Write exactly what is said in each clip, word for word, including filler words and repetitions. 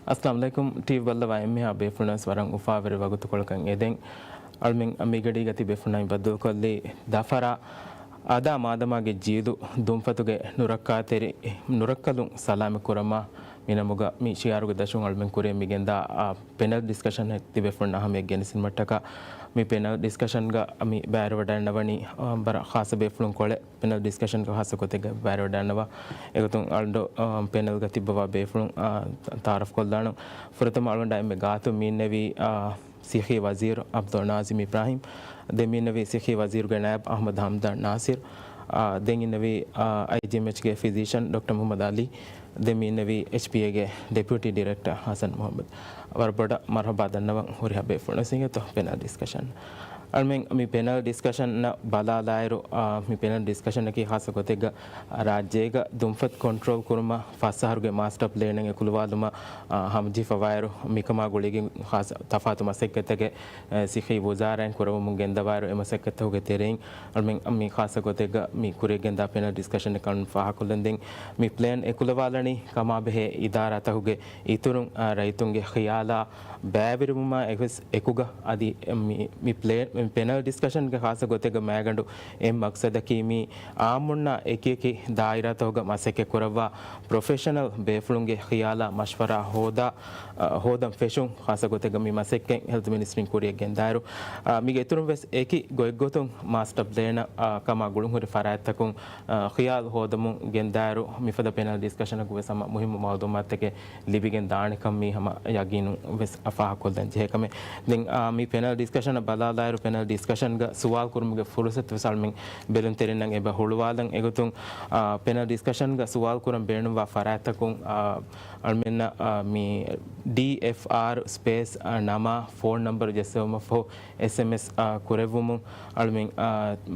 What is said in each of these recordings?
އައްސަލާމު ޢަލައިކުމް. ޓީވީ ބައްލަވާ އެންމެހާ ބޭފުޅުންވެސް ވަރަށް އުފާވެރި ވަގުތުކޮޅަކަށް އެދެން. އަޅުމެން މިގަޑީގަ ތިބޭފުޅުންނާއި ބައްދަލުކޮށްލީ ދަފަރާ އަދާ މާދަމާގެ ޖީލު ދުންފަތުގެ ނުރައްކާތެރި، ނުރައްކަލުން ސަލާމަތް ކުރަމާ މި ނަމުގަ މި ޝިޢާރުގެ ދަށުން އަޅުމެން ކުރިއަށް މިގެންދާ، އާ، ޕެނަލް ޑިސްކަޝަން ތިބޭފުޅުންނަށް އަހައްމިއްޔަތު ގެނެސްދިނުމަށްޓަކާ، މި ޕެނަލް ޑިސްކަޝަންގަ މި ބައިވެރިވަޑައިގަންނަވަނީ، އާ، ވަރަށް ޚާއްޞަ ބޭފުޅުން ކޮޅެއް. ޕެނަލް ޑިސްކަޝަންގަ ޚާއްޞަ ގޮތެއްގަ ބައިވެރިވަޑައިގަންނަވާ. އެގޮތުން އަޅުގަނޑު، އާ، ޕެނަލްގަ ތިއްބަވާ ބޭފުޅުން، އާ، ތަޢާރަފް ކޮށްލާނަން. ފުރަތަމަ އަޅުގަނޑާ އެންމެ ގާތުން މި އިންނެވީ، އާ، ސިއްހީ ވަޒީރު ޢަބްދުލް ނާޒިމް އިބްރާހީމް. ދެން މި އިންނެވީ ސިއްހީ ވަޒީރުގެ ނައިބް އަޙްމަދު ޙަމްދާން ނާސިރު. އާ، ދެން އިންނެވީ، އާ، އައިޖީއެމްއެޗްގެ ފިޒީޝަން ޑޮކްޓަރ މުޙައްމަދު ޢަލީ. ދެން މި އިންނެވީ އެޗްޕީއޭގެ ޑެޕިއުޓީ ޑިރެކްޓަރ ޙަސަން މުޙައްމަދު. ވަރަށް ބޮޑަށް މަރުޙަބާ ދަންނަވަން ހުރިހާ ބޭފުޅުން ސިނގޭތޯ ޕެނަލް ޑިސްކަޝަން. އަޅުމެން މި ޕެނަލް ޑިސްކަޝަންއަށް ބަލާލާއިރު، އާ، މި ޕެނަލް ޑިސްކަޝަނަކީ ޚާއްޞަ ގޮތެއްގަ ރާއްޖޭގަ ދުންފަތް ކޮންޓްރޯލް ކުރުމަށް ފަސް އަހަރުގެ މާސްޓަރ ޕްލޭނެއް އެކުލަވާލުމަށް، އާ، ހަމަޖެހިފަވާއިރު، މިކަމާ ގުޅިގެން ޚާއްޞަ ތަފާތު މަސައްކަތްތަކެއް، އެ، ސިއްހީ ވުޒާރާއިން ކުރައްވަމުން ގެންދަވާއިރު، އެ މަސައްކަތްތަކުގެ ތެރެއިން އަޅުމެން މި ޚާއްޞަ ގޮތެއްގަ މި ކުރިއަށް ގެންދާ ޕެނަލް ޑިސްކަޝަނެއް ކަން ފާހަގަކޮށްލަން. ދެން މި ޕްލޭން އެކުލަވާލަނީ ކަމާބެހޭ އިދާރާތަކުގެ އިތުރުން، އާ، ރައްޔިތުންގެ ޚިޔާލާ ބައިވެރިވުމާ އެކުގަ އަދި މި، މި ޕްލޭ-، މި ޕެނަލް ޑިސްކަޝަންގެ ޚާއްޞަ ގޮތެއްގަ މައިގަނޑު އެއް މަޤްޞަދަކީ މި އާއްމުންނާ އެކިއެކި ދާއިރާތަކުގަ މަސައްކަތް ކުރައްވާ ޕްރޮފެޝަނަލް ބޭފުޅުންގެ ޚިޔާލާ މަޝްވަރާ ހޯދާ، އަ، ހޯދަން ފެށުން ޚާއްޞަ ގޮތެއްގަ މި މަސައްކަތް ހެލްތު މިނިސްޓްރީން ކުރިއަށް ގެންދާއިރު، އަ، މީގެ އިތުރުން ވެސް އެކި ގޮތްގޮތުން މާސްޓަރ ޕްލޭނަށް، އަ، ކަމާ ގުޅުންހުރި ފަރާތްތަކުން، އަ، ޚިޔާލު ހޯދަމުން ގެންދާއިރު، މިފަދަ ޕެނަލް ޑިސްކަޝަނަކު ވެސް ހަމަ މުހިއްމު މައުލޫމާތުތަކެއް ލިބިގެން ދާނެކަން މީ ހަމަ ޔަގީނުން ވެސް ފާހަގަކޮށްލަން ޖެހޭ ކަމެއް. ދެން، އާ، މި ޕެނަލް ޑިސްކަޝަނަށް ބަލާލާއިރު، ޕެނަލް ޑިސްކަޝަންގަ ސުވާލު ކުރުމުގެ ފުރުސަތު ވެސް އަޅުމެން ބެލުންތެރިންނަށް އެބަ ހުޅުވާލަން. އެގޮތުން، އާ، ޕެނަލް ޑިސްކަޝަންގަ ސުވާލު ކުރަން ބޭނުންވާ ފަރާތްތަކުން، އާ، އަޅުމެންނަށް، އާ، މި ޑީއެފްއާރް ސްޕޭސް، އާ، ނަމާ ފޯން ނަމްބަރު ޖެއްސެވުމަށްފަހު އެސްއެމްއެސް، އާ، ކުރެއްވުމުން އަޅުމެން، އާ،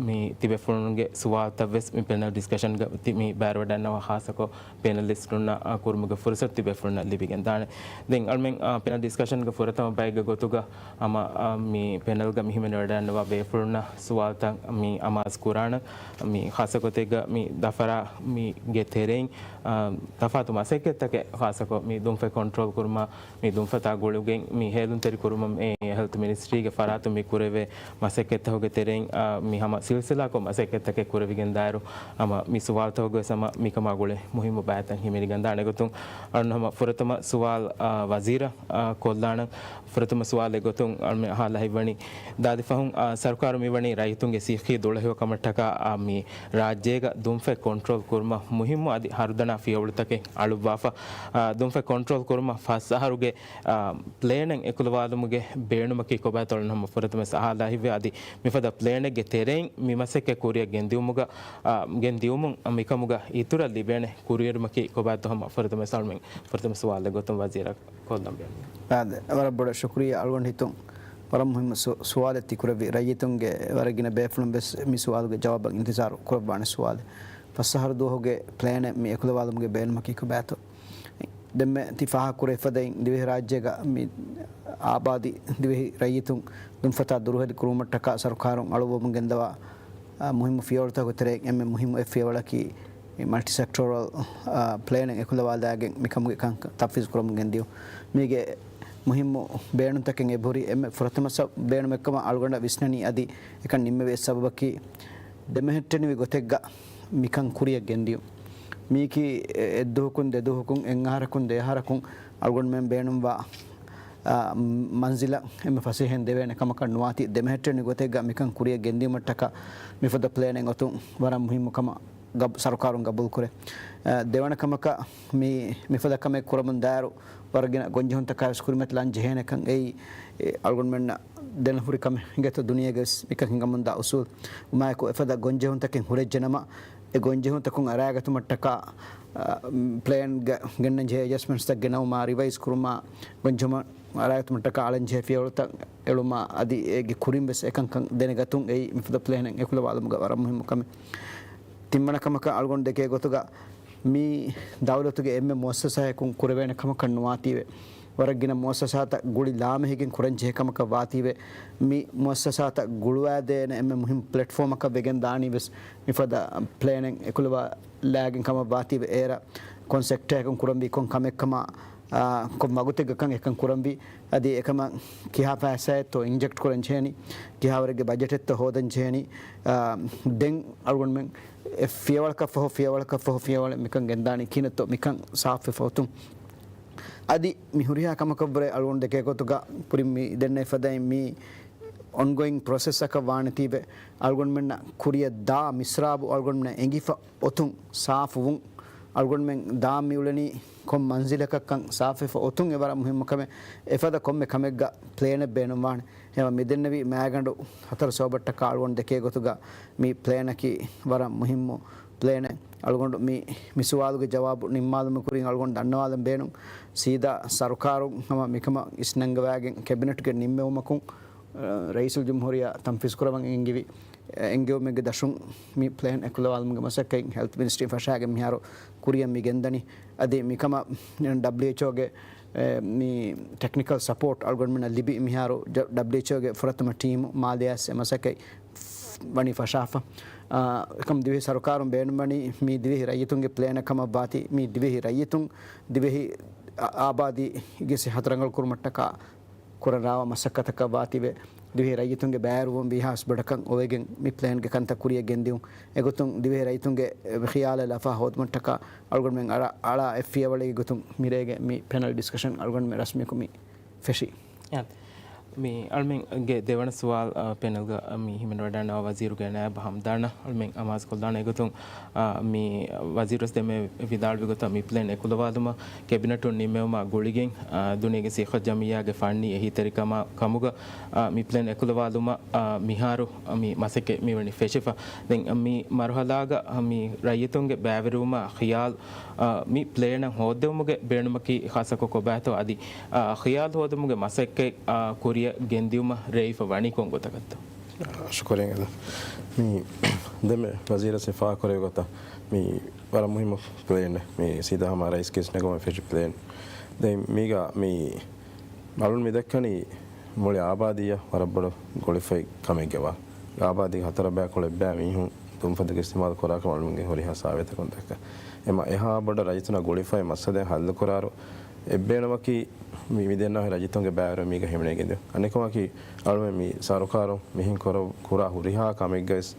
މި ތިބޭފުޅުންގެ ސުވާލުތައް ވެސް މި ޕެނަލް ޑިސްކަޝަންގަ ތި-، މި ބައިވެރިވަޑައިގަންނަވާ ޚާއްޞަކޮށް ޕެނަލިސްޓުންނަށް، އާ، ކުރުމުގެ ފުރުސަތު ތިބޭފުޅުންނަށް ލިބިގެން ދާނެ. ދެން އަޅުމެން، އާ، ޕެނަލް ޑިސްކަޝަންގެ ފުރަތަމަ ބައެއްގެ ގޮތުގަ ހަމަ، އާ، މި ޕެނަލްގަ މިހިމެނިވަޑައިގަންނަވާ ބޭފުޅުންނަށް ސުވާލުތައް މި އަމާޒު ކުރާނަން. މި ޚާއްޞަ ގޮތެއްގަ މި ދަފަރާ މީގެ ތެރެއިން، އާ، ތަފާތު މަސައްކަތްތަކެއް ޚާއްޞަކޮށް މި ދުންފަތް ކޮންޓްރޯލް ކުރުމަށް، މި ދުންފަތާ ގުޅިގެން މި ހޭލުންތެރި ކުރުމަށް އެ ހެލްތު މިނިސްޓްރީގެ ފަރާތުން މި ކުރެވޭ މަސައްކަތްތަކުގެ ތެރެއިން، އާ، މި ހަމަ ސިލްސިލާކޮށް މަސައްކަތްތަކެއް ކުރެވިގެން ދާއިރު، ހަމަ މި ސުވާލުތަކުގަ ވެސް ހަމަ މިކަމާ ގުޅޭ މުހިއްމު ބައިތައް ހިމެނިގެން ދާނެ. އެގޮތުން އަޅުން ހަމަ ފުރަތަމަ ސުވާލު، އާ، ވަޒީރަށް، އާ، ކޮށްލާނަން. ފުރަތަމަ ސުވާލެއް ގޮތުން އަޅުމެން އަހާލާ ހިތްވަނީ، ދާދި ފަހުން، އާ، ސަރުކާރު މިވަނީ ރައްޔިތުންގެ ސިއްހީ ދުޅަހެޔޮ ކަމަށްޓަކާ، އާ، މި ރާއްޖޭގަ ދުންފަތް ކޮންޓްރޯލް ކުރުމަށް މުހިއްމު އަދި ހަރުދަނާ ފިޔަވަޅުތަކެއް އަޅުއްވާފަ. އާ، ދުންފަތް ކޮންޓްރޯލް ކުރުމަށް ފަސް އަހަރުގެ، އާ، ޕްލޭނެއް އެކުލަވާލުމުގެ ބޭނުމަކީ ކޮބާތޯ އަޅުން ހަމަ ފުރަތަމަ އަހާލާ ހިތްވޭ. އަދި މިފަދަ ޕްލޭނެއްގެ ތެރެއިން މި މަސައްކަތް ކުރިއަށް ގެންދިއުމުގަ، އާ، ގެންދިއުމުން މިކަމުގަ އިތުރަށް ލިބޭނެ ކުރިއެރުމަކީ ކޮބާތޯ ހަމަ ފުރަތަމަ އަޅުމެން ފުރަތަމަ ސުވާލެއް ގޮތުން ވަޒީރަށް ކޮށްލަން ބޭނުން. އާދެ، ވަރަށް ބޮޑަށް ޝުކުރިއްޔާ. އަޅުގަނޑު ހިތުން ވަރަށް މުހިއްމު ސު-، ސުވާލެއް ތިކުރެއްވި. ރައްޔިތުންގެ ވަރަށް ގިނަ ބޭފުޅުން ވެސް މި ސުވާލުގެ ޖަވާބަށް އިންތިޒާރު ކުރައްވާނެ ސުވާލެއް. ފަސް އަހަރު ދުވަހުގެ ޕްލޭނެއް މި އެކުލަވާލުމުގެ ބޭނުމަކީ ކޮބާތޯ؟ ދެންމެ ތި ފާހަގަކުރެވި ފަދައިން ދިވެހިރާއްޖޭގަ މި އާބާދީ ދިވެހި ރައްޔިތުން ދުންފަތާ ދުރުހެލި ކުރުމަށްޓަކާ ސަރުކާރުން އަޅުއްވަމުން ގެންދަވާ، އާ، މުހިއްމު ފިޔަވަޅުތަކުގެ ތެރެއިން އެންމެ މުހިއްމު އެއް ފިޔަވަޅަކީ މަލްޓި ސެކްޓޯރަލް، އާ، ޕްލޭނެއް އެކުލަވާލާގެން މިކަމުގެ ކަންކަން ތަފްވީޒު ކުރަމުން ގެންދިޔުން. މީގެ މުހިއްމު ބޭނުންތަކެއް އެބަހުރި. އެންމެ ފުރަތަމަ ސަ-، ބޭނުމެއްކަމަށް އަޅުގަނޑަށް ވިސްނަނީ އަދި އެކަން ނިންމެވި އެއް ސަބަބަކީ ދެމެހެއްޓެނިވި ގޮތެއްގަ މިކަން ކުރިއަށް ގެންދިޔުން. މީކީ އެ-، އެއްދުވަހަކުން ދެދުވަހަކުން އެއްއަހަރަކުން ދެއަހަރަކުން އަޅުގަނޑުމެން ބޭނުންވާ، އާ، މަންޒިލަށް އެންމެ ފަސޭހައިން ދެވޭނެ ކަމަކަށް ނުވާތީ، ދެމެހެއްޓެނިވި ގޮތެއްގަ މިކަން ކުރިއަށް ގެންދިޔުމަށްޓަކާ މިފަދަ ޕްލޭނެއް އޮތުން ވަރަށް މުހިއްމު ކަމަށް ގަބް-، ސަރުކާރުން ގަބޫލުކުރޭ. އާ، ދެވަނަ ކަމަކަށް މި-، މިފަދަ ކަމެއް ކުރަމުން ދާއިރު ވަރަށް ގިނަ ގޮންޖެހުންތަކާ ވެސް ކުރިމަތިލާން ޖެހޭނެކަން އެއީ، އެ، އަޅުގަނޑުމެންނަށް ދެން ހުރި ކަމެއް ހިނގޭތޯ ދުނިޔޭގަ ވެސް މިކަން ހިނގަމުންދާ އުސޫލް. އުމާއެކު އެފަދަ ގޮންޖެހުންތަކެއް ހުރެއްޖެނަމަ، އެ ގޮންޖެހުންތަކުން އަރާގަތުމަށްޓަކާ، އަ، ޕްލޭންގަ ގެންނަން ޖެހޭ އެޑްޖަސްޓްމަންޓްސްތައް ގެނައުމާ، ރިވައިޒް ކުރުމާ، ގޮންޖެހުމަށް އަރާގަތުމަށްޓަކާ އަޅަން ޖެހޭ ފިޔަވަޅުތައް އެޅުމާ، އަދި އޭގެ ކުރިން ވެސް އެކަންކަން ދެނެގަތުން އެއީ މިފަދަ ޕްލޭނެއް އެކުލަވާލުމުގަ ވަރަށް މުހިއްމު ކަމެއް. ތިންވަނަ ކަމަކަށް އަޅުގަނޑު ދެކޭ ގޮތުގަ މީ ދައުލަތުގެ އެންމެ މުއައްސަސާއަކުން ކުރެވޭނެ ކަމަކަށް ނުވާތީވެ. ވަރަށް ގިނަ މުއައްސަސާތައް ގުޅި ލާމެހިގެން ކުރަން ޖެހޭ ކަމަކަށް ވާތީވެ. މި މުއައްސަސާތައް ގުޅުވާދޭނެ އެންމެ މުހިންމު ޕްލެޓްފޯމަކަށް ވެގެން ދާނީ ވެސް މިފަދަ ޕްލޭނެއް އެކުލަވާލާގެން ކަމަށް ވާތީވެ. އޭރަށް ކޮން ސެކްޓާއަކުން ކުރަންވީ ކޮން ކަމެއްކަމާ އާ، ކޮން ވަގުތެއްގަކަން އެކަން ކުރަންވީ. އަދި އެކަމަށް ކިހާ ފައިސާއެއްތޯ އިންޖެކްޓް ކުރަން ޖެހެނީ، ކިހާވަރެއްގެ ބަޖެޓެއްތޯ ހޯދަން ޖެހެނީ. އާ، ދެން އަޅުގަނޑުމެން އެ ފިޔަވަޅަކަށްފަހު، ފިޔަވަޅަކަށްފަހު، ފިޔަވަޅެއް މިކަން ގެންދާނީ ކިހިނެއްތޯ މިކަން ސާފުވެފަ އޮތުން. އަދި މި ހުރިހާ ކަމަކަށްވުރެ އަޅުގަނޑު ދެކޭ ގޮތުގަ ކުރިން މި ދެންނެވި ފަދައިން މި އޮންގޯއިން ޕްރޮސެސްއަކަށް ވާނެތީވެ، އަޅުގަނޑުމެންނަށް ކުރިއަށް ދާ މިސްރާބު އަޅުގަނޑުމެންނަށް އެނގިފަ އޮތުން ސާފުވުން. އަޅުގަނޑުމެން ދާން މިއުޅެނީ ކޮން މަންޒިލަކަށްކަން ސާފުވެފަ އޮތުން އެ ވަރަށް މުހިއްމު ކަމެއް. އެފަދަ ކޮންމެ ކަމެއްގަ ޕްލޭނެއް ބޭނުންވާނެ. އެހެންވެ މިދެންނެވި މާގަނޑު ހަތަރު ސޯބައްޓަކާ އަޅުގަނޑު ދެކޭ ގޮތުގަ މި ޕްލޭނަކީ ވަރަށް މުހިއްމު ޕްލޭނެއް. އަޅުގަނޑު މި، މި ސުވާލުގެ ޖަވާބު ނިންމާލުމުގެ ކުރިން އަޅުގަނޑު ދަންނަވާލަން ބޭނުން. ސީދާ ސަރުކާރުން ހަމަ މިކަމަށް އިސްނަންގަވާގެން ކެބިނެޓްގެ ނިންމެވުމަކުން، ރައީސުލްޖުމްހޫރިއްޔާ ތަންފީޒުކުރައްވަން އެންގިވި، އެންގެވުމެއްގެ ދަށުން މި ޕްލޭން އެކުލަވާލުމުގެ މަސައްކަތް ހެލްތް މިނިސްޓްރީ ފަށާގެން މިހާރު ކުރިއަށް މި ގެންދަނީ. އަދި މިކަމަށް ޑަބްލިއުއެޗްއޯގެ، އެ، މި ޓެކްނިކަލް ސަޕޯޓް އަޅުގަނޑުމެންނަށް ލިބި މިހާރު ޑަ-، ޑަބްލިއުއެޗްއޯގެ ފުރަތަމަ ޓީމު މާލެއަށް އެ މަސައްކަތް ވަނީ ފަށާފަ. އާ، އެކަމް ދިވެހި ސަރުކާރުން ބޭނުންވަނީ މި ދިވެހި ރައްޔިތުންގެ ޕްލޭނެއް ކަމަށް ވާތީ، މި ދިވެހި ރައްޔިތުން، ދިވެހި އާ-، އާބާދީގެ ސިއްހަތު ރަނގަޅުކުރުމަށްޓަކާ ކުރަން ރާވާ މަސައްކަތަކަށް ވާތީވެ، ދިވެހި ރައްޔިތުންގެ ބައިވެރިވުން ވީހާވެސް ބޮޑަކަށް އޮވެގެން މި ޕްލޭންގެ ކަންތައް ކުރިއަށް ގެންދިއުން. އެގޮތުން ދިވެހި ރައްޔިތުންގެ ޚިޔާލާ ލަފާ ހޯދުމަށްޓަކާ އަޅުގަނޑުމެން އަޅާ، އަޅާ އެއް ފިޔަވަޅެއްގެ ގޮތުން މިރޭގެ މި ޕެނަލް ޑިސްކަޝަން އަޅުގަނޑުމެން ރަސްމީކޮށް މި ފެށީ. އާ، މި އަޅުމެންގެ ދެވަނަ ސުވާލު، އާ، ޕެނަލްގަ މި ހިމެނިވަޑައިގަންނަވާ ވަޒީރުގެ ނައިބު ހަމްދާނަށް އަޅުމެން އަމާޒުކޮށްލާނަން. އެގޮތުން، އާ، މި ވަޒީރުވެސް ދެންމެ ވިދާޅުވި ގޮތަށް މި ޕްލޭން އެކުލަވާލުމަށް ކެބިނެޓުން ނިންމެވުމާ ގުޅިގެން، އާ، ދުނިޔޭގެ ސިއްހަތު ޖަމިއްޔާގެ ފަންނީ އެހީތެރިކަމާ ކަމުގަ، އާ، މި ޕްލޭން އެކުލަވާލުމަށް، އާ، މިހާރު މި މަސައްކަތް މިވަނީ ފެށިފަ. ދެން މި މަރުހަލާގަ މި ރައްޔިތުންގެ ބައިވެރިވުމާ ޚިޔާލު، އާ، މި ޕްލޭނަށް ހޯއްދެވުމުގެ ބޭނުމަކީ ޚާއްޞަކޮށް ކޮބާތޯ އަދި، އާ، ޚިޔާލު ހޯދުމުގެ މަސައްކަތް، އާ، ކުރިއަށް ގެންދިއުމަށް ރޭވިފަ ވަނީ ކޮން ގޮތަކަށްތޯ؟ ޝުކުރިއްޔާ. މި ދެންމެ ވަޒީރަށް ސިފައި ކުރެއްވި ގޮތަށް މި ވަރަށް މުހިއްމު ޕްލޭނެއް. މި ސީދާ ހަމަ ރައީސްގެ އިސްނެގުމެ ފެށި ޕްލޭން. ދެން މީގަ މި އަޅުން މި ދައްކަނީ މުޅި އާބާދީއަށް ވަރަށް ބޮޑު ގުޅިފައި ކަމެއްގެ ވާ. އާބާދީގެ ހަތަރު ބައި ކޮޅެއް ބައި މީހުން ދުންފަތުގެ އިސްތިމާލު ކުރާކަމަށް އަޅުންގެ ހުރިހާ ސާވިޔަތަކުން ދައްކާ. އެމަ އެހާ ބޮޑަށް ރައްޔިތުންނަށް ގުޅިފައި މައްސަލައެއް ހައްލު ކުރާރު، އެއްބޭނުމަކީ މި، މި ދެންނާހި ރައްޔިތުންގެ ބައިވެރިވުން މީގަ ހިމެނޭގެންދިޔުން. އަނެކުމަކީ އަޅުމެން މި ސަރުކާރުން މިހެން ކުރ-، ކުރާ ހުރިހާ ކަމެއްގަވެސް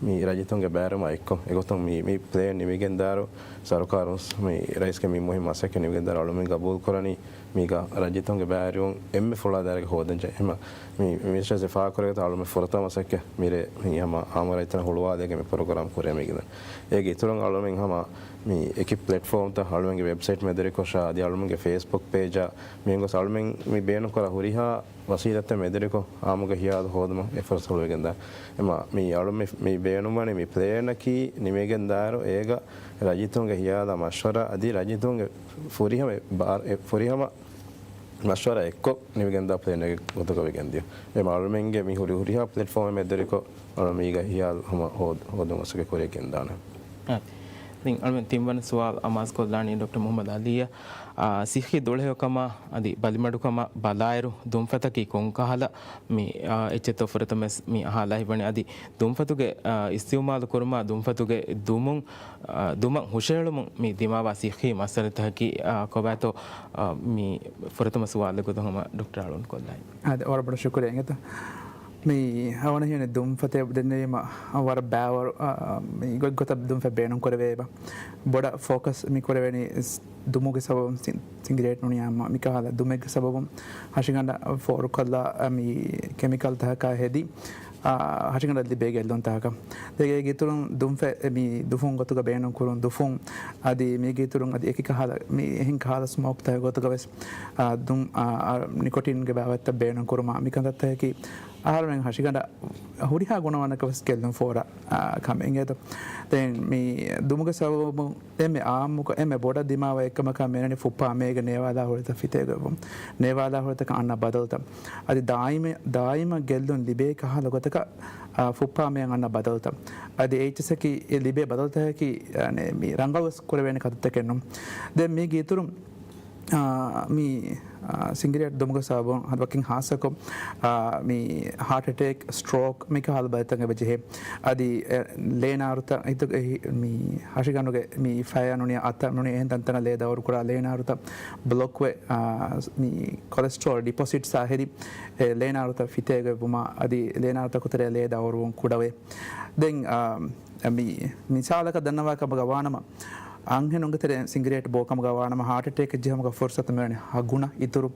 މި ރައްޔިތުންގެ ބައިވެރިވުމާ އެއްކޮށް، އެގޮތުން މި، މި ޕްލޭން ނިމިގެންދާއިރު، ސަރުކާރުން މި ރައީސްގެ މި މުހިންމު މަސައްކަތް ނިމިގެންދާއިރު އަޅުމެން ގަބޫލު ކުރަނީ މީގަ ރައްޔިތުންގެ ބައިވެރިވުން އެންމެ ފުޅާ ދާއިރާގަ ހޯދަންޖެހޭ. އެހެންމަ މި މިނިސްޓަރ ސިފައި ކުރެވިގެން އަޅުމެން ފުރަތަމަ މަސައްކަތް މިރޭ މި ހަމަ އާއްމު ރައްޔިތުންނަށް ހުޅުވާލައިގެން މި ޕްރޮގްރާމް ކުރިއަށް މިގެންދަނީ. އޭގެ އިތުރުން އަޅުމެން ހަމަ މި އެކި ޕްލެޓްފޯމްތައް އަޅުމެންގެ ވެބްސައިޓް މެދުވެރިކޮށާ، އަދި އަޅުމެންގެ ފޭސްބުކް ޕޭޖާ މިހެން ގޮސް އަޅުމެން މި ބޭނުންކުރާ ހުރިހާ ވަސީލަތެއް މެދުވެރިކޮށް އާއްމުގެ ހިޔާލު ހޯދުމަށް އެ ފުރުސަތު ހުޅުވިގެންދާ. އެމަ މި އަޅު މި، މި ބޭނުންވަނީ މި ޕްލޭނަކީ ނިމިގެންދާއިރު އޭގަ ރައްޔިތުންގެ ހިޔާލާ މަޝްވަރާ އަދި ރައްޔިތުންގެ ފުރިހަމަ ބާ-، އެ ފުރިހަމަ މަޝްވަރާ އެއްކޮށް ނިމިގެންދާ ޕްލޭނެއްގެ ގޮތުގަ ވެގެންދިޔުން. އެ މައުލޫމެންގެ މި ހުރި ހުރިހާ ޕްލެޓްފޯމެއް މެދުވެރިކޮށް، އަޅު މީގަ ހިޔާލު ހަމަ ހޯދ-، ހޯދުން މަސައްކަތް ކުރިއަށް ގެންދާނެ. އާ، ދެން އަޅުމެން ތިންވަނަ ސުވާލު އަމާޒުކޮށްލާނީ ޑޮކްޓަރ މުހައްމަދު އަލީއަށް. އާ، ސިއްހީ ދުޅަހެޔޮކަމާ އަދި ބަލިމަޑުކަމާ ބަލާއިރު، ދުންފަތަކީ ކޮންކަހަލަ މި، އާ، އެއްޗެއްތޯ ފުރަތަމަ ވެސް މި އަހާލާ ހިތްވަނީ. އަދި ދުންފަތުގެ، އާ، އިސްތިއުމާލު ކުރުމާ، ދުންފަތުގެ ދުމުން، އާ، ދުމަށް ހުށަހެޅުމުން މި ދިމާވާ ސިއްހީ މައްސަލަތަކަކީ، އާ، ކޮބާތޯ، އާ، މި ފުރަތަމަ ސުވާލެއް ގޮތުން ހަމަ ޑޮކްޓަރ އަޅުން ކޮށްލާނީ. އާދެ، ވަރަށް ބޮޑަށް ޝުކުރިއްޔާ އިނގޭތަ. މި އަވަނަ ހިޔަނި ދުންފަތެއް ދެންނެވީމަ ވަރަށް ބާވަރު، އާ، މި ގޮތްގޮތަށް ދުންފަތް ބޭނުން ކުރެވޭ އެބަ. ބޮޑަށް ފޯކަސް މި ކުރެވެނީ ދުމުގެ ސަބަބުން ސި-، ސިނގިރޭޓް ނޫނީ އާއްމު މިކަހަލަ ދުމެއްގެ ސަބަބުން ހަށިގަނޑަށް ފޯރުކޮށްލާ، އަ، މި ކެމިކަލްތަކާ ހެދި، އަ، ހަށިގަނޑަށް ލިބޭ ގެއްލުންތަކަކަށް. ދެން އޭގެ އިތުރުން ދުންފަތް މި ދުފުން ގޮތުގަ ބޭނުން ކުރުން ދުފުން، އަދި މީގެ އިތުރުން އަދި އެކި ކަހަލަ މި އެހެން ކަހަލަ ސްމޯކްތަކެއް ގޮތުގަ ވެސް، އަ، ދުން، އަ، އަ، ނިކޮޓިންގެ ބާވަތްތައް ބޭނުން ކުރުމާ މި ކަންތައްތަކަކީ އަހަރުމެން ހަށިގަނޑަށް ހުރިހާ ގުނަވަނަކަށް ވެސް ގެއްލުން ފޯރާ، އާ، ކަމެއް އިނގޭތޯ. ދެން މި ދުމުގެ ސަބަބުން އެންމެ އާއްމުކޮށް، އެންމެ ބޮޑަށް ދިމާވާ އެއްކަމަކަށް މިއަންނަނީ ފުއްޕާ މޭގަ ނޭވާލާ ހުރިތަ ފިތޭގޮތްވުން. ނޭވާލާ ހުރިތަކަށް އަންނަ ބަދަލުތައް. އަދި ދާއިމެ-، ދާއިމަށް ގެއްލުން ލިބޭ ކަހަލަ ގޮތަކަށް، އާ، ފުއްޕާ މޭއަށް އަންނަ ބަދަލުތައް. އަދި އެއްޗެސްއަކީ އެ ލިބޭ ބަދަލުތަކަކީ، އަނެ، މި ރަނގަޅުވެސް ކުރެވޭނެ ކަންތައްތަކެއް ނޫން. ދެން މީގެ އިތުރުން އާ، މި، އާ، ސިނގިރޭޓް ދުމުގެ ސަބަބުން ހަ-، ވަކިން ހާއްސަކޮށް، އާ، މި ހާޓް އެޓޭކް، ސްޓްރޯކް މިކަހަލަ ބަލިތައް އެބަ ޖެހޭ. އަދި، އެ، ލޭނާރުތައް އިތު-، އެ، މި ހަށިގަނޑުގެ މި ފަޔަށް ނޫނީ އަތަށް ނޫނީ އެހެން ތަންތަނަށް ލޭ ދައުރު ކުރާ ލޭނާރުތައް ބްލޮކް ވެ، އާ، މި ކޮލެސްޓްރޯލް ޑިޕޮސިޓްސް އާ ހެދި، އެ، ލޭނާރުތައް ފިތޭގޮތްވުމާ އަދި ލޭނާރުތަކު ތެރޭ ލޭ ދައުރުވުން ކުޑަވޭ. ދެން، އާ، މި މިސާލަކަށް ދަންނަވާ ކަމުގަ ވާނަމަ، އަންހެނުންގެ ތެރެއިން ސިނގިރޭޓް ބޯ ކަމުގަ ވާނަމަ، ހާޓް އެޓޭކެއް ޖެހުމުގެ ފުރުސަތު މިވަނީ ހަ ގުނަ އިތުރު،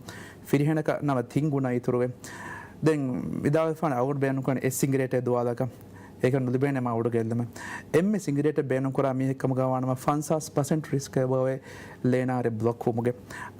ފިރިހެނަކަށް ނަމަ ތިން ގުނަ އިތުރުވެ. ދެން ވިދާޅުވެފާނެ އަޅުގަނޑު ބޭނުންކުރަނީ އެއް ސިނގިރޭޓެއް ދުވާލަކަށް. އޭކަށް ނުލިބޭނެ މާ އުޑު ގެއްލުމެއް. އެންމެ ސިނގިރޭޓެއް ބޭނުންކުރާ މީހެއް ކަމުގަ ވާނަމަ، ފަންސާސް ޕަސެންޓް ރިސްކް އެބައޮވޭ ލޭނާރެ ބްލޮކް ވުމުގެ.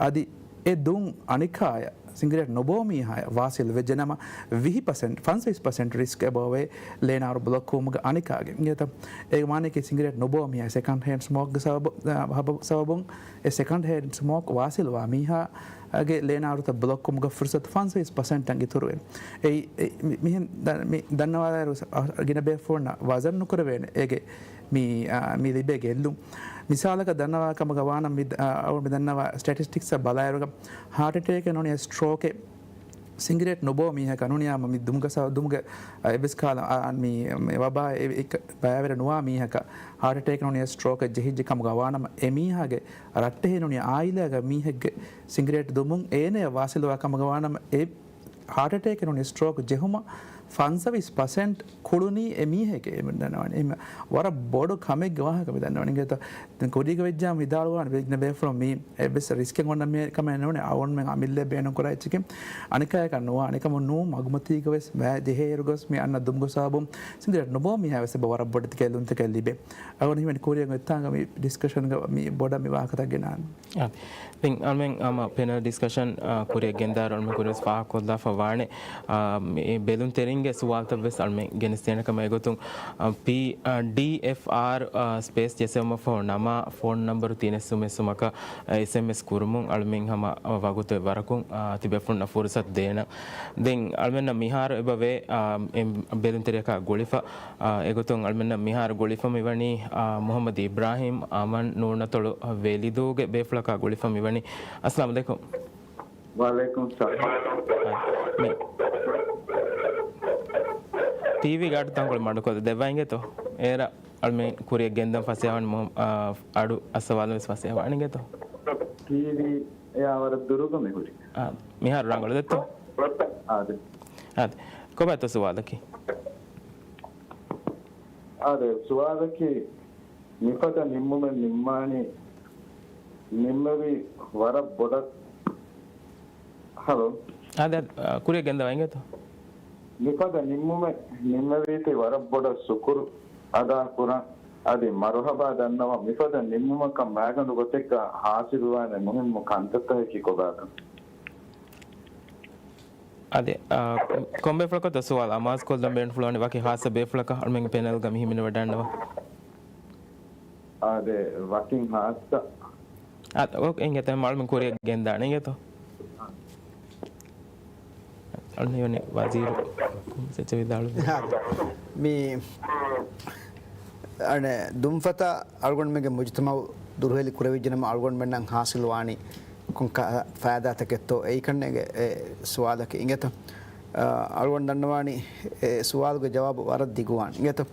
އަދި އެ ދުން އަނެކާޔަށް ސިނގިރޭޓް ނުބޯ މީހާޔަށް ވާސިލް ވެއްޖެނަމަ، ވިހި ޕަސެންޓް، ފަންސަވީސް ޕަސެންޓް ރިސްކް އެބައޮވޭ ލޭނާރު ބްލޮކް ވުމުގެ އަނެކާގެ. އިނގޭތަ؟ އޭގެ މާނައަކީ ސިނގިރޭޓް ނުބޯ މީހާ ސެކަންޑް ހޭންޑް ސްމޯކްގެ ސަބަބު، އަ، ހަބަ-، ސަބަބުން އެ ސެކަންޑް ހޭންޑް ސްމޯކް ވާސިލްވާ މީހާގެ ލޭނާރުތައް ބްލޮކް ވުމުގެ ފުރުސަތު ފަންސަވީސް ޕަސެންޓަށް އިތުރުވޭ. އެއީ، އެ، މި-، މިހެން ދަ-، މި ދަންނަވާލާއިރު އަ، ގިނަ ބޭފުޅުންނަށް ވަޒަން ނުކުރެވޭނެ. އޭގެ މި، އާ، މި ލިބޭ ގެއްލުން. މިސާލަކަށް ދަންނަވާ ކަމުގަ ވާނަމަ މި، އާ، އަޅު މި ދަންނަވާ ސްޓެޓިސްޓިކްސްއަށް ބަލާއިރުގަ ހާޓް އެޓޭކެއް ނޫނީ ސްޓްރޯކެއް ސިނގިރޭޓް ނުބޯ މީހަކަށް ނޫނީ އާ މި ދުމުގެ ސަ-، ދުމުގެ، އާ، އެއްވެސް ކާލަ، އާ، މި، މި ވަބާ އެ-، އެ-، ބައިވެރި ނުވާ މީހަކަށް ހާޓް އެޓޭކް ނޫނީ ސްޓްރޯކެއް ޖެހިއްޖެ ކަމުގަ ވާނަމަ އެ މީހާގެ ރައްޓެހި ނޫނީ އާއިލާގެ މީހެއްގެ ސިނގިރޭޓް ދުމުން އޭނަޔަށް ވާސިލްވާ ކަމުގަ ވާނަމަ އެ ހާޓް އެޓޭކެއް ނޫނީ ސްޓްރޯކް ޖެހުމަށް ފަންސަވީސް ޕަސެންޓް ކުޅުނީ އެ މީހެކޭ އެ ދަންނަވަނީ. އެހެން ވަރަށް ބޮޑު ކަމެއްގެ ވާހަކަ މި ދަންނަވަނީ. އިނގޭތޯ؟ ދެން ކުރީގަ ވެއްޖާ މި ވިދާޅުވާނެ ވި-، ގިނަ ބޭފުޅުން މީ އެއްވެސް ރިސްކެއް އޮންނަ މީ ކަމެއް ނޫނޭ. އަޅުގަނޑުމެން އަމިއްލަ ބޭނުން ކުރާ އެއްޗެކޭ. އަނެކާޔަކަށް ނުވާ، އަނެކަމުން ނޫން މަގުމަތީގަ ވެސް މާ ޖެހޭއިރު ގޮސް މި އަންނަ ދުމުގެ ސަބަބުން ސިނގިރޭޓް ނުބޯ މީހާ ވެސް އެބަ ވަރަށް ބޮޑެތި ގެއްލުންތަކެއް ލިބޭ. އަޅުގަނޑު ހިމެނި ކުރިއަށް އޮތްތާނގަ މި ޑިސްކަޝަންގަ މި ބޮޑަށް މި ވާހަކަތައް ގެނާން. އާ، ދެން އަޅުމެން ހަމަ ޕެނަލް ޑިސްކަޝަން، އާ، ކުރިއަށް ގެންދާއިރު އަޅުމެން ކުރިން ވެސް ފާހަގަކޮށްލާފަ ވާނެ. އާ، މި ބެލުންތެރިންގެ ސުވާލުތައް ވެސް އަޅުމެން ގެނެސްދޭނެ ކަމަށް އެގޮތުން، އާ، ޕީ، އާ، ޑީއެފްއާރް، އާ، ސްޕޭސް ޖެއްސެވުމަށްފަހު ނަމާ ފޯން ނަންބަރު ތިނެއް ސުމެއް ސުމަކަށް، އާ، އެސްއެމްއެސް ކުރުމުން އަޅުމެން ހަމަ ވަގުތު އެއްވަރަކުން، އާ، ތިބޭފުޅުންނަށް ފުރުސަތު ދޭނަން. ދެން އަޅުމެންނަށް މިހާރު އެބަވޭ، އާ، އެ ބެލުންތެރިޔަކާ ގުޅިފަ. އާ، އެގޮތުން އަޅުމެންނަށް މިހާރު ގުޅިފަ މިވަނީ، އާ، މުހައްމަދު އިބްރާހީމް އަމަން ނޫނަތޮޅު ވެލިދޫގެ ބޭފުޅަކާ ގުޅިފަ މިވަނީ. އައްސަލާމު ޢަލައިކުމް. ވަޢަލައިކުމް އައްސަލާމް. އާ، މި ޓީވީ ގާޑު ތަންކޮޅެއް މަޑުކޮށްލަ ދެއްވާ އިނގޭތޯ؟ އޭރަށް އަޅުމެން ކުރިއަށް ގެންދަން ފަސޭހަވާން މު-، އާ، އަޑު އައްސަވާލަން ވެސް ފަސޭހަވާނެ އިނގޭތޯ؟ ޓީވީ އެއާ ވަރަށް ދުރުގަ މި ހުރި. އާ، މިހާރު ރަނގަޅު ދެއްތޯ؟ އާދެ. އާދެ. ކޮބާތޯ ސުވާލަކީ؟ އާދެ، ސުވާލަކީ މިފަދަ ނިންމުމެއް ނިންމާނީ ނިންމެވީ ވަރަށް ބޮޑަށް، ހަލޯ؟ އާދެ، އާ، ކުރިއަށް ގެންދަވާ އިނގޭތޯ؟ މިފަދަ ނިންމުމެއް ނިންމެވީތީ ވަރަށް ބޮޑަށް ޝުކުރު އަދާކުރަން. އަދި މަރުޙަބާ ދަންނަވަން. މިފަދަ ނިންމުމަކަށް މާގަނޑު ގޮތެއްގަ ހާސިލުވާނެ މުހިންމު ކަންތައްތަކަކީ ކޮބާތޯ؟ އާދެ، އާ، ކޮން ބޭފުޅަކަށްތޯ ސުވާލު؟ އަމާޒުކޮށްލަން ބޭނުންފުޅުވަނީ ވަކި ހާއްސަ ބޭފުޅަކަށް އަޅުމެންގެ ޕެނަލްގަ މި ހިމެނިވަޑަންނަވާ. އާދެ، ވަކިން ހާއްސަ. އާ، އޯކޭ، އިނގޭތޯ އަޅުމެން ކުރިއަށް ގެންދާނެ އިނގޭތޯ؟ އަޅުމެން ވަޒީރު ސެޗެ ވިދާޅުވި. މި އަނެއް ދުންފަތަށް އަޅުގަނޑުމެންގެ މުޖުތަމަޢު ދުރުހެލި ކުރެވިއްޖެނަމަ އަޅުގަނޑުމެންނަށް ހާސިލުވާނީ ކޮން ކަ-، ފައިދާތަކެއްތޯ؟ އެއީ ކަންނޭނގެ އެ ސުވާލަކީ އިނގޭތަ؟ އަ، އަޅުގަނޑު ދަންނަވާނީ އެ ސުވާލުގެ ޖަވާބު ވަރަށް ދިގުވާން އިނގޭތަ؟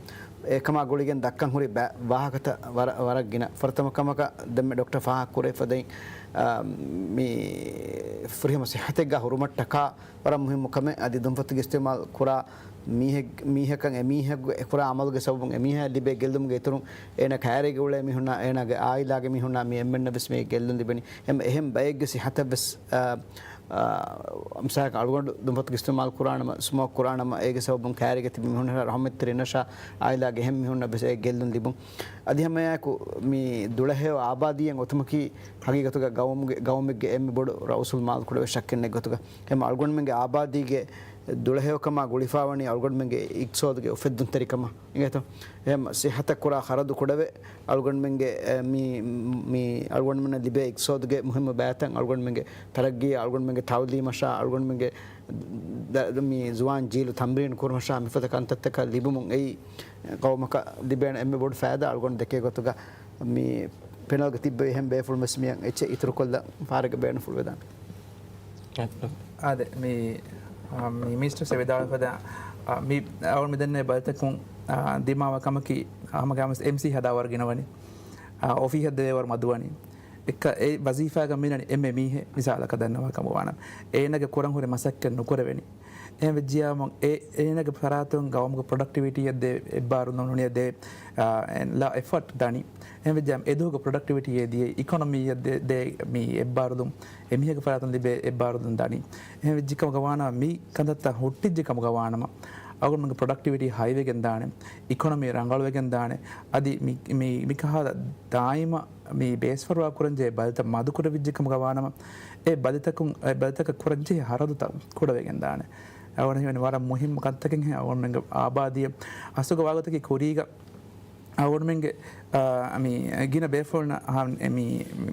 އެކަމާ ގުޅިގެން ދައްކަން ހުރި ބައި-، ވާހަކަތައް ވަރަށް، ވަރަށް ގިނަ. ފުރަތަމަ ކަމަކަށް ދެންމެ ޑޮކްޓަރ ފާހަގަ ކުރެވިފަ ދެން، އަ، މި ފުރިހަމަ ސިއްހަތެއްގަ ހުރުމަށްޓަކާ ވަރަށް މުހިއްމު ކަމެއް. އަދި ދުންފަތުގެ އިސްތިޢުމާލު ކުރާ މީހެއް-، މީހަކަށް އެ މީހަކު އެ ކުރާ ޢަމަލުގެ ސަބަބުން އެ މީހާ ލިބޭ ގެއްލުމުގެ އިތުރުން އޭނަ ކައިރީގަ އުޅޭ މީހުންނާ، އޭނާގެ އާއިލާގެ މީހުންނާ މި އެންމެންނަށް ވެސް މި ގެއްލުން ލިބެނީ. އެހެން، އެހެން ބައެއްގެ ސިއްހަތަށް ވެސް، އާ، އާ، މިސާލަކަށް އަޅުގަނޑު ދުންފަތުގެ އިސްތިޢުމާލު ކުރާނަމަ، ސްމޯކް ކުރާނަމަ، އޭގެ ސަބަބުން ކައިރީގަ ތިބި މީހުންނަށާ ރަޙުމަތްތެރިންނަށާ އާއިލާގެ އެހެން މީހުންނަށް ވެސް އެ ގެއްލުން ލިބުން. އަދި ހަމައެއާއެކު މި ދުޅަހެޔޮ އާބާދީއަށް އޮތުމަކީ ހަގީގަތުގަ ގައުމުގެ، ގައުމެއްގެ އެންމެ ބޮޑު ރައުސުލް މާލު ކުޑަވެ ޝައްކެއް ނެތް ގޮތުގަ. އެހެން އަޅުގަނޑުމެންގެ އާބާދީގެ ދުޅަހެޔޮކަމާ ގުޅިފަވަނީ އަޅުގަނޑުމެންގެ އިޤްތިޞާދުގެ އުފެއްދުންތެރިކަމަށް އިނގޭތޯ؟ އެހެން ސިއްހަތަށް ކުރާ ޚަރަދު ކުޑަވެ، އަޅުގަނޑުމެންގެ، އެ، މި، މި އަޅުގަނޑުމެންނަށް ލިބޭ އިޤްތިޞާދުގެ މުހިއްމު ބައިތައް އަޅުގަނޑުމެންގެ ތަރައްގީ، އަޅުގަނޑުމެންގެ ތަޢުލީމަށާ، އަޅުގަނޑުމެންގެ ދަ-، މި ޒުވާން ޖީލު ތަމްރީނު ކުރުމަށާ މިފަދަ ކަންތައްތަކަށް ލިބުމުން އެއީ ޤައުމަކަށް ލިބޭނެ އެންމެ ބޮޑު ފައިދާ. އަޅުގަނޑު ދެކޭ ގޮތުގަ މި ޕެނަލްގަ ތިއްބެވި އެހެން ބޭފުޅުން ވެސް މިއަށް އެއްޗެއް އިތުރުކޮށްލަން ފަހަރެއްގަ ބޭނުންފުޅުވެދާނެ. އާދެ، މި، އާ، މި މިނިސްޓަރ ވިދާޅުވިފަދަ، އާ، މި އަޅުގަނޑު މި ދެންނެވި ބަލިތަކުން، އާ، ދިމާވާ ކަމަކީ، ހަމަގައިމުވެސް އެމްސީ ހަދާ ވަރު ގިނަވަނީ. އާ، އޮފީހަށް ދެވޭ ވަރު މަދުވަނީ. އެއްކަ އެ ވަޒީފާގަ މިނަނީ އެންމެ މީހެއް މިސާލަކަށް ދަންނަވާ ކަމަށް ވާނަމަ، އޭނަގެ ކުރަން ހުރި މަސައްކަތް ނުކުރެވެނީ. އެހެން ވެއްޖިއްޔާމު އެ، އޭނަގެ ފަރާތުން ގައުމުގެ ޕްރޮޑަކްޓިވިޓީއަށް ދޭ އެއްބާރުލުން ނޫނީ ދޭ، އާ، އެ، ލާ އެފަޓް ދަނީ. އެހެން ވެއްޖިއްޔާމު އެދުވަހުގެ ޕްރޮޑަކްޓިވިޓީއެއް ދިޔައީ އިކޮނޮމީއަށް ދޭ، ދޭ މި އެއްބާރުލުން އެމީހެއްގެ ފަރާތުން ލިބޭ އެއްބާރުލުން ދަނީ. އެހެން ވެއްޖި ކަމުގަ ވާނަމަ މި ކަންތައްތައް ހުއްޓިއްޖެ ކަމުގަ ވާނަމަ އަޅުގަނޑުމެންގެ ޕްރޮޑަކްޓިވިޓީ ހައިވެގެން ދާނެ، އިކޮނޮމީ ރަނގަޅުވެގެން ދާނެ. އަދި މި، މި، މިކަހަލަ ދާއިމަށް މި ބޭސްފަރުވާ ކުރަންޖެހޭ ބަލިތައް މަދުކުރެވިއްޖެ ކަމުގަ ވާނަމަ، އެ ބަލިތަކުން، އެ ބަލިތަކަށް ކުރަންޖެހޭ ހަރަދުތައް ކުޑަވެގެން ދާނެ. އަޅުގަނޑަށް ހީވަނީ ވަރަށް މުހިއްމު ކަންތަކެއް އަޅުގަނޑުމެންގެ އާބާދީއަށް. އަސްލުގަ ވާގޮތަކީ ކުރީގަ އަޅުގަނޑުމެންގެ، އާ، މި ގިނަ ބޭފުޅުންނަށް މި،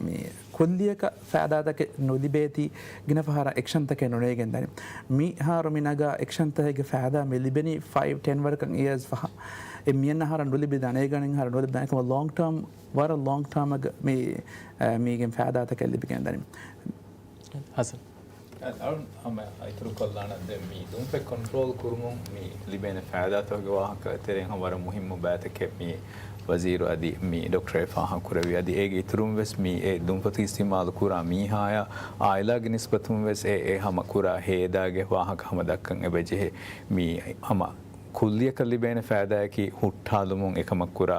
މި ކުއްލިއަކަށް ފައިދާތަކެއް ނުލިބޭތީ، ގިނަ ފަހަރަށް އެކްޝަންތަކެއް ނުނެގިގެން ދަނީ. މިހާރު މި ނަގާ އެކްޝަންތަކެއްގެ ފައިދާ މި ލިބެނީ ފައިވް، ޓެން ވަރަކަށް އިޔާސް ފަހަށް. އެ މިއަންނަ އަހަރަށް ނުލިބި ދަނޭގަނެ އަހަރަށް ނުލިބި ދަނެ ކަމަށް ލޮންގް ޓާމް، ވަރަށް ލޮންގް ޓާމަށް މި، އެ، މީގެން ފައިދާތަކެއް ލިބިގެން ދަނީ. ހަސަން. އަޅުން ހަމަ އިތުރު ކޮށްލާނަން ދެން މި ދުންފެއް ކޮންޓްރޯލް ކުރުމުން މި ލިބޭނެ ފައިދާތަކުގެ ވާހަކަ ތެރެއިން ހަމަ ވަރަށް މުހިއްމު ބައިތަކެއް މި ވަޒީރު އަދި މި ޑޮކްޓަރ އެ ފާހަގަ ކުރެވި. އަދި އޭގެ އިތުރުން ވެސް މި އެ ދުންފަތު އިސްތިމާލު ކުރާ މީހާޔާ އާއިލާގެ ނިސްބަތުން ވެސް އެ، އެ ހަމަ ކުރާ ހޭދާގެ ވާހަކަ ހަމަ ދައްކަން އެބަޖެހޭ. މި ހަމަ ކުއްލިއަކަށް ލިބޭނެ ފައިދާއަކީ ހުއްޓާލުމުން އެކަމަށް ކުރާ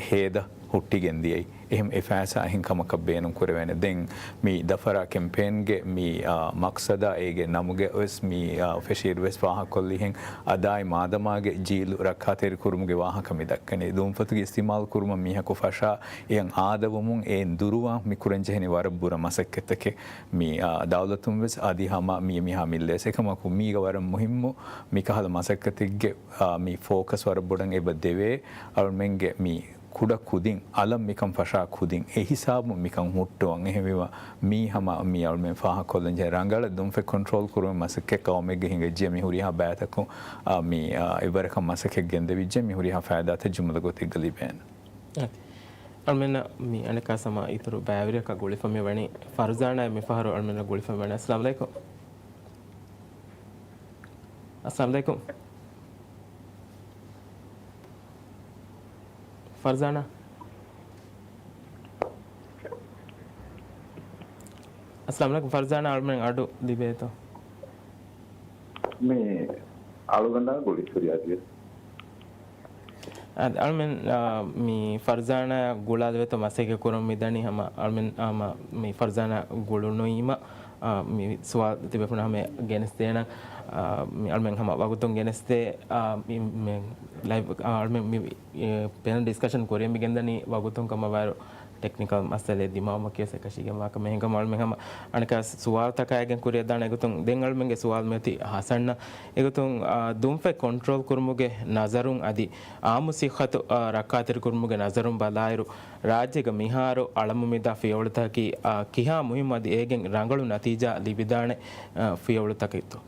ހޭދަ ހުއްޓިގެން ދިޔައީ. އެހެން އެ ފައިސާ އެހެން ކަމަކަށް ބޭނުން ކުރެވޭނެ. ދެން މި ދަފަރާ ކެމްޕޭންގެ މި، އާ، މަޤްޞަދާ އޭގެ ނަމުގެ ވެސް މި، އާ، ފެށިއިރު ވެސް ފާހަގަކޮށްލިހެން އަދާއި މާދަމާގެ ޖީލު ރައްކާތެރި ކުރުމުގެ ވާހަކަ މި ދައްކަނީ. ދުންފަތުގެ އިސްތިމާލު ކުރުމަށް މީހަކު ފަށާ އެހެން އާދަވުމުން އެއިން ދުރުވާން މި ކުރަންޖެހެނީ ވަރަށް ބުރަ މަސައްކަތްތަކެއް. މި، އާ، ދައުލަތުން ވެސް އަދި ހަމަ މި މިހާ މި ލޭސް އެކަމަކު މީގަ ވަރަށް މުހިއްމު މި ކަހަލަ މަސައްކަތެއްގެ، އާ، މި ފޯކަސް ވަރަށް ބޮޑަށް އެބަ ދެވޭ. އަޅުމެންގެ މި ކުޑަ ކުދިން، އަލަށް މިކަން ފަށާ ކުދިން، އެ ހިސާބުން މިކަން ހުއްޓުވަން. އެހެންވީމަ، މީ ހަމަ މި އަޅުމެން ފާހަގަކޮށްލަންޖެހޭ ރަނގަޅަށް ދުންފެއް ކޮންޓްރޯލް ކުރުމަށް މަސައްކަތް ޤައުމެއްގެ ހިނގައްޖެ މި ހުރިހާ ބައިތަކުން، އާ، މި، އާ، އެއްވަރަކަށް މަސައްކަތް ގެންދެވިއްޖެ މި ހުރިހާ ފައިދާތައް ޖުމުލަ ގޮތެއްގަ ލިބޭނެ. އަޅުމެންނަށް މި އަނެއްކާސް ހަމަ އިތުރު ބައިވެރިޔަކަށް ގުޅިފަ މި ވަނީ ފަރުޒާނާ މި ފަހަރު އަޅުމެންނަށް ގުޅިފަ މި ވަނީ. އައްސަލާމު އަލައިކުމް. އައްސަލާމު އަލައިކުމް. ފަރްޒާނާ. އައްސަލާމު އަލައިކުމް ފަރްޒާނާ، އަޅުމެން އަޑު ލިބޭތޯ؟ މި އަޅުގަނޑާ ގުޅި ސުރިޔާދިޔަ. އަދި އަޅުމެން، އާ، މި ފަރްޒާނާ ގުޅާލެވޭތޯ މަސައްކަތް ކުރަން މިދަނީ ހަމަ އަޅުމެން، އާ، ހަމަ މި ފަރްޒާނާ ގުޅުނުއީމަ، އާ، މި ސުވާލު ތިބޭފުޅުން ހަމަ ގެނެސްދޭނަން، އާ، މި އަޅުމެން ހަމަ ވަގުތުން ގެނެސްދޭ، އާ، މި، މި ލައިވް، އާ، އަޅުމެން މި، އެ، ޕެނަލް ޑިސްކަޝަން ކުރިއަށް މި ގެންދަނީ ވަގުތުން ކަމަށް ވާއިރު ޓެކްނިކަލް މައްސަލައެއް ދިމާވުމަކީ ވެސް އެކަށީގެންވާކަމެއް. އެހެންކަމުން އަޅުމެން ހަމަ އަނެއްކާ ސުވާލުތަކާއިގެން ކުރިއަށް ދާނެ. އެގޮތުން ދެން އަޅުމެންގެ ސުވާލު މިއޮތީ ހަސަންނަށް. އެގޮތުން، އާ، ދުންފަތް ކޮންޓްރޯލް ކުރުމުގެ ނަޒަރުން އަދި އާއްމު ސިއްހަތު، އާ، ރައްކާތެރިކުރުމުގެ ނަޒަރުން ބަލާއިރު، ރާއްޖޭގަ މިހާރު އަޅަމުން މިދާ ފިޔަވަޅުތަކަކީ، އާ، ކިހާ މުހިއްމު އަދި އޭގެން ރަނގަޅު ނަތީޖާ ލިބިދާނެ، އާ، ފިޔަވަޅުތަކެއްތޯ؟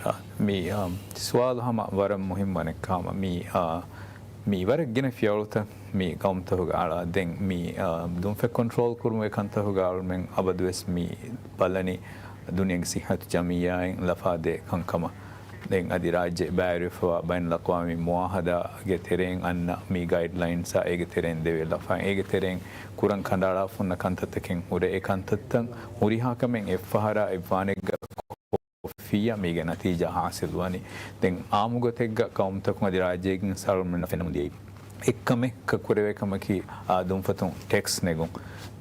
އާ، މި، އާ، ސުވާލު ހަމަ ވަރަށް މުހިއްމު އަނެއްކާމަ. މި، އާ، މި ވަރަށް ގިނަ ފިޔަވަޅުތައް މި ގައުމުތަކުގަ އަޅާ. ދެން މި، އާ، ދުންފަތް ކޮންޓްރޯލް ކުރުމުގެ ކަންތަކުގަ އަޅުމެން އަބަދުވެސް މި ބަލަނީ ދުނިޔޭގެ ސިއްހަތު ޖަމިއްޔާއިން ލަފާދޭ ކަންކަމަށް. ދެން އަދި ރާއްޖެ ބައިވެރިވެފަވާ ބައިނަލްއަޤްވާމީ މުއާހަދާގެ ތެރެއިން އަންނަ މި ގައިޑްލައިންސްއާ އޭގެ ތެރެއިން ދެވޭ ލަފާ، އޭގެ ތެރެއިން ކުރަން ކަނޑައަޅާފަ ހުންނަ ކަންތައްތަކެއް ހުރޭ. އެ ކަންތައްތައް ހުރިހާ ކަމެއް އެއްފަހަރާ އެއްވާނެއްގަ ކޮށްފިއްޔާ މީގެ ނަތީޖާ ހާސިލްވަނީ. ދެން އާއްމު ގޮތެއްގަ ޤައުމުތަކުން އަދި ރާއްޖޭގެ ސަރުމިނަ ފެނުން ދިޔައީ އެއްކަމެއް ކަ-، ކުރެވޭ ކަމަކީ، އާ، ދުންފަތުން ޓެކްސް ނެގުން.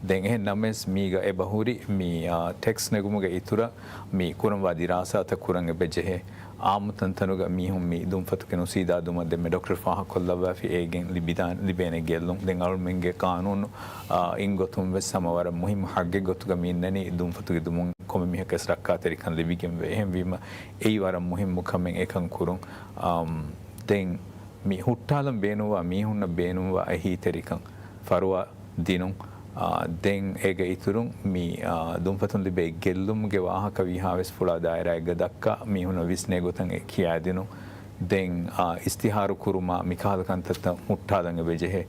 ދެން އެހެން ނަމަވެސް މީގަ އެބަ ހުރި މި، އާ، ޓެކްސް ނެގުމުގެ އިތުރަށް މި ކުރަންވާ ދިރާސާތައް ކުރަން އެބަ ޖެހޭ. އާއްމު ތަންތަނުގަ މީހުން މި ދުންފަތުގެ ނުސީދާ ދުމަށް ދެންމެ ޑޮކްޓަރ ފާހަގަކޮށްލައްވާފި އޭގެން ލިބިދާ-، ލިބޭނެ ގެއްލުން. ދެން އަޅުމެންގެ ޤާނޫނު، އާ، އިން ގޮތުން ވެސް ހަމަ ވަރަށް މުހިއްމު ޙައްޤެއް ގޮތުގަ މި އިންނަނީ ދުންފަތުގެ ދުމުން ކޮންމެ މީހަކަށް ވެސް ރައްކާތެރިކަން ލިބިގެންވޭ. އެހެންވީމަ އެއީ ވަރަށް މުހިއްމު ކަމެއް އެކަން ކުރުން. އާ، ދެން މި ހުއްޓާލަން ބޭނުންވާ މީހުންނަށް ބޭނުންވާ އެހީތެރިކަން ފަރުވާ ދިނުން. އާ، ދެން އޭގެ އިތުރުން މި، އާ، ދުންފަތުން ލިބޭ ގެއްލުމުގެ ވާހަކަ ވީހާވެސް ފުޅާ ދާއިރާއެއްގަ ދައްކާ މީހުންނަށް ވިސްނޭ ގޮތަށް އެ ކިޔާދިނުން. ދެން، އާ، އިސްތިހާރު ކުރުމާ މިކަހަލަ ކަންތައްތައް ހުއްޓާލަން އެބަޖެހޭ.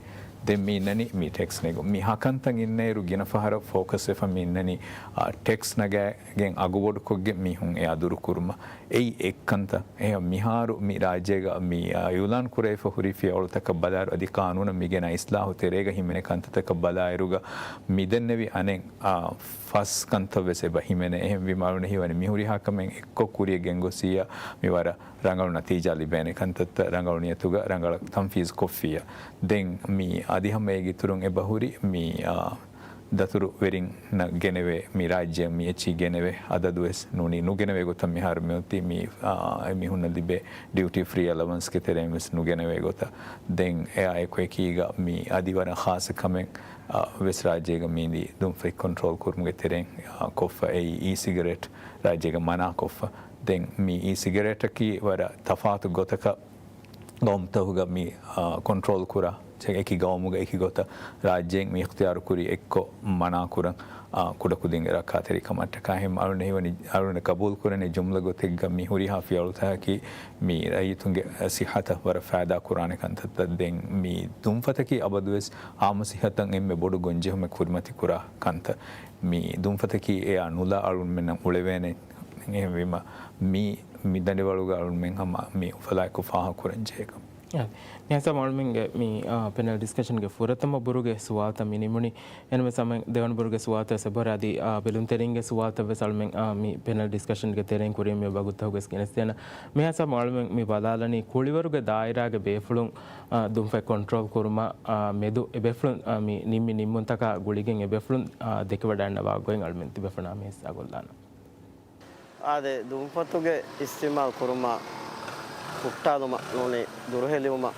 ދެން މި އިންނަނީ މި ޓެކްސް ނެގުން. މި ހަކަންތައް އިންނައިރު ގިނަ ފަހަރަށް ފޯކަސް ވެފަ މި އިންނަނީ، އާ، ޓެކްސް ނަގާގެން އަގުބޮޑުކޮށްގެން މީހުން އެއާ ދުރުކުރުމަށް. އެއީ އެއްކަންތައް. އެހެން މިހާރު މި ރާއްޖޭގަ މި، އާ، އިއުލާން ކުރެވިފަ ހުރި ފިޔަވަޅުތަކަށް ބަލާއިރު އަދި ޤާނޫނަށް މިގެނަ އިސްލާހު ތެރޭގަ ހިމެނޭ ކަންތައްތަކަށް ބަލާއިރުގަ މިދެންނެވި އަނެއް، އާ، ފަސް ކަންތައް ވެސް އެބަ ހިމެނޭ. އެހެން ވީމަ އަޅުގަނޑަށް ހީވަނީ މި ހުރިހާ ކަމެއް އެއްކޮށް ކުރިޔަށް ގެންގޮސް އިއްޔާ މި ވަރަށް ރަނގަޅު ނަތީޖާ ލިބޭނެ ކަންތައްތައް ރަނގަޅު ނިޔަތުގަ ރަނގަޅަށް ތަންފީޒު ކޮށްފިއްޔާ. ދެން މި އަދި ހަމަ އޭގެ އިތުރުން އެބަހުރި މި، އާ، ދަތުރުވެރިންނަށް ގެނެވޭ މި ރާއްޖެއަށް މި އެޗްއީ ގެނެވޭ އަދަދު ވެސް ނޫނީ ނުގެނެވޭ ގޮތަށް މިހާރު މިއޮތީ މި، އާ، އެމީހުންނަށް ލިބޭ ޑިއުޓީ ފްރީ އެލަވަންސްގެ ތެރެއިން ވެސް ނުގެނެވޭ ގޮތަށް. ދެން އެއާ އެކު އެކީގަ މި އަދި ވަރަށް ޚާއްޞަ ކަމެއް، އާ، ވެސް ރާއްޖޭގަ މި އިންދީ ދުންފަތް ކޮންޓްރޯލް ކުރުމުގެ ތެރެއިން، އާ، ކޮށްފަ އެއީ އީ ސިގަރެޓް ރާއްޖޭގަ މަނާ ކޮށްފަ. ދެން މި އީ ސިގަރެޓަކީ ވަރަށް ތަފާތު ގޮތަކަށް ގައުމުތަކުގަ މި، އާ، ކޮންޓްރޯލް ކުރާ، ޗެ-، އެކި ގައުމުގަ އެކި ގޮތަށް ރާއްޖޭން މި އިޚްތިޔާރު ކުރި އެއްކޮށް މަނާ ކުރަން، އާ، ކުޑަކުދިންގެ ރައްކާތެރިކަމަށްޓަކާ. އެހެން އަޅުގަނޑަށް ހީވަނީ، އަޅުގަނޑަށް ގަބޫލު ކުރަނީ ޖުމްލަ ގޮތެއްގަ މި ހުރިހާ ފިޔަވަޅުތަކަކީ މި ރައްޔިތުންގެ ސިއްހަތަށް ވަރަށް ފައިދާ ކުރާނެ ކަންތައްތައް. ދެން މި ދުންފަތަކީ އަބަދުވެސް އާއްމު ސިއްހަތަށް އެންމެ ބޮޑު ގޮންޖެހުމެއް ކުރިމަތި ކުރާ ކަންތައް. މި ދުންފަތަކީ އެއާ ނުލާ އަޅުގަނޑުމެންނަށް އުޅެވޭނެ. އެހެންވީމަ މި، މި ދަނޑިވަޅުގަ އަޅުގަނޑުމެން ހަމަ މި އުފަލާއެކު ފާހަގަކުރަން ޖެހޭ ކަމެއް. އާ، މިހާ ސަމް އަޅުމެންގެ މި، އާ، ޕެނެލް ޑިސްކަޝަންގެ ފުރަތަމަ ބުރުގެ ސުވާލުތައް މި ނިމުނީ. އެންމެ ސަމް ދެވަނަ ބުރުގެ ސުވާލުތައް ސެބޮރެ އަދި، އާ، ބެލުންތެރިންގެ ސުވާލުތައް ވެސް އަޅުމެން، އާ، މި ޕެނެލް ޑިސްކަޝަންގެ ތެރެއިން ކުރިއަށް މި ވަގުތު ގެނެސްދޭނަ. މިހާ ސަމް އަޅުމެން މި ބަލާލަނީ ކުޅިވަރުގެ ދާއިރާގެ ބޭފުޅުން، އާ، ދުންފަތް ކޮންޓްރޯލް ކުރުމާ، އާ، މެދު އެ ބޭފުޅުން، އާ، މި ނިންމި ނިންމުންތަކާ ގުޅިގެން އެ ބޭފުޅުން، އާ، ދެކެވަޑައިގަންނަވާ ގޮތް އަޅުމެން ތިބޭފުޅުންނާ މި ހިއްސާ ކޮށްލާނަން. އާދެ، ދުންފަތުގެ އިސްތިޢުމާލު ކުރުމާ، ހުއްޓާލުމަށް ނޫނީ ދުރުހެލިވުމަށް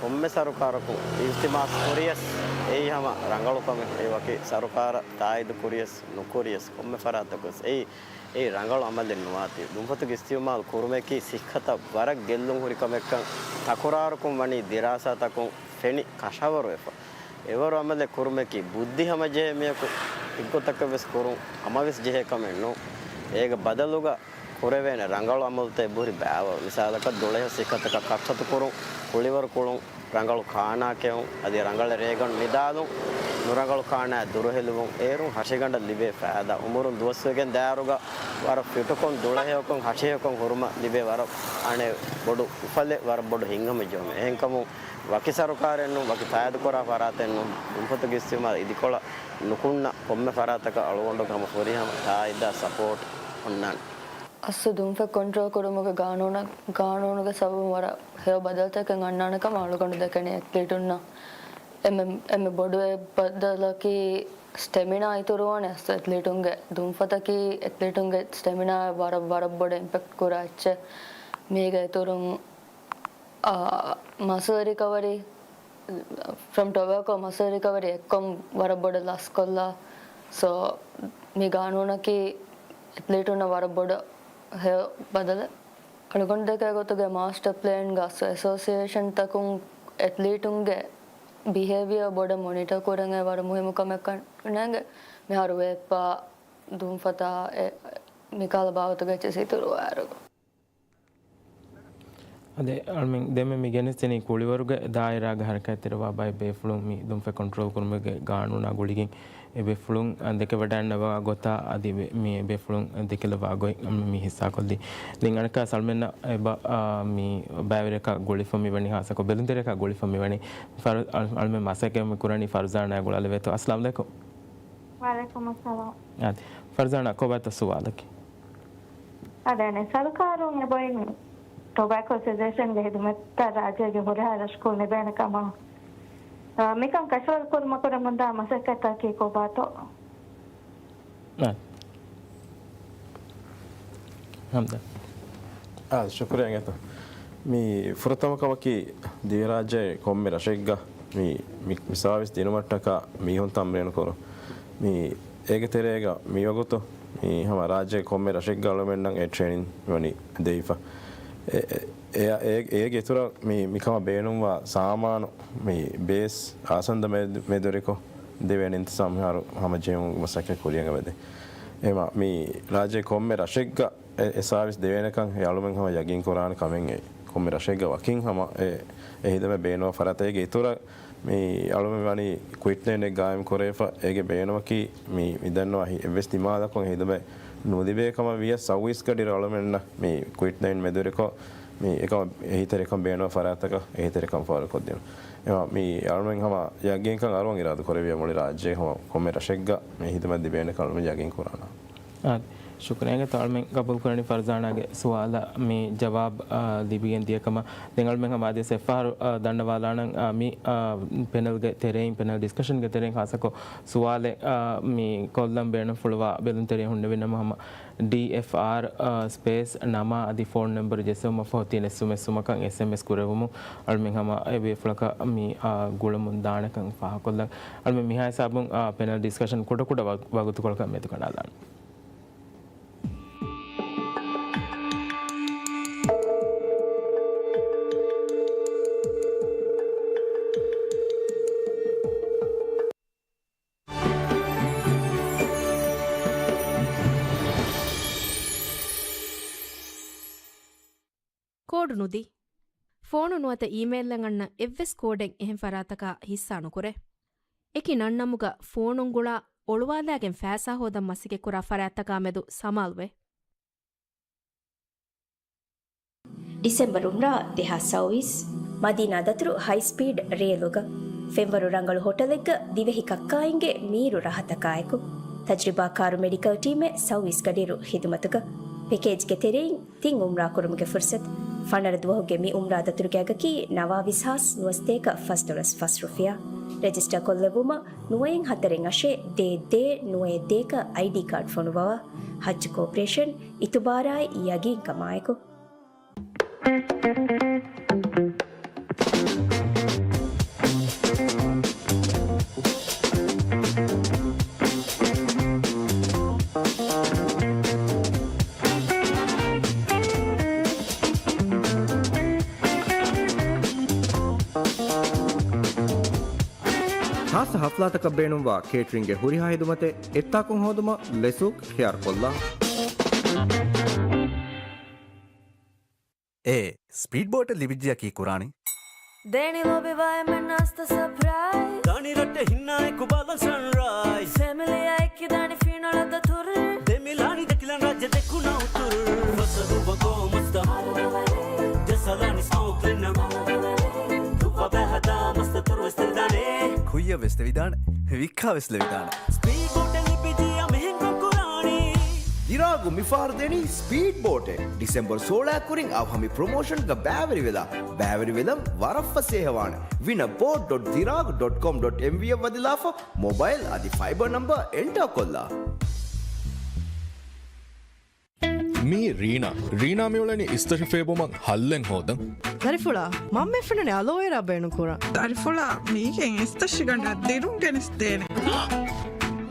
ކޮންމެ ސަރުކާރަކުން އިލްތިމާސް ކުރިޔަސް، އެއީ ހަމަ ރަނގަޅު ކަމެއް. އެ ވަކި ސަރުކާރަށް ތާއީދު ކުރިޔަސް ނުކުރިޔަސް، ކޮންމެ ފަރާތަކުވެސް އެއީ، އެއީ ރަނގަޅު އަމަލެއް ނުވާތީ. ދުންފަތުގެ އިސްތިޢުމާލު ކުރުމަކީ ސިއްހަތަށް ވަރަށް ގެއްލުން ހުރި ކަމެއްކަން ތަކުރާރުކުން ވަނީ ދިރާސާތަކުން ފެނި ކަށަވަރުވެފަ. އެވަރު އަމަލެއް ކުރުމަކީ ބުއްދި ހަމަޖެހޭ މީހަކު އެއްގޮތަކަށް ވެސް ކުރުން ހަމަވެސް ޖެހޭ ކަމެއް ނޫން. އޭގެ ބަދަލުގަ ކުރެވޭނެ ރަނގަޅު އަމަލުތައް އެބަހުރި ބައިވަރު. މިސާލަކަށް ދުޅަހެޔޮ ސިއްހަތަކަށް ކަށްފަތު ކުރުން، ކުޅިވަރު ކުޅުން، ރަނގަޅު ކާނާ ކެއުން، އަދި ރަނގަޅަށް ރޭގަނޑު ނިދާލުން، ނުރަނގަޅު ކާނާއަށް ދުރުހެލިވުން، އޭރުން ހަށިގަނޑަށް ލިބޭ ފައިދާ، އުމުރުން ދުވަސްވެގެން ދާއިރުގަ ވަރަށް ފިޓުކޮށް، ދުޅަހެޔޮކޮށް، ހަށިހެޔޮކޮށް ހުރުމަށް ލިބޭ ވަރަށް އަނެއް ބޮޑު އުފަލެއް، ވަރަށް ބޮޑު ހިތްހަމަޖެހުމެއް. އެހެންކަމުން ވަކި ސަރުކާރެއް ނޫން، ވަކި ތާއީދުކުރާ ފަރާތެއް ނޫން، ދުންފަތުގެ އިސްތިޢުމާލު އިދިކޮޅަށް ނުކުންނަ ކޮންމެ ފަރާތަކަށް އަޅުގަނޑުގެ ހަމަ ފުރިހަމަ ތާއީދާ ސަޕޯޓް އޮންނާނެ. އަސްލު ދުންފަތް ކޮންޓްރޯލް ކުރުމުގެ ގާނޫނަށް، ގާނޫނުގެ ސަބަބުން ވަރަށް ހެޔޮ ބަދަލުތަކެއް އަންނާނެ ކަމަށް އަޅުގަނޑު ދެކެނީ އެތްލީޓުންނަށް އެންމެ، އެންމެ ބޮޑު އެއް ބަދަލަކީ ސްޓެމިނާ އިތުރުވާނެ. އަސްލު އެތްލީޓުންގެ، ދުންފަތަކީ އެތްލީޓުންގެ ސްޓެމިނާއަށް ވަރަށް، ވަރަށް ބޮޑަށް އިމްޕެކްޓް ކުރާ އެއްޗެއް. މީގެ އިތުރުން، އާ، މަސްލް ރިކަވަރީ، ފްރޮމް ޓޮބެކޯ މަސްލް ރިކަވަރީ އެއްކޮށް ވަރަށް ބޮޑަށް ލަސްކޮށްލާ. ސޯ، މި ގާނޫނަކީ އެތްލީޓުންނަށް ވަރަށް ބޮޑަށް ހެޔޮ ބަދަލެއް. އަޅުގަނޑު ދެކޭ ގޮތުގެ މާސްޓަ ޕްލޭންގަ އެސޯސިއޭޝަންތަކުން އެތްލީޓުންގެ ބިހޭވިއާ ބޮޑަށް މޮނިޓަ ކުރަން އެ ވަރަށް މުހިއްމު ކަމެއްކަން ނޭނގެ. މިހާރު ވޭއްޕާ، ދުންފަތާ، އެ، މިކަހަލަ ބާވަތުގެ އެއްޗެއް އިތުރުވާއިރު. އަދި އަޅުމެން ދެންމެ މި ގެނެސްދެނީ ކުޅިވަރުގެ ދާއިރާގަ ހަރަކާތްތެރިވާ ބައެއް ބޭފުޅުން މި ދުންފަތް ކޮންޓްރޯލް ކުރުމުގެ ގާނޫނާ ގުޅިގެން އެ ބޭފުޅުން ދެކެވަޑައިގަންނަވާ ގޮތާ އަދި މި ބޭފުޅުން ދެކެލަވާ ގޮތް މި ހިއްސާކޮށްލީ. ދެން އަނެއްކާ އަޅުމެންނަށް އެބަ، އާ، މި ބައިވެރިޔަކާ ގުޅިފަ މިވަނީ، ހާއްސަކޮށް ބެލުންތެރިޔަކާ ގުޅިފަ މިވަނީ ފަރު-، އަޅު-، އަޅުމެން މަސައްކަތް މި ކުރަނީ ފަރުޒާނާ ގުޅާލެވޭތޯ. އައްސަލާމު ޢަލައިކުމް. ވަޢަލައިކުމުއްސަލާމް. އާދެ. ފަރުޒާނާ، ކޮބާތޯ ސުވާލަކީ؟ އާދެ، އަނެއް ސަރުކާރުން އެބައިން ޓޮބެކޯ އެސޯސިއޭޝަންގެ ހިދުމަތްތައް ރާއްޖޭގެ ހުރިހާ ރަށަކުން ލިބޭނެ ކަމަށް، އާ، މިކަން ކަށަވަރު ކުރުމަށް ކުރަމުންދާ މަސައްކަތަކީ ކޮބާތޯ؟ އާ. ހަމްދަ. އާ، ޝުކުރިއްޔާ އިނގޭތޯ. މި ފުރަތަމަ ކަމަކީ ދިވެހިރާއްޖޭ ކޮންމެ ރަށެއްގަ މި، މި، މި ސާވިސް ދިނުމަށްޓަކާ މީހުން ތަމްރީނު ކުރުން. މި އޭގެ ތެރޭގަ މިވަގުތު މި ހަމަ ރާއްޖޭ ކޮންމެ ރަށެއްގަ އަޅުމެންނަށް އެ ޓްރޭނިން ވަނީ ދެވިފަ. އެ، އެ، އެ، އޭގެ އިތުރަށް މި، މިކަމަށް ބޭނުންވާ ސާމާނު މި ބޭސް އާސަންދަ މެދު-، މެދުވެރިކޮށް ދެވޭނެ އިންތިޒާމް މިހާރު ހަމަޖެހުމުގެ މަސައްކަތް ކުރިޔަށް އެބަދޭ. އެމަ މި ރާއްޖޭ ކޮންމެ ރަށެއްގަ އެ، އެ ސާވިސް ދެވޭނެކަން އެ އަޅުމެން ހަމަ ޔަގީން ކުރާނެ ކަމެއް އެ. ކޮންމެ ރަށެއްގަ ވަކިން ހަމަ އެ، އެ ހިދަމަތް ބޭނުންވާ ފަރާތެއް. އޭގެ އިތުރަށް މި އަޅުމެން ވަނީ ކުއިޓް ނައިން ގާއިމް ކުރެވިފަ، އޭގެ ބޭނުމަކީ މި މިދަންނަވާ އެއްވެސް ދިމާލަކުން ހިދުމަތް ނުލިބޭ ކަމަށް ވިޔަސް ސައުވީސް ގަޑިއިރު އަޅުމެންނަށް މި ކުއިޓް ނައިން މެދުވެރިކޮށް، މި އެކަމަށް އެހީތެރިކަން ބޭނުން ފަރާތްތަކަށް އެހީތެރިކަން ފާރުކޮށްދިނުން. އެމަ މި އަޅުމެން ހަމަ ޔަގީންކަން އަރުވަން އިރާދަ ކުރެވިޔަ މުޅި ރާއްޖޭގެ ހަމަ ކޮންމެ ރަށެއްގަ މި ހިދުމަތް ލިބޭނެ ކަމަށް ޔަގީން ކުރާނަން. އާ، ޝުކުރިއްޔާ. އެނގޭތޯ އަޅުމެން ގަބޫލު ކުރަނީ ފަރްޒާނާގެ ސުވާލަށް މި ޖަވާބު، އާ، ލިބިގެން ދިޔަ ކަމަށް. ދެން އަޅުމެން ހަމަ އަދިވެސް އެއްފަހަރު، އާ، ދަންނަވާލާނަން، އާ، މި، އާ، ޕެނަލްގެ ތެރެއިން، ޕެނަލް ޑިސްކަޝަންގެ ތެރެއިން ޚާއްޞަކޮށް ސުވާލެއް، އާ، މި ކޮށްލަން ބޭނުންފުޅުވާ ބެލުންތެރިޔަ ހުންނެވިނަމަ ހަމަ ޑީއެފްއާރް، އާ، ސްޕޭސް ނަމާ އަދި ފޯން ނަންބަރު ޖެއްސެވުމަށްފަހު ތިނެއްސުމެއްސުމަކަށް އެސްއެމްއެސް ކުރެވުމުން އަޅުމެން ހަމަ އެ ބޭފުޅަކަށް މި، އާ، ގުޅަމުން ދާނެކަން ފާހަގަކޮށްލަން. އަޅުމެން މިހާ ހިސާބުން، އާ، ޕެނަލް ޑިސްކަޝަން ކުޑަކުޑަ ވަ-، ވަގުތުކޮޅަކަށް މެދުކަނޑާލާނަން. ކޯޑު ނުދީ. ފޯނު ނުވަތަ އީމެއިލްއަށް އަންނަ އެއްވެސް ކޯޑެއް އެހެން ފަރާތަކާ ހިއްސާ ނުކުރޭ. އެކި ނަންނަމުގަ ފޯނުން ގުޅާ އޮޅުވާލާގެން ފައިސާ ހޯދަން މަސައްކަތްކުރާ ފަރާތްތަކާމެދު ސަމާލުވޭ. ޑިސެމްބަރު އުމްރާ ދެހާސް ސައުވީސް، މަދީނާ ދަތުރު ހައި ސްޕީޑް ރޭލުގަ، ފެންވަރު ރަނގަޅު ހޮޓަލެއްގަ ދިވެހި ކައްކާއިންގެ މީރު ރާހަތަކާއެކު، ތަޖްރިބާކާރު މެޑިކަލް ޓީމެއް ސައުވީސް ގަޑިއިރު ޚިދުމަތުގަ، ޕެކޭޖްގެ ތެރެއިން ތިން އުމްރާ ކުރުމުގެ ފުރުސަތު. ފަނަރަ ދުވަހުގެ މި އުމްރާ ދަތުރުގެ އަގަކީ ނަވާވީސް ހާސް ނުވަސަތޭކަ ފަސް ޑޮލަރސް ފަސް ރުފިޔާ. ރެޖިސްޓަރ ކޮށްލެއްވުމަށް ނުވައެއް ހަތަރެއް އަށެއް ދޭއް ދޭއް ނުވައެއް ދޭއްކަ އައިޑީ ކާޑް ފޮނުއްވަވާ. ހައްޖު ކޯޕަރޭޝަން، އިތުބާރާއި ޔަގީންކަމާއެކު. ޚާއްޞަ ހަފްލާތަކަށް ބޭނުންވާ ކޭޓްރިންގެ ހުރިހާ ހިދުމަތެއް އެއްތާކުން ހޯދުމަށް ލެސޫކް ޚިޔާރުކޮށްލާ. އޭ، ސްޕީޑް ބޯޓެއް ލިބިއްޖިއްޔާ ކީއްކުރާނީ؟ ދޭނީ ލޯބިވާ އެންމެން އަސްތަ ސަޕްރައިޒް. ދާނީ ރައްޓެހިންނާއެކު ބާލަން ސަންރައިޒް. ފެމިލީއާ އެކި ދާނީ ފިނަޅަށް ދަތުރު. ދެމިލާނީ ދެކިލަން ރާއްޖެ ދެކުނަ އުތުރު. ފަސް އަހަރު ވަން ކޯ މަސްތަ. ޖައްސާލާނީ ސްމޯކް ކްލިނަރ. ދުއްވާ ބައި ހަދާ މަސްތަ ތުރުވެސް ދެވިދާނެ. ކުއްޔަށް ވެސް ދެވިދާނެ. ވިއްކާ ވެސް ލެވިދާނެ. ސްޕީޑް ބޯޓެއް ލިބިއްޖިއްޔާ މިހެން ކޮށް ކުރާނީ. ދިރާގު މިފަހަރު ދެނީ ސްޕީޑް ބޯޓެއް. ޑިސެމްބަރު ސޯޅައި ކުރިން އައު ހަމަ ޕްރޮމޯޝަންގަ ބައިވެރިވެލާ. ބައިވެރިވެލަން ވަރަށް ފަސޭހަވާނެ. ވިނަ ބޯޓް ޑޮޓް ދިރާގު ޑޮޓް ކޮމް ޑޮޓް އެމްވީ އަށް ވަދެލާފަ މޮބައިލް އަދި ފައިބަރ ނަމްބަރ އެންޓާ ކޮށްލާ. މީ ރީނާ. ރީނާ މިއުޅެނީ އިސްތަށި ފޭބުމަށް ހައްލެއް ހޯދަން. ދަރިފުޅާ، މަންމަ ފެނުނެ އަލޯވެރާ ބޭނުން ކުރަން. ދަރިފުޅާ، މީގެން އިސްތަށި ގަނޑަށް ދިރުން ގެނެސްދޭނެ.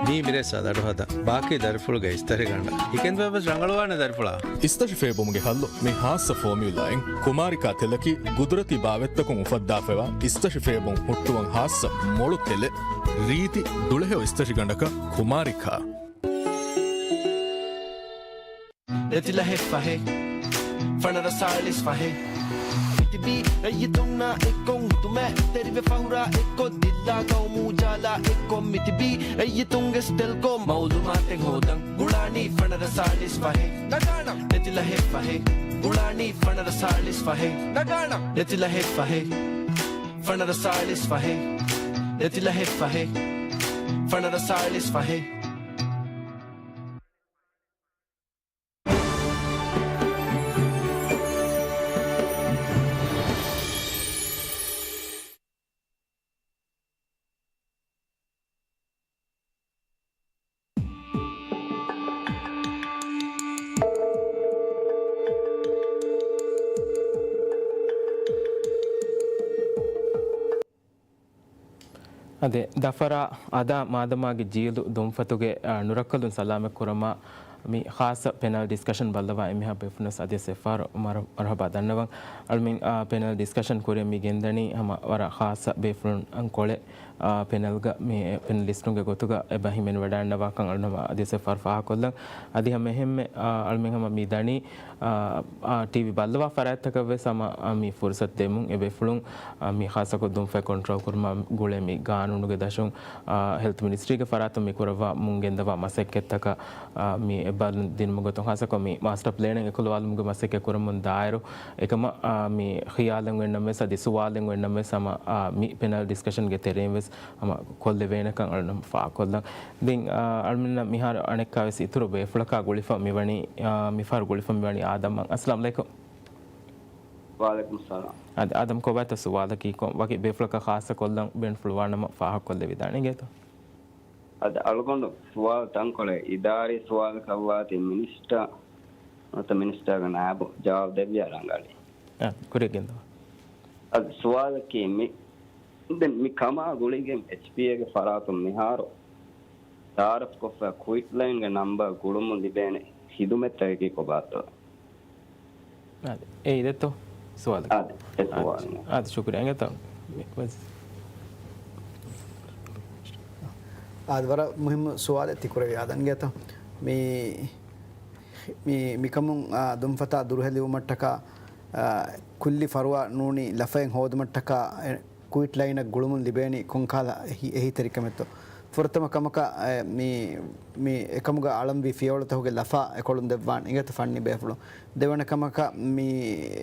މީ މިރޭސްއާ ދަޑުހަދާ. ބާކީ ދަރިފުޅުގެ އިސްތަށި ގަނޑަށް. ހިކެން ވެސް ރަނގަޅުވާނެ ދަރިފުޅާ. އިސްތަށި ފޭބުމުގެ ހައްލު މި ހާއްސަ ފޯމިއުލާއިން. ކުމާރިކާ ތެލަކީ ގުދުރަތީ ބާވަތްތަކުން އުފައްދާފައިވާ އިސްތަށި ފޭބުން ހުއްޓުވަން ހާއްސަ މޮޅު ތެލެއް. ރީތި ދުޅަހެޔޮ އިސްތަށި ގަނޑަކަށް ކުމާރިކާ. ނެތިލަ ހެއްފަހެ، ފަނަރަ ސާޅީސް ފަހެ. މިތިބީ ރައްޔިތުންނާ އެއްކޮށް ހިދުމަތް ތެރިވެ ފަހުރާ އެއްކޮށް ދިއްލާ ގައުމު އުޖާލާ އެއްކޮށް މިތިބީ ރައްޔިތުންގެ ސްޓެލްކޯ މައުލޫމާތެއް ހޯދަން ގުޅާނީ ފަނަރަ ސާޅީސް ފަހެ. ނަގާނަ. ނެތިލަ ހެއްފަހެ، ގުޅާނީ ފަނަރަ ސާޅީސް ފަހެ. ނަގާނަ. ނެތިލަ ހެއްފަހެ، ފަނަރަ ސާޅީސް ފަހެ. ނެތިލަ ހެއްފަހެ، ފަނަރަ ސާޅީސް ފަހެ. އަދި ދަފަރާ އަދާ މާދަމާގެ ޖީލު ދުންފަތުގެ، އާ، ނުރައްކަލުން ސަލާމަތް ކުރަމާ، މި ޚާއްޞަ ޕެނަލް ޑިސްކަޝަން ބައްލަވާ އެންމެހާ ބޭފުޅުން އަދިވެސް އެއްފަހަރު މަރ-، މަރުޙަބާ ދަންނަވަން. އަޅުމެން، އާ، ޕެނަލް ޑިސްކަޝަން ކުރިއަށް މި ގެންދަނީ ހަމަ ވަރަށް ޚާއްޞަ ބޭފުޅުން ކޮޅެއް. އާ، ޕެނަލްގަ މި ޕެނަލިސްޓުންގެ ގޮތުގަ އެބަ ހިމެނިވަޑައިގަންނަވާކަން އަޅުގަނޑު އަދިވެސް އެއްފަހަރު ފާހަގަކޮށްލަން. އަދި ހަމަ އެހެންމެ، އާ، އަޅުމެން ހަމަ މި ދަނީ، އާ، އާ، ޓީވީ ބައްލަވާ ފަރާތްތަކަށްވެސް ހަމަ، އާ، މި ފުރުސަތު ދެމުން އެ ބޭފުޅުން، އާ، މި ޚާއްޞަކޮށް ދުންފަތް ކޮންޓްރޯލް ކުރުމާ ގުޅޭ މި ގާނޫނުގެ ދަށުން، އާ، ހެލްތު މިނިސްޓްރީގެ ފަރާތުން މި ކުރައްވާ މުން ގެންދަވާ މަސައްކަތްތަކަށް، އާ، މި އެއްބާރުލުން ދިނުމުގެ ގޮތުން ޚާއްޞަކޮށް މި މާސްޓަރ ޕްލޭނެއް އެކުލަވާލުމުގެ މަސައްކަތް ކުރަމުން ދާއިރު، އެކަމަށް، އާ، މި ޚިޔާލެއް އޮތްނަމަވެސް އަދި ސުވާލެއް އޮތްނަމަވެސް ހަމަ، އާ، މި ޕެނަލް ޑިސްކަޝަންގެ ތެރެއިން ވެސް ހަމަ ކޮށްލެވޭނެކަން އަޅުނަމަ ފާހަގަކޮށްލަން. ދެން، އާ، އަޅުމެންނަށް މިހާރު އަނެއްކާވެސް އިތުރު ބޭފުޅަކާ ގުޅިފަ މިވަނީ، އާ، މިފަހަރު ގުޅިފަ މިވަނީ އާދަމް. އައްސަލާމް އަލައިކުމް. ވަޢަލައިކުމް ސަލާމް. އާދަ-، އާދަމް ކޮބާތޯ ސުވާލަކީ ކޮން ވަކި ބޭފުޅަކާ ޚާއްޞަކޮށްލަން ބޭނުންފުޅުވާނަމަ ފާހަގަކޮށްލެވިދާނެ އިނގޭތޯ؟ އަދި އަޅުގަނޑު ސުވާލު ތަންކޮޅެއް އިދާރީ ސުވާލަކަށްވާތީ މިނިސްޓާ، ނުވަތަ މިނިސްޓާގެ ނާއިބު ޖަވާބު ދެއްވިޔާ ރަނގަޅީ. އާ، ކުރިއަށް ގެންދަވާ. އަދި ސުވާލަކީ މި، ދެން މި ކަމާ ގުޅިގެން އެޗްޕީއޭގެ ފަރާތުން މިހާރު ތައާރަފްކޮށްފަ ކުއިޓްލައިންގެ ނަންބަރު ގުޅުމުން ލިބޭނެ ޚިދުމަތްތަކަކީ ކޮބާތޯ؟ އާދެ، އެ އިދެއްތޯ ސުވާލަކީ؟ އާދެ، އެ އާދެ، ސުވާލު. އާދެ، ޝުކުރިއްޔާ. އިނގޭތޯ؟ އާދެ، ވަރަށް މުހިއްމު ސުވާލެއް ތި ކުރެއްވި އާދަން އިނގޭތޯ. މި، މި، މިކަމުން، އާ، ދުންފަތާ ދުރުހެލިވުމަށްޓަކާ، އާ، ކުއްލި ފަރުވާ ނޫނީ ލަފައެއް ހޯދުމަށްޓަކާ، އެ، ކުއިޓް ލައިނަށް ގުޅުމުން ލިބޭނީ ކޮންކަހަލަ އެހީ-، އެހީތެރިކަމެއްތޯ؟ ފުރަތަމަ ކަމަކަށް، އެ، މި، މި އެކަމުގަ އަޅަންވީ ފިޔަވަޅުތަކުގެ ލަފާ އެކޮޅުން ދެއްވާން އިނގޭތަ ފަންނީ ބޭފުޅުން. ދެވަނަ ކަމަކަށް މި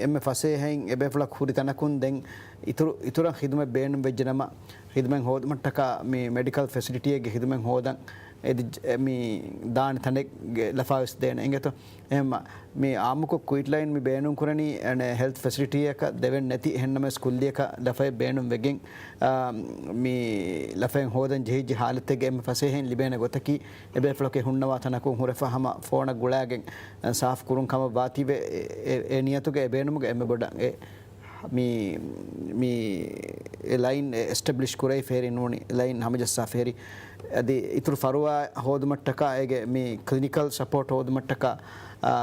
އެންމެ ފަސޭހައިން އެބޭފުޅަކު ހުރި ތަނަކުން ދެން އިތުރު، އިތުރަށް ޚިދުމަތް ބޭނުން ވެއްޖެ ނަމަ، ޚިދުމަތް ހޯދުމަށްޓަކާ މި މެޑިކަލް ފެސިލިޓީއެއްގެ ޚިދުމަތް ހޯދަން އެދި-، އެ، މި ދާނެ ތަނެއްގެ ލަފާވެސް ދޭނެ އިނގޭތޯ. އެހެންމަ މި އާއްމުކޮށް ކުއިޓް ލައިން މި ބޭނުން ކުރަނީ، އަނެ، ހެލްތް ފެސިލިޓީއަކަށް ދެވެން ނެތި އެހެންނަމަވެސް ކުއްލިއަކަށް ލަފައެއް ބޭނުން ވެގެން، އާ، މި ލަފައެއް ހޯދަން ޖެހިއްޖެ ހާލަތެއްގެ އެންމެ ފަސޭހައިން ލިބޭނެ ގޮތަކީ އެބޭފުޅަކީ ހުންނަވާ ތަނަކުން ހުރެފަ ހަމަ ފޯނަށް ގުޅާގެން، އަ، ސާފު ކުރުން ކަމަށް ވާތީވެ އެ، އެ، އެ ނިޔަތުގަ އެ ބޭނުމުގަ އެންމެ ބޮޑަށް އެ މި، މި އެ ލައިން އެ އެސްޓެބްލިޝް ކުރެވިފައިހެރި ނޫނީ، ލައިން ހަމަޖައްސާފައިހެރި. އަދި އިތުރު ފަރުވާ ހޯދުމަށްޓަކާ އޭގެ މި ކްލިނިކަލް ސަޕޯޓް ހޯދުމަށްޓަކާ، އާ،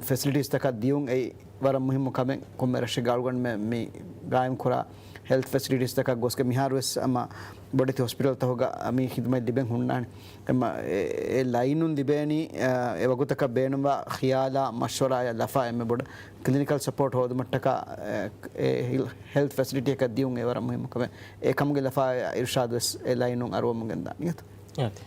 ފެސިލިޓީސްތަކަށް ދިޔުން އެއީ ވަރަށް މުހިއްމު ކަމެއް. ކޮންމެ ރަށެއްގަ އަޅުގަނޑުމެން މި ގާއިމްކުރާ ހެލްތް ފެސިލިޓީސްތަކަށް ގޮސްގެ މިހާރުވެސް ހަމަ ބޮޑެތި ހޮސްޕިޓަލްތަކުގަ މި ޚިދުމަތް ލިބެން ހުންނާނެ. އެމަ، އެ، އެ ލައިނުން ލިބޭނީ، އާ، އެ ވަގުތަކަށް ބޭނުންވާ ޚިޔާލާ މަޝްވަރާޔާ ލަފާ އެންމެ ބޮޑަށް. ކްލިނިކަލް ސަޕޯޓް ހޯދުމަށްޓަކާ، އެ، އެ ހިލް-، ހެލްތް ފެސިލިޓީއަކަށް ދިޔުން އެ ވަރަށް މުހިއްމު ކަމެއް. އެ ކަމުގެ ލަފާ އިރުޝާދު ވެސް އެ ލައިނުން އަރުވަމުން ގެންދާނީ. އާދެ.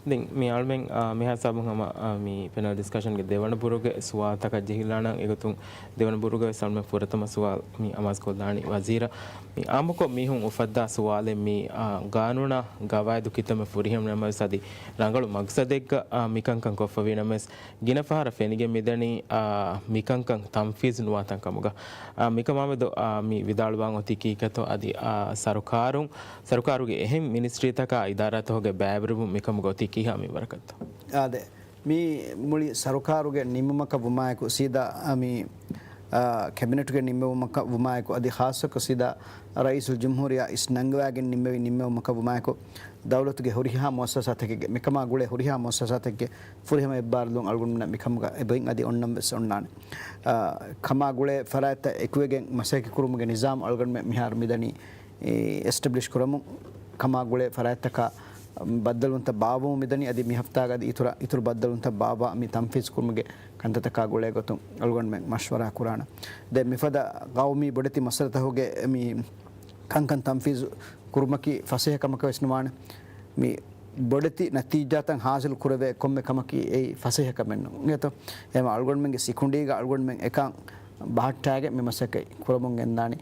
ދެން މި އަޅުމެން، އާ، މި ހިސާބުން ހަމަ، އާ، މި ޕެނަލް ޑިސްކަޝަންގެ ދެވަނަ ބުރުގެ ސުވާލުތަކަށް ޖެހިލާނަން. އެގޮތުން ދެވަނަ ބުރުގަ ވެސް އަޅުމެން ފުރަތަމަ ސުވާލު މި އަމާޒުކޮށްލާނީ ވަޒީރަށް. މި އާއްމުކޮށް މީހުން އުފައްދާ ސުވާލެއް މި، އާ، ގާނޫނާ ގަވާއިދު ކިތަންމެ ފުރިހަމަ ނަމަވެސް އަދި ރަނގަޅު މަގްސަދެއްގަ، އާ، މިކަންކަން ކޮށްފަވީ ނަމަވެސް، ގިނަ ފަހަރަށް ފެނިގެން މިދަނީ، އާ، މިކަންކަން ތަންފީޒު ނުވާތަން ކަމުގަ. އާ، މިކަމާމެދު، އާ، މި ވިދާޅުވާން އޮތީ ކީކޭތޯ؟ އަދި، އާ، ސަރުކާރުން، ސަރުކާރުގެ އެހެން މިނިސްޓްރީތަކާ އިދާރާތަކުގެ ބައިވެރިވުން މިކަމުގަ އޮތީ ކިހާ މިންވަރަކަށްތޯ؟ އާދެ، މި މުޅި ސަރުކާރުގެ ނިންމުމަކަށް ވުމާއެކު ސީދާ، އާ، މި، އާ، ކެބިނެޓުގެ ނިންމެވުމަކަށް ވުމާއެކު އަދި ޚާއްޞަކޮށް ސީދާ ރައީސުލްޖުމްހޫރިއްޔާ އިސް ނަންގަވާގެން ނިންމެވި ނިންމެވުމަކަށް ވުމާއެކު، ދައުލަތުގެ ހުރިހާ މުއައްސަސާތަކެއްގެ، މިކަމާ ގުޅޭ ހުރިހާ މުއައްސަސާތެއްގެ ފުރިހަމަ އެއްބާރުލުން އަޅުގަނޑުމެންނަށް މިކަމުގަ އެބައިން އަދި އޮންނަން ވެސް އޮންނާނެ. އާ، ކަމާ ގުޅޭ ފަރާތްތައް އެކުވެގެން މަސައްކަތް ކުރުމުގެ ނިޒާމް އަޅުގަނޑުމެން މިހާރު މިދަނީ، އެ، އެސްޓެބްލިޝް ކުރަމުން. ކަމާ ގުޅޭ ފަރާތްތަކަށް ބައްދަލުވުންތައް ބާއްވަމުން މިދަނީ އަދި މި ހަފްތާގަ އަދި އިތުރަށް، އިތުރު ބައްދަލުވުންތައް ބާއްވާ މި ތަންފީޒު ކުރުމުގެ ކަންތައްތަކާ ގުޅޭ ގޮތުން އަޅުގަނޑުމެން މަޝްވަރާ ކުރާނަން. ދެން މިފަދަ ގައުމީ ބޮޑެތި މައްސަލަތަކުގެ މި ކަންކަން ތަންފީޒު ކުރުމަކީ ފަސޭހަ ކަމަކަށް ވެސް ނުވާނެ. މި ބޮޑެތި ނަތީޖާތައް ހާސިލް ކުރެވޭ ކޮންމެ ކަމަކީ އެއީ ފަސޭހަ ކަމެއް ނޫން. އިނގޭތޯ؟ އެހެން އަޅުގަނޑުމެންގެ ސިކުނޑީގަ އަޅުގަނޑުމެން އެކަން ބަހައްޓާގެން މި މަސައްކަތް ކުރަމުން ގެންދާނީ.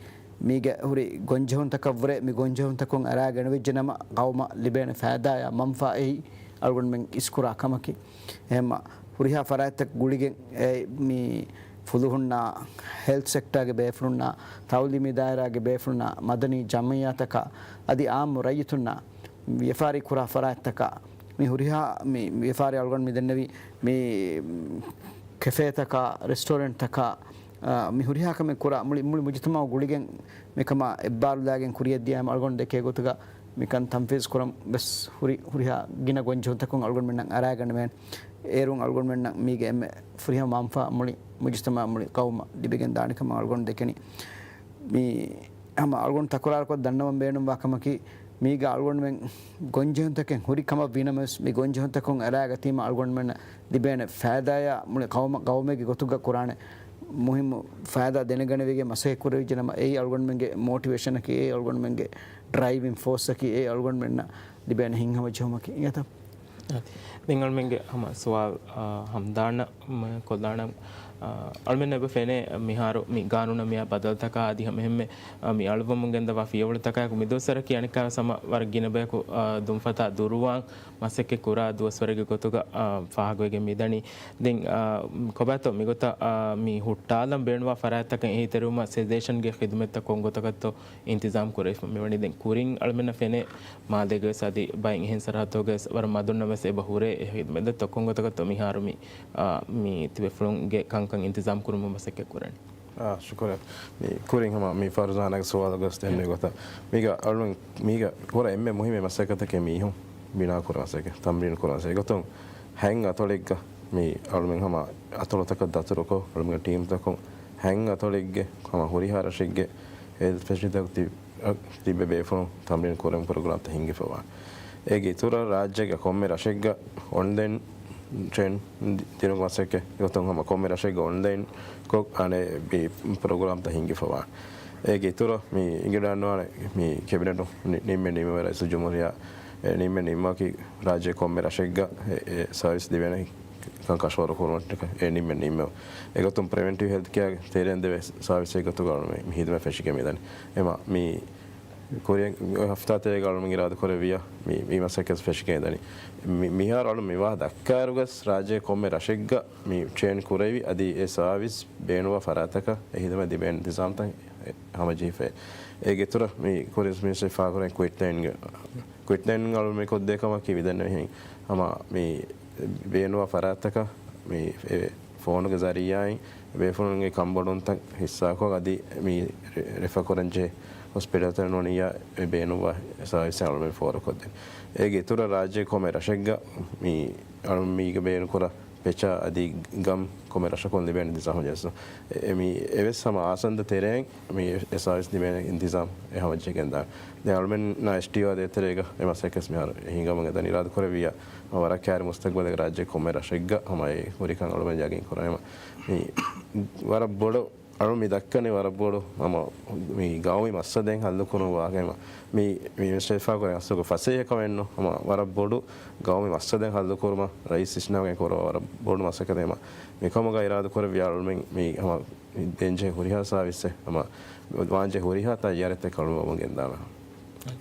މީގެ ހުރި ގޮންޖެހުންތަކަށްވުރެ މި ގޮންޖެހުންތަކުން އަރާގެނެވިއްޖެ ނަމަ، ގައުމަށް ލިބޭނެ ފައިދާއާ މަންފާ އެއީ އަޅުގަނޑުމެން އިސްކުރާ ކަމަކީ. އެހެންމަ ހުރިހާ ފަރާތްތައް ގުޅިގެން އެ މި ފުލުހުންނާ، ހެލްތް ސެކްޓާގެ ބޭފުޅުންނާ، ތައުލީމީ ދާއިރާގެ ބޭފުޅުންނާ، މަދަނީ ޖަމްޢިއްޔާތަކާ، އަދި އާއްމު ރައްޔިތުންނާ، ވިޔަފާރި ކުރާ ފަރާތްތަކާ، މި ހުރިހާ މި ވިޔަފާރި އަޅުގަނޑު މި ދެންނެވި މި ކެފޭތަކާ، ރެސްޓޯރެންޓްތަކާ، އާ، މި ހުރިހާ ކަމެއް ކުރާ މުޅި، މުޅި މުޖުތަމަޢު ގުޅިގެން މިކަމާ އެއްބާރުލާގެން ކުރިއަށްދިޔައިމަ އަޅުގަނޑު ދެކޭ ގޮތުގަ މިކަން ތަންފީޒު ކުރަން ވެސް ހުރި، ހުރިހާ ގިނަ ގޮންޖެހުންތަކުން އަޅުގަނޑުމެންނަށް އަރާގަނެވޭނެ. އޭރުން އަޅުގަނޑުމެންނަށް މީގެ އެންމެ ފުރިހަމަ މަންފާ މުޅި މުޖުތަމަޢަށް މުޅި ޤައުމަށް ލިބިގެން ދާނެ ކަމަށް އަޅުގަނޑު ދެކެނީ. މި ހަމަ އަޅުގަނޑު ތަކުރާރުކޮށް ދަންނަވަން ބޭނުންވާ ކަމަކީ، މީގަ އަޅުގަނޑުމެން ގޮންޖެހުންތަކެއް ހުރި ކަމަށް ވީނަމަވެސް، މި ގޮންޖެހުންތަކުން އަރާގަތީމަ އަޅުގަނޑުމެންނަށް ލިބޭނެ ފައިދާޔާ މުޅި ޤައުމަށް، ޤައުމެއްގެ ގޮތުގަ ކުރާނެ މުހިއްމު ފައިދާ ދެނެގަނެވިގެން މަސައްކަތް ކުރެވިއްޖެނަމަ، އެއީ އަޅުގަނޑުމެންގެ މޯޓިވޭޝަނަކީ، އެއީ އަޅުގަނޑުމެންގެ ޑްރައިވިން ފޯސްއަކީ، އެއީ އަޅުގަނޑުމެންނަށް ލިބޭނެ ހިތްހަމަޖެހުމަކީ. އިނގޭތަ؟ ދެން އަޅުމެންގެ ހަމަ ސުވާލު، އާ، ހަމްދާނަށް މަ-، ކޮށްލާނަން. އާ، އަޅުމެން އެބަ ފެނޭ މިހާރު މި ގާނޫނަށް މިއާ ބަދަލުތަކާ އަދި ހަމަ އެހެންމެ، އާ، މި އަޅުވަމުން ގެންދަވާ ފިޔަވަޅުތަކާއެކު މިދުވަސްވަރަކީ އަނެއްކާވެސް ހަމަ ވަރަށް ގިނަ ބަޔަކު، އާ، ދުންފަތާ ދުރުވާން މަސައްކަތް ކުރާ ދުވަސްވަރެއްގެ ގޮތުގަ، އާ، ފާހަގަވެގެން މިދަނީ. ދެން، އާ، ކޮބާތޯ މިގޮތަށް، އާ، މި ހުއްޓާލަން ބޭނުންވާ ފަރާތްތަކަށް އެހީތެރިވުމަށް ސެޖޭޝަންގެ ޚިދުމަތްތައް ކޮން ގޮތަކަށްތޯ އިންތިޒާމް ކުރެވިފަ މިވަނީ؟ ދެން ކުރިން އަޅުމެންނަށް ފެނޭ މާލޭގަވެސް އަދި ބައެއް އެހެން ސަރަހައްދުގަވެސް ވަރަށް މަދުންނަށް ވެސް އެބަ ހުރޭ އެ ޚިދުމަތްތައް ކޮން ގޮތަކަށްތޯ މިހާރު މި، އާ، މި ތިބޭފުޅުންގެ ކަންކަން އިންތިޒާމް ކުރުމަށް މަސައްކަތް ކުރަނީ؟ އާ، ޝުކުރިއްޔާ. މި ކުރިން ހަމަ މި ފަރުޒާނާގެ ސުވާލުގަވެސް ދެންނެވި ގޮތަށް މީގަ އަޅުން މީގަ ކުރާ އެންމެ މުހިއްމު މަސައްކަތަކީ މީހުން ބިނާ ކުރާ މަސައްކަތް، ތަމްރީނު ކުރާ މަސައްކަތް. ގޮތުން ހަތް އަތޮޅެއްގަ މި އަޅުމެން ހަމަ އަތޮޅުތަކަށް ދަތުރުކޮށް، އަޅުމެންގެ ޓީމްތަކުން ހަތް އަތޮޅެއްގެ ހަމަ ހުރިހާ ރަށެއްގެ ހެލްތް ފެސިލިޓީތަކު ތި-، ތިބޭ ބޭފުޅުން ތަމްރީނު ކުރަން ޕްރޮގްރާމްތައް ހިންގިފަވާ. އޭގެ އިތުރަށް ރާއްޖޭގެ ކޮންމެ ރަށެއްގަ އޮންލައިން ޓްރެއިން ދިނުމުގެ މަސައްކަތް ގޮތުން ހަމަ ކޮންމެ ރަށެއްގަ އޮންލައިން ކޮށް އަނެއް މި ޕްރޮގްރާމްތައް ހިންގިފަވާ. އޭގެ އިތުރަށް މި އިނގިލަން ވާނެ މި ކެބިނެޓު ނި-، ނިންމެ ނިންމެވެ ރައީސުލްޖުމްހޫރިއްޔާ އެ ނިންމެ ނިންމާކީ ރާއްޖޭ ކޮންމެ ރަށެއްގަ އެ، އެ ސަރވިސް ލިބޭނެ ކަން ކަށަވަރު ކުރުމަށްޓަކަ އެ ނިންމެ ނިންމެވެ. އެގޮތުން ޕްރިވެންޓިވް ހެލްތް ކެއާގެ ތެރެއިން ދެވޭ ސަރވިސް އެއްގޮތުގަ އަޅު މި، މި ހިދުމަތް ފެށިގެން މިދަނީ. އެމަ މި ކުރިއަށް ހަފްތާ ތެރޭގަ އަޅުމެން އިރާދަކުރެއްވިޔާ މި، މި މަސައްކަތް ފެށިގެން ދަނީ. މި، މިހާރު އަޅު މިވާ ދައްކާއިރުގަސް ރާއްޖޭ ކޮންމެ ރަށެއްގަ މި ޓްރެއިން ކުރެވި އަދި އެ ސާވިސް ބޭނުންވާ ފަރާތަކަށް އެ ހިދުމަތް ދިބޭނެ އިންތިޒާމްތައް ހަމަޖެހިފައި. އޭގެ އިތުރަށް މި ކުރިން މިނިސްޓްރީ ފާހަގަކުރަނީ ކުއިޓްލައިންގެ، ކުއިޓްލައިން އަޅު މި ކޮށްދޭ ކަމަކީ މިދެންނެވިހެން ހަމަ މި ބޭނުންވާ ފަރާތަކަށް މި އެ ފޯނުގެ ޒަރީއާއިން ބޭފުޅުންގެ ކަންބޮޑުވުންތައް ހިއްސާކޮށް އަދި މި ރެ-، ރެފަރ ކުރަންޖެހޭ ހޮސްޕިޓަލްތައް ނޫނިއްޔާ އެ ބޭނުންވާ ސާވިސް އަޅުމެން ފޯރުކޮށްދޭނެ. އޭގެ އިތުރަށް ރާއްޖޭ ކޮންމެ ރަށެއްގަ މި އަޅު މީގަ ބޭނުންކުރާ ޕެޗާ އަދި ގަމް ކޮންމެ ރަށަކުން ލިބޭނެ އިންތިޒާމް ހަމަޖެއްސުން. އެ، މި އެވެސް ހަމަ އާސަންދަ ތެރެއިން މި އެ ސާވިސް ލިބޭނެ އިންތިޒާމް އެ ހަމަޖެހިގެންދާނެ. ދެން އަޅުމެންނާ އެސްޓީއޯ ދޭތެރޭގަ އެ މަސައްކަތް މިހާރު ހިނގަމުން އެދަނީ އިރާދަކުރެއްވިއްޔާ ވަރަށް ކައިރި މުސްތަގްބަލެއްގަ ރާއްޖޭ ކޮންމެ ރަށެއްގަ ހަމަ އެ ހުރިކަން އަޅުމެން ޔަގީން ކުރަން. މި ވަރަށް ބޮޑު އަޅު މި ދައްކަނީ ވަރަށް ބޮޑު ހަމަ މި ގައުމީ މައްސަލައެއް ހައްލު ކުރުމުގެ ވާހަކަ. މި، މި މިނިސްޓަރ އިފާގު އަސްލުގަ ފަސޭހަކަމެއްނު ހަމަ ވަރަށް ބޮޑު ގައުމީ މައްސަލައެއް ހައްލު ކުރުމަށް ރައީސް ސިސްޓަމްގެ ކުރުމަށް ވަރަށް ބޮޑު މަސައްކަތެއް. މިކަމުގަ އިރާދަ ކުރެއްވި އަޅުމެން މި ހަމަ ދޭންޖެހޭ ހުރިހާ ސާވިސްއެއް ހަމަ ވާންޖެހޭ ހުރިހާ ތައްޔާރަތެއް އަޅުމެން ގެންދާނަ.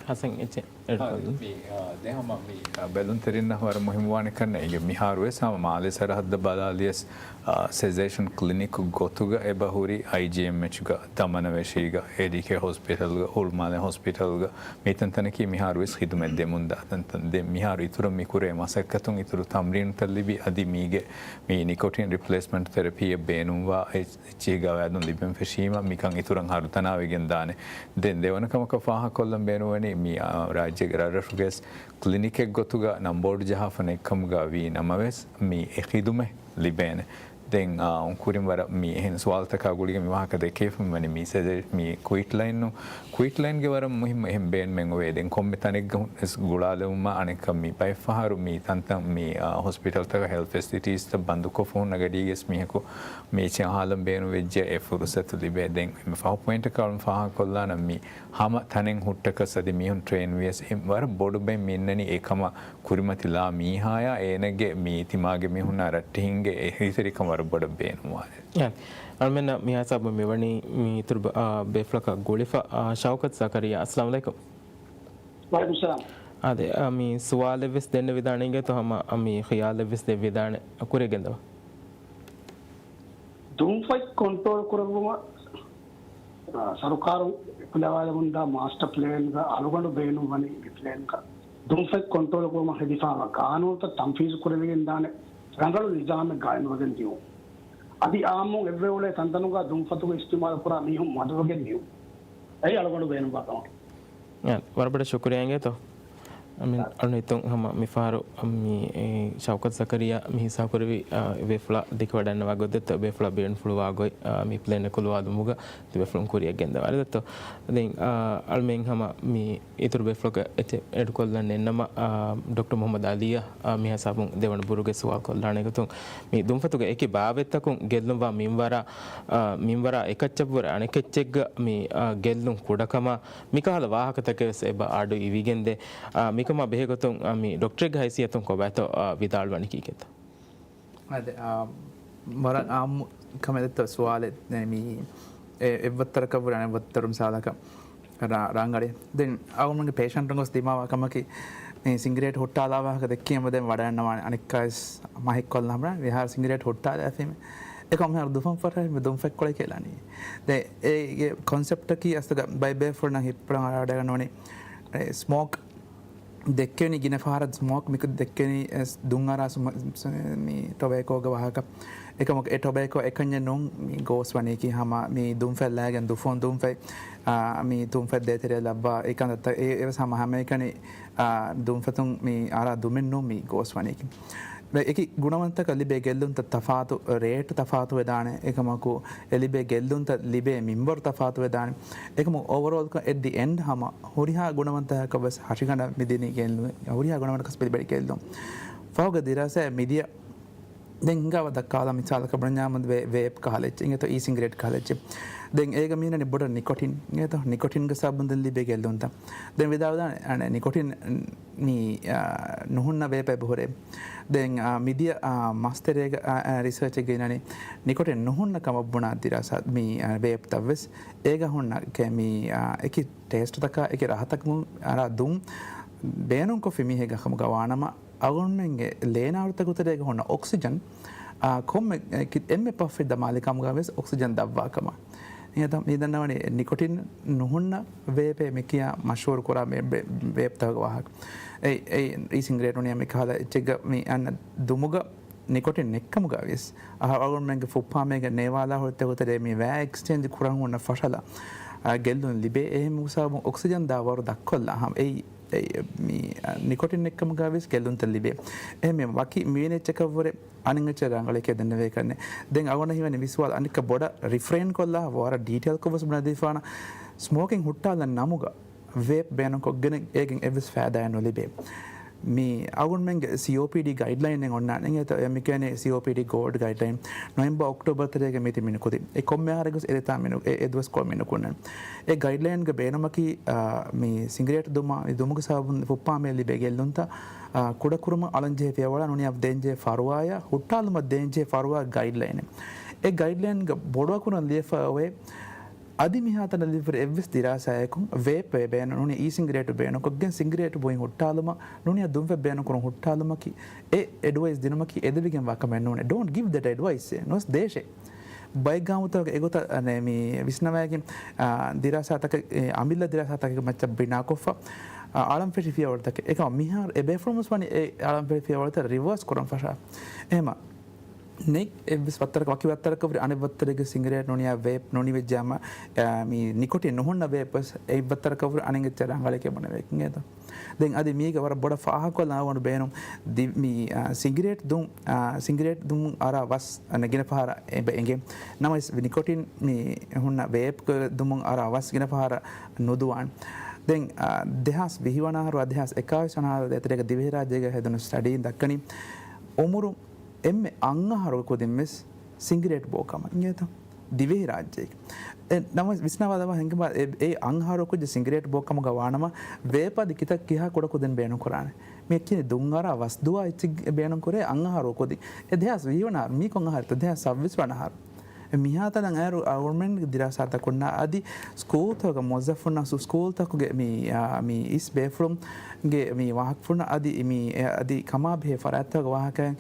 ހަސަން އެއްޗެއް އެޑް ހާ، ކޮށްލުން. މި، އާ، ދެން ހަމަ މި، އާ، ބެލުންތެރިންނަށް ވަރަށް މުހިއްމުވާނެ ކަންނޭނގެ މިހާރުވެސް ހަމަ މާލޭ ސަރަހައްދަށް ބަލާލިޔަސް، އާ، ސެޖޭޝަން ކްލިނިކް ގޮތުގަ އެބަ ހުރި އައިޖީއެމްއެޗްގަ، ދަމަނަވެށީގަ، އޭޑީކޭ ހޮސްޕިޓަލްގަ، ހުޅުމާލެ ހޮސްޕިޓަލްގަ މިތަންތަނަކީ މިހާރުވެސް ޚިދުމަތް ދެމުންދާ ތަންތަން. ދެން މިހާރު އިތުރަށް މިކުރޭ މަސައްކަތުން އިތުރު ތަމްރީނުތައް ލިބި، އަދި މީގެ މި ނިކޮޓިން ރިޕްލޭސްމަންޓް ތެރަޕީއެއް ބޭނުންވާ އެ އެއްޗިހި ގަވާއިދުން ލިބެން ފެށީމަ، މިކަން އިތުރަށް ހަރުތަނާވެގެން ދާނެ. ދެން ދެވަނަ ކަމަކަށް ފާހަގަކޮށްލަން ބޭނުންވަނީ، މި، އާ، ރާއްޖޭގެ ރަށްރަށުގެ ކްލިނިކެއް ގޮތުގަ ނަންބޯޑު ޖަހާފަ ނެތްކަމުގަ ވީ ނަމަވެސް، މި އެ ޚިދުމަތް ލިބޭނެ. ދެން، އާ، ކުރިން ވަރަށް މި އެހެން ސުވާލުތަކާ ގުޅިގެން މި ވާހަކަ ދެކޭފަ މިވަނީ މި ސެޖެ-، މި ކުއިޓްލައިން ނޫ. ކުއިޓްލައިންގެ ވަރަށް މުހިއްމު އެހެން ބޭނުމެއް އޮވޭ. ދެން ކޮންމެ ތަނެއްގަ ވެސް ގުޅާލެވުމަށް އަނެއްކާ މި ބައެއްފަހަރު މި ތަންތަން މި، އާ، ހޮސްޕިޓަލްތަކަށް ހެލްތް ފެސިލިޓީސްތައް ބަންދުކޮށްފަ ހުންނަ ގަޑީގަސް މީހަކު މީޗެއް އަހާލަން ބޭނުންވެއްޖެ އެ ފުރުސަތު ލިބޭ. ދެން އެންމެ ފަހު ޕޮއިންޓަކަށް އަޅުން ފާހަގަކޮށްލާނަން މި ހަމަ ތަނެއް ހުއްޓަކަސް އަދި މީހުން ޓްރެއިން ވިޔަސް އެ ވަރަށް ބޮޑު ބައެއް މި އިންނަނީ އެކަމަށް ކުރިމަތިލާ މީހާޔާ އޭނަގެ މި ތިމާގެ މީހުންނާ ރައްޓެހިންގެ އެހީތެރިކަން ވަރަށް ބޮޑަށް ބޭނުންވާނެ. އަޅުމެންނަށް މިހާސާބުން މިވަނީ މި އިތުރު ބަ-، އާ، ބޭފުޅަކަށް ގުޅިފަ، އާ، ޝައުކަތް ޒަކަރިޔާ. އައްސަލާމު އަލައިކުމް. ވަޢަލައިކުމް ސަލާމް. އާދެ، އާ، މި ސުވާލެއްވެސް ދެންނެވިދާނެ އިނގޭތޯ ހަމަ، އާ، މި ޚިޔާލެއްވެސް ދެއްވިދާނެ. ކުރިއަށް ގެންދަވާ. ދުންފަތް ކޮންޓްރޯލް ކުރެއްވުމަށް، އާ، ސަރުކާރުން އެކުލަވާލެވުންދާ މާސްޓަ ޕްލޭންގަ އަޅުގަނޑު ބޭނުންވަނީ މި ޕްލޭންގަ ދުންފަތް ކޮންޓްރޯލް ކުރުމަށް ހެދިފާވާ ގާނޫނުތައް ތަންފީޒު ކުރެވިގެންދާނެ ރަނގަޅު ނިޒާމެއް ގާއިމްވެގެން ދިޔުން. އަދި އާއްމުން އެއްވެ އުޅޭ ތަންތަނުގަ ދުންފަތުގަ އިސްތިޢުމާލު ކުރާ މީހުން މަދުވެގެން ދިޔުން. އެއީ އަޅުގަނޑު ބޭނުންވާ ކަމަކީ. އާ، ވަރަށް ބޮޑަށް ޝުކުރިއްޔާ އިނގޭތޯ. އަޅުން ހިތުން ހަމަ މިފަހަރު މި، އެ، ޝައުކަތު ޒަކަރިޔާ މި ހިސާބުކުރެއްވި، އާ، ބޭފުޅާ ދެކެވަޑައިގަންނަވާ ގޮތް ދެއްތޯ، ބޭފުޅާ ބޭނުންފުޅުވާ ގޮތް، އާ، މި ޕްލޭން އެކުލުވާލުމުގަ ތިބޭފުޅުން ކުރިއަށް ގެންދަވާ ދެއްތޯ. ދެން، އާ، އަޅުމެން ހަމަ މި އިތުރު ބޭފުޅަކަށް އެއްޗެއް އެޑްކޮށްލަން ނެތްނަމަ، އާ، ޑޮކްޓަރ މުހައްމަދު އަލީއަށް، އާ، މި ހިސާބުން ދެވަނަ ބުރުގެ ސުވާލު ކޮށްލާނެ ގޮތުން، މި ދުންފަތުގެ އެކި ބާވަތްތަކުން ގެއްލުންވާ މިންވަރާ، އާ، މިންވަރާ އެކައްޗަށްވުރެ އަނެކައްޗެއްގަ މި، އާ، ގެއްލުން ކުޑަކަމަށް މިކަހަލަ ވާހަކަތަކެއް ވެސް އެބަ އަޑު އިވިގެންދޭ. އާ، މިކަމާ ބެހޭގޮތުން، އާ، މި ޑޮކްޓަރެއްގެ ހައިސިއްޔަތުން ކޮބާތޯ، އާ، ވިދާޅުވަނީ ކީކޭތޯ؟ އާދެ، އާ، ވަރަށް އާއްމު ކަމެއް ދެއްތޯ ސުވާލެއް. އެ، މި، އެ، އެއްވައްތަރަކަށްވުރެ އަނެއްވައްތަރު މިސާލަކަށް ރާ-، ރާނގަޅޭ. ދެން އަޅުގަނޑުގެ ޕޭޝަންޓުން ގޮސް ދިމާވާ ކަމަކީ، މި ސިނގިރޭޓް ހުއްޓާލާ ވާހަކަ ދެއްކީމަ ދެން ވަޑައިގަންނަވާނެ އަނެއްކާވެސް މަހެއްކޮށްލާ ހަމަ މިހާރު ސިނގިރޭޓް ހުއްޓާލާފީމެ. އެކަމަ މިހާރު ދުފަން ފަށާ މި ދުންފަތްކޮޅެއް ކެލާނީ. ދެ އޭގެ ކޮންސެޕްޓަކީ އަސްލުގަ ބައެއް ބޭފުޅުންނަށް ހިތްޕުޅަށް އަޅައިގަންނަވަނީ، އެ، ސްމޯކް ދެއްކެވެނީ ގިނަ ފަހަރަށް ސްމޯކް މިކު ދެއްކެވެނީ އެސް ދުން އަރާ ސްމ-، ސް-، މި ޓޮބޭކޯގެ ވާހަކަ. އެކަމަކު އެ ޓޮބޭކޯ އެކަންޏެއް ނޫން މި ގޯސް ވަނީކީ ހަމަ މި ދުން ފެށްލާގެން ދުފަން ދުން ފެށް، އާ، މި ދުން ފެށް ދޭތެރެއަށް ލައްވާ އެކަންތައްތައް އެ-، އެވެސް ހަމަ ހަމައެކަނި، އާ، ދުން ފެތުން މި އަރާ ދުމެއް ނޫން މި ގޯސް ވަނީކީ. އެކި ގުނަވަންތަކަށް ލިބޭ ގެއްލުންތައް ތަފާތު، ރޭޓް ތަފާތު ވެދާނެ. އެކަމަކު އެ ލިބޭ ގެއްލުންތައް ލިބޭ މިންވަރު ތަފާތު ވެދާނެ. އެކަމަކު އޯވަރޯލްކޮށް އެޓް ދި އެންޑް ހަމަ ހުރިހާ ގުނަވަންތަކަކަށް ވެސް ހަށިގަނޑަށް މިދިނީ ގެއްލުން، ހުރިހާ ގުނަވަންތަކަށް ލިބޭ ގެއްލުން. ފަހުގެ ދިރާސާއެއް މިދިޔަ ދެން ހިނގާ ދައްކާލަ މިސާލަކަށް ބުނަންޏާމު ވޭ-، ވޭޕް ކަހަލަ އެއްޗެއް އިނގޭތޯ، އީ ސިނގިރޭޓް ކަހަލަ އެއްޗެއް. ދެން އޭގަ މީނަނީ ބޮޑަށް ނިކޮޓިން އިނގޭތޯ، ނިކޮޓިންގެ ސަބަބުން ދެން ލިބޭ ގެއްލުންތައް. ދެން ވިދާޅުވެދާނެ، އަނެއް ނިކޮޓިން މި، އާ، ނުހުންނަ ވޭޕެއް އެބަހުރޭ. ދެން، އާ، މިދިޔަ، އާ، މަސްތެރޭގަ، އާ، އާ، ރިސާޗެއްގަ އިންނަނީ ނިކޮޓިން ނުހުންނަ ކަމަށް ބުނާ ދިރާސާ މި، އާ، ވޭޕްތައް ވެސް. އޭގަ ހުންނަ ކެ-، މި، އާ، އެކި ޓޭސްޓްތަކާ އެކި ރަހަތަކުން އަރާ ދުން ބޭނުންކޮށްފި މީހެއްގެ ކަމުގަ ވާނަމަ، އަޅުގަނޑުމެންގެ ލޭނާރުތަކު ތެރޭގަ ހުންނަ އޮކްސިޖަން، އާ، ކޮންމެ، އެ، ކި-، އެންމެ ޕަފް ދަމާލި ކަމުގަ ވެސް އޮކްސިޖަން ދަށްވާ ކަމަށް. އިނގޭތޯ، މި ދަންނަވަނީ ނިކޮޓިން ނުހުންނަ ވޭޕޭ މި ކިޔާ މަޝްހޫރު ކުރާ މި ވޭ-، ވޭޕްތަކުގެ ވާހަކަ. އެ، އެ، އީ ސިނގިރޭޓް ނޫނީ މި ކަހަލަ އެއްޗެއްގަ މި އަންނަ ދުމުގަ ނިކޮޓިން ނެއްކަމުގަ ވެސް އަހަރު އަޅުގަނޑުމެންގެ ފުއްޕާމޭގެ ނޭވާލާހުރިތަކު ތެރޭ މި ވަޔަރ އެކްސްޗޭންޖް ކުރަން ހުންނަ ފަށަލަ، އާ، ގެއްލުން ލިބޭ. އެހެން ހިސާބުން އޮކްސިޖަން ދާ ވަރު ދަށްކޮށްލާ ހަމަ އެއީ، އެ، މި، އާ، ނިކޮޓިން ނެއްކަމުގަ ވެސް ގެއްލުންތައް ލިބޭ. އެހެން ވަކި މިވެނި އެއްޗަކަށްވުރެ އަނެއް އެއްޗެއް ރަނގަޅަކަށް ދެންނެވޭކަށް ނެތް. ދެން އަޅުގަނޑަށް ހީވަނީ މި ސުވާލު އަނެއްކާ ބޮޑަށް ރިފްރޭން ކޮށްލާ ވަރަށް ޑީޓެއިލްކޮށް ވެސް ބުނެދީފާނަ. ސްމޯކިން ހުއްޓާލަން ނަމުގަ ވޭޕް ބޭނުންކޮށްގެން އޭގެން އެއްވެސް ފައިދާއެއް ނުލިބޭ. މި އަޅުގަނޑުމެންގެ ސީއޯޕީޑީ ގައިޑްލައިން އެއް އޮންނާނެ. އެ މި ކިޔަނީ ސީއޯޕީޑީ ގޯލްޑް ގައިޑްލައިން. ނޮވެމްބަރ އޮކްޓޯބަރ ތެރޭގަ މިތި މިނުކުތި. އެ ކޮންމެ އަހަރެއްގަސް އެ ދެތާ މިނު-، އެ، އެ ދުވަސްކޮޅު މިނުކުންނަން. އެ ގައިޑްލައިންގެ ބޭނުމަކީ، އާ، މި ސިނގިރޭޓް ދުމާ-، ދުމުގެ ސަބަބުން ފުއްޕާމޭ ލިބޭ ގެއްލުންތައް، އާ، ކުޑަކުރުމަށް އަޅަންޖެހޭ ފިޔަވަޅާ ނޫނީ އަށް ދޭންޖެހޭ ފަރުވާޔާ، ހުއްޓާލުމަށް ދޭންޖެހޭ ފަރުވާ ގައިޑްލައިނެއް. އެ ގައިޑްލައިންގެ ބޮޑު އަކުރުން ލިޔެފައި އޮވޭ، އަދި މިހާތަނަށް ލިބިފައި އެއްވެސް ދިރާސާއަކުން ވޭޕް ބޭނުން ނޫނީ އީ ސިނގިރޭޓު ބޭނުންކޮށްގެން ސިނގިރޭޓު ބުއިން ހުއްޓާލުމަށް ނޫނީ ދުންފެއް ބޭނުންކުރުން ހުއްޓާލުމަކީ އެ އެޑްވައިސް ދިނުމަކީ އެދެވިގެންވާ ކަމެއް ނޫނޭ. Don't give that advice. ނުވެސް ދޭށޭ. ބައެއް ގާމުތަކުގެ އެގޮތަށް އަނެއް މި ވިސްނަވައިގެން، އާ، ދިރާސާތަކެއް، އެ، އަމިއްލަ ދިރާސާތަކެއްގެ މައްޗަށް ބިނާކޮށްފަ، އާ، އަޅަން ފެށި ފިޔަވަޅުތަކެއް. އެކަމަ މިހާރު އެ ބޭފުޅުން ވެސް ވަނީ އެ އަޅަން ފެށި ފިޔަވަޅުތައް ރިވާސް ކުރަން ފަށާ. އެހެމަ ނެތް އެއްވެސް ވައްތަރަކަށް، ވަކި ވައްތަރަކަށް ހުރި އަނެއް ވައްތަރެއްގެ ސިނގިރޭޓް ނޫނިޔާ ވޭޕް ނޫނިވެއްޖާމަ، އާ، މި ނިކޮޓިން ނުހުންނަ ވޭޕް ވެސް އެއް ވައްތަރަކަށް ހުރި އަނެއް އެއްޗެއް ރަނގަޅަކަށް ބުނެވޭ އިނގޭތޯ. ދެން އަދި މީގަ ވަރަށް ބޮޑަށް ފާހަގަކޮށްލާ އަޅުގަނޑު ބޭނުން ދި-، މި، އާ، ސިނގިރޭޓް ދުން، އާ، ސިނގިރޭޓް ދުމުން އަރާ ވަސް އަނެއް ގިނަ ފަހަރަށް އެބަ އެނގޭ. ނަމަވެސް ނިކޮޓިން މި ހުންނަ ވޭޕް ދުމުން އަރާ ވަސް ގިނަ ފަހަރަށް ނުދުވާން. ދެން، އާ، ދެހާސް ވިހި ވަނަ އަހަރު ދެހާސް އެކާވީސް ވަނަ އަހަރު ދޭތެރޭގަ ދިވެހިރާއްޖޭގަ ހެދުނު ސްޓަޑީން ދައްކަނީ އުމުރު އެންމެ އަށް އަހަރު ކުދިން ވެސް ސިނގިރޭޓް ބޯ ކަމަށް އިނގޭތޯ ދިވެހިރާއްޖޭގެ. އެ، ނަމަވެސް ވިސްނާވާލައްވާ ހިނގުމާ އެ، އެ އަށް އަހަރު ކުއްޖެއް ސިނގިރޭޓް ބޯ ކަމުގަ ވާނަމަ، ވޭޕް އަދި ކިތައް ކިހާ ކުޑަ ކުދިން ބޭނުން ކުރާނެ. މި އެއްޗެހި ދުން އަރާ ވަސް ދުވާ އެއްޗެއް ބޭނުން ކުރޭ އަށް އަހަރު ކުދިން. އެ ދެހާސް ވިހި ވަނަ އަހަރު، މީ ކޮން އަހަރެއްތޯ؟ ދެހާސް ސައްބީސް ވަނަ އަހަރު. އެ މިހާތަނަށް އައިރު ގަވަރމެންޓްގެ ދިރާސާތަކުންނާ އަދި ސްކޫލްތަކުގެ މުވައްޒަފުންނާ ސު-، ސްކޫލްތަކުގެ މި، އާ، މި އިސް ބޭފުޅުންގެ މި ވާހަކަފުޅުން އަދި މި، އެ، އަދި ކަމާ ބެހޭ ފަރާތްތަކުގެ ވާހަކައިން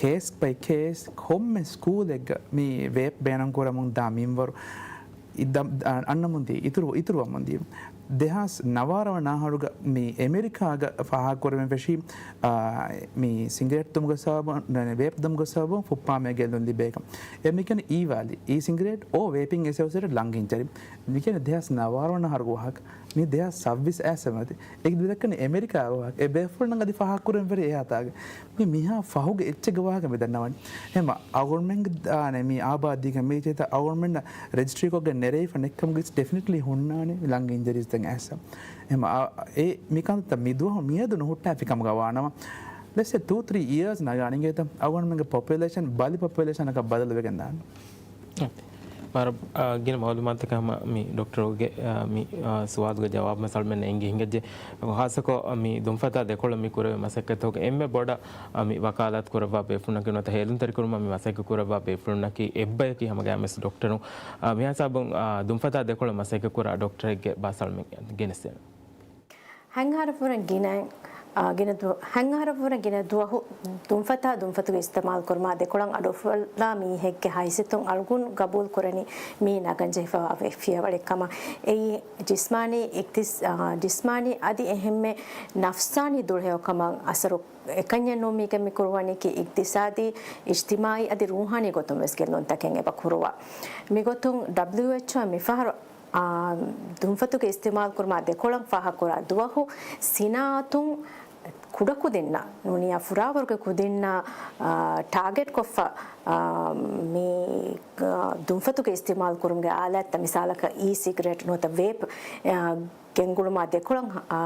ކޭސް ބައި ކޭސް ކޮންމެ ސްކޫލެއްގަ މި ވޭޕް ބޭނުން ކުރަމުން ދާ މިންވަރު އަންނަމުން ދިޔަ، އިތުރު، އިތުރުވަމުން ދިޔަ. ދެހާސް ނަވާރަ ވަނަ އަހަރުގަ މި އެމެރިކާގަ ފާހަގަކުރެވެން ފެށީ، އާ، މި ސިނގިރޭޓް ދުމުގެ ސަބަބުން، ވޭޕް ދުމުގެ ސަބަބުން ފުއްޕާމޭ ގެއްލުން ލިބޭކަން. އެ މިކަން އީވާލި، އީ ސިނގިރޭޓް އޯ ވޭޕިން އެސޯސިއޭޓެޑް ލަންގިން ޖަރި. މިކަން ދެހާސް ނަވާރަ ވަނަ އަހަރުގެ ވާހަކަ. މި ދެހާސް ސައްބީސް އައިސް މަތި. އެ ދެދައްކަނީ އެމެރިކާގެ ވާހަކަ. އެ ބޭފުޅުންނަށް އަދި ފާހަގަކުރެވެން ފެށީ އެހާ ތާގަ. މި މިހާ ފަހުގެ އެއްޗެއްގެ ވާހަކަ މި ދަންނަވަނީ. އެހެމަ އަޅުގަނޑުމެންގެ ދާނެ މި އާބާދީގަ މީ ޗޭތަ އަޅުގަނޑުމެންނަށް ރެޖިސްޓްރީކޮށްގެން ނެރެވިފަ ނެއްކަމުގެ ޑެފިނެޓްލީ ހުންނާނެ ލަންގް އިންޖަރީސްތައް އައިސް. އެހެމަ އާ، އެ މިކަންތައް މި ދުވަހު މިއަދު ނުހުއްޓާފި ކަމުގަ ވާނަމަ، ލެޓްސް ސޭ ޓޫ ތްރީ އިޔާސް ނަގާނެ އިނގޭތަ އަޅުގަނޑުމެންގެ ޕޮޕިއުލޭޝަން، ބަލި ޕޮޕިއުލޭޝަނަކަށް ބަދަލުވެގެން ދާނެ. ވަރަށް، އާ، ގިނަ މައުލޫމާތުތަކެއް ހަމަ މި ޑޮކްޓަރުގެ، އާ، މި، އާ، ސުވާލުގެ ޖަވާބު މަސް އަޅުމެންނަށް އެނގި ހިނގައްޖެ. ޚާއްޞަކޮށް، އާ، މި ދުންފަތާ ދެކޮޅަށް މި ކުރެވޭ މަސައްކަތުގެ އެންމެ ބޮޑަށް، އާ، މި ވަކާލާތު ކުރައްވާ ބޭފުޅުންނަކީ ނުވަތަ ހޭލުންތެރިކުރުމަށް މި މަސައްކަތް ކުރައްވާ ބޭފުޅުންނަކީ އެއްބަޔަކީ ހަމަ ގައިމުވެސް ޑޮކްޓަރު. އާ، މިހާ ހިސާބުން، އާ، ދުންފަތާ ދެކޮޅަށް މަސައްކަތް ކުރާ ޑޮކްޓަރެއްގެ ބާސް އަޅުމެން ގެނެސްދޭނެ. ހަތް އަހަރަށްވުރެ ގިނަ، އާ، ގިނަ ދު-، ހަތް އަހަރަށްވުރެ ގިނަ ދުވަހު ދުންފަތާ ދުންފަތުގެ އިސްތިމާލް ކުރުމާ ދެކޮޅަށް އަޑުއުފުލާ މީހެއްގެ ހައިސިއްތުން އަޅުގަނޑު ގަބޫލު ކުރަނީ މީ ނަގަން ޖެހިފަވާ ފިޔަވަޅެއް ކަމަށް. އެއީ ޖިސްމާނީ އިގްތިސް-، އާ، ޖިސްމާނީ އަދި އެހެންމެ ނަފްސާނީ ދުޅަހެޔޮކަމަށް އަސަރު އެކަންޏެއް ނޫން މީގެ މި ކުރުވަނީކީ އިގްތިސާދީ، އިޖްތިމާއީ އަދި ރޫހާނީ ގޮތުން ވެސް ގެއްލުންތަކެއް އެބަ ކުރުވާ. މިގޮތުން ޑަބްލިއުއެޗްއޯ މިފަހަރު އާ، ދުންފަތުގެ އިސްތިމާލް ކުރުމާ ދެކޮޅަށް ފާހަގަކުރާ ދުވަހު ސިނާއަތުން ކުޑަކުދިންނަށް ނޫނިއްޔާ ފުރާވަރުގެ ކުދިންނަށް، އާ، ޓާގެޓް ކޮށްފަ، އާ، މި، އާ، ދުންފަތުގެ އިސްތިމާލް ކުރުމުގެ އާލާތްތައް މިސާލަކަށް އީ ސިގްރެޓް ނުވަތަ ވޭޕް، އާ، ގެންގުޅުމާ ދެކޮޅަށް، އާ،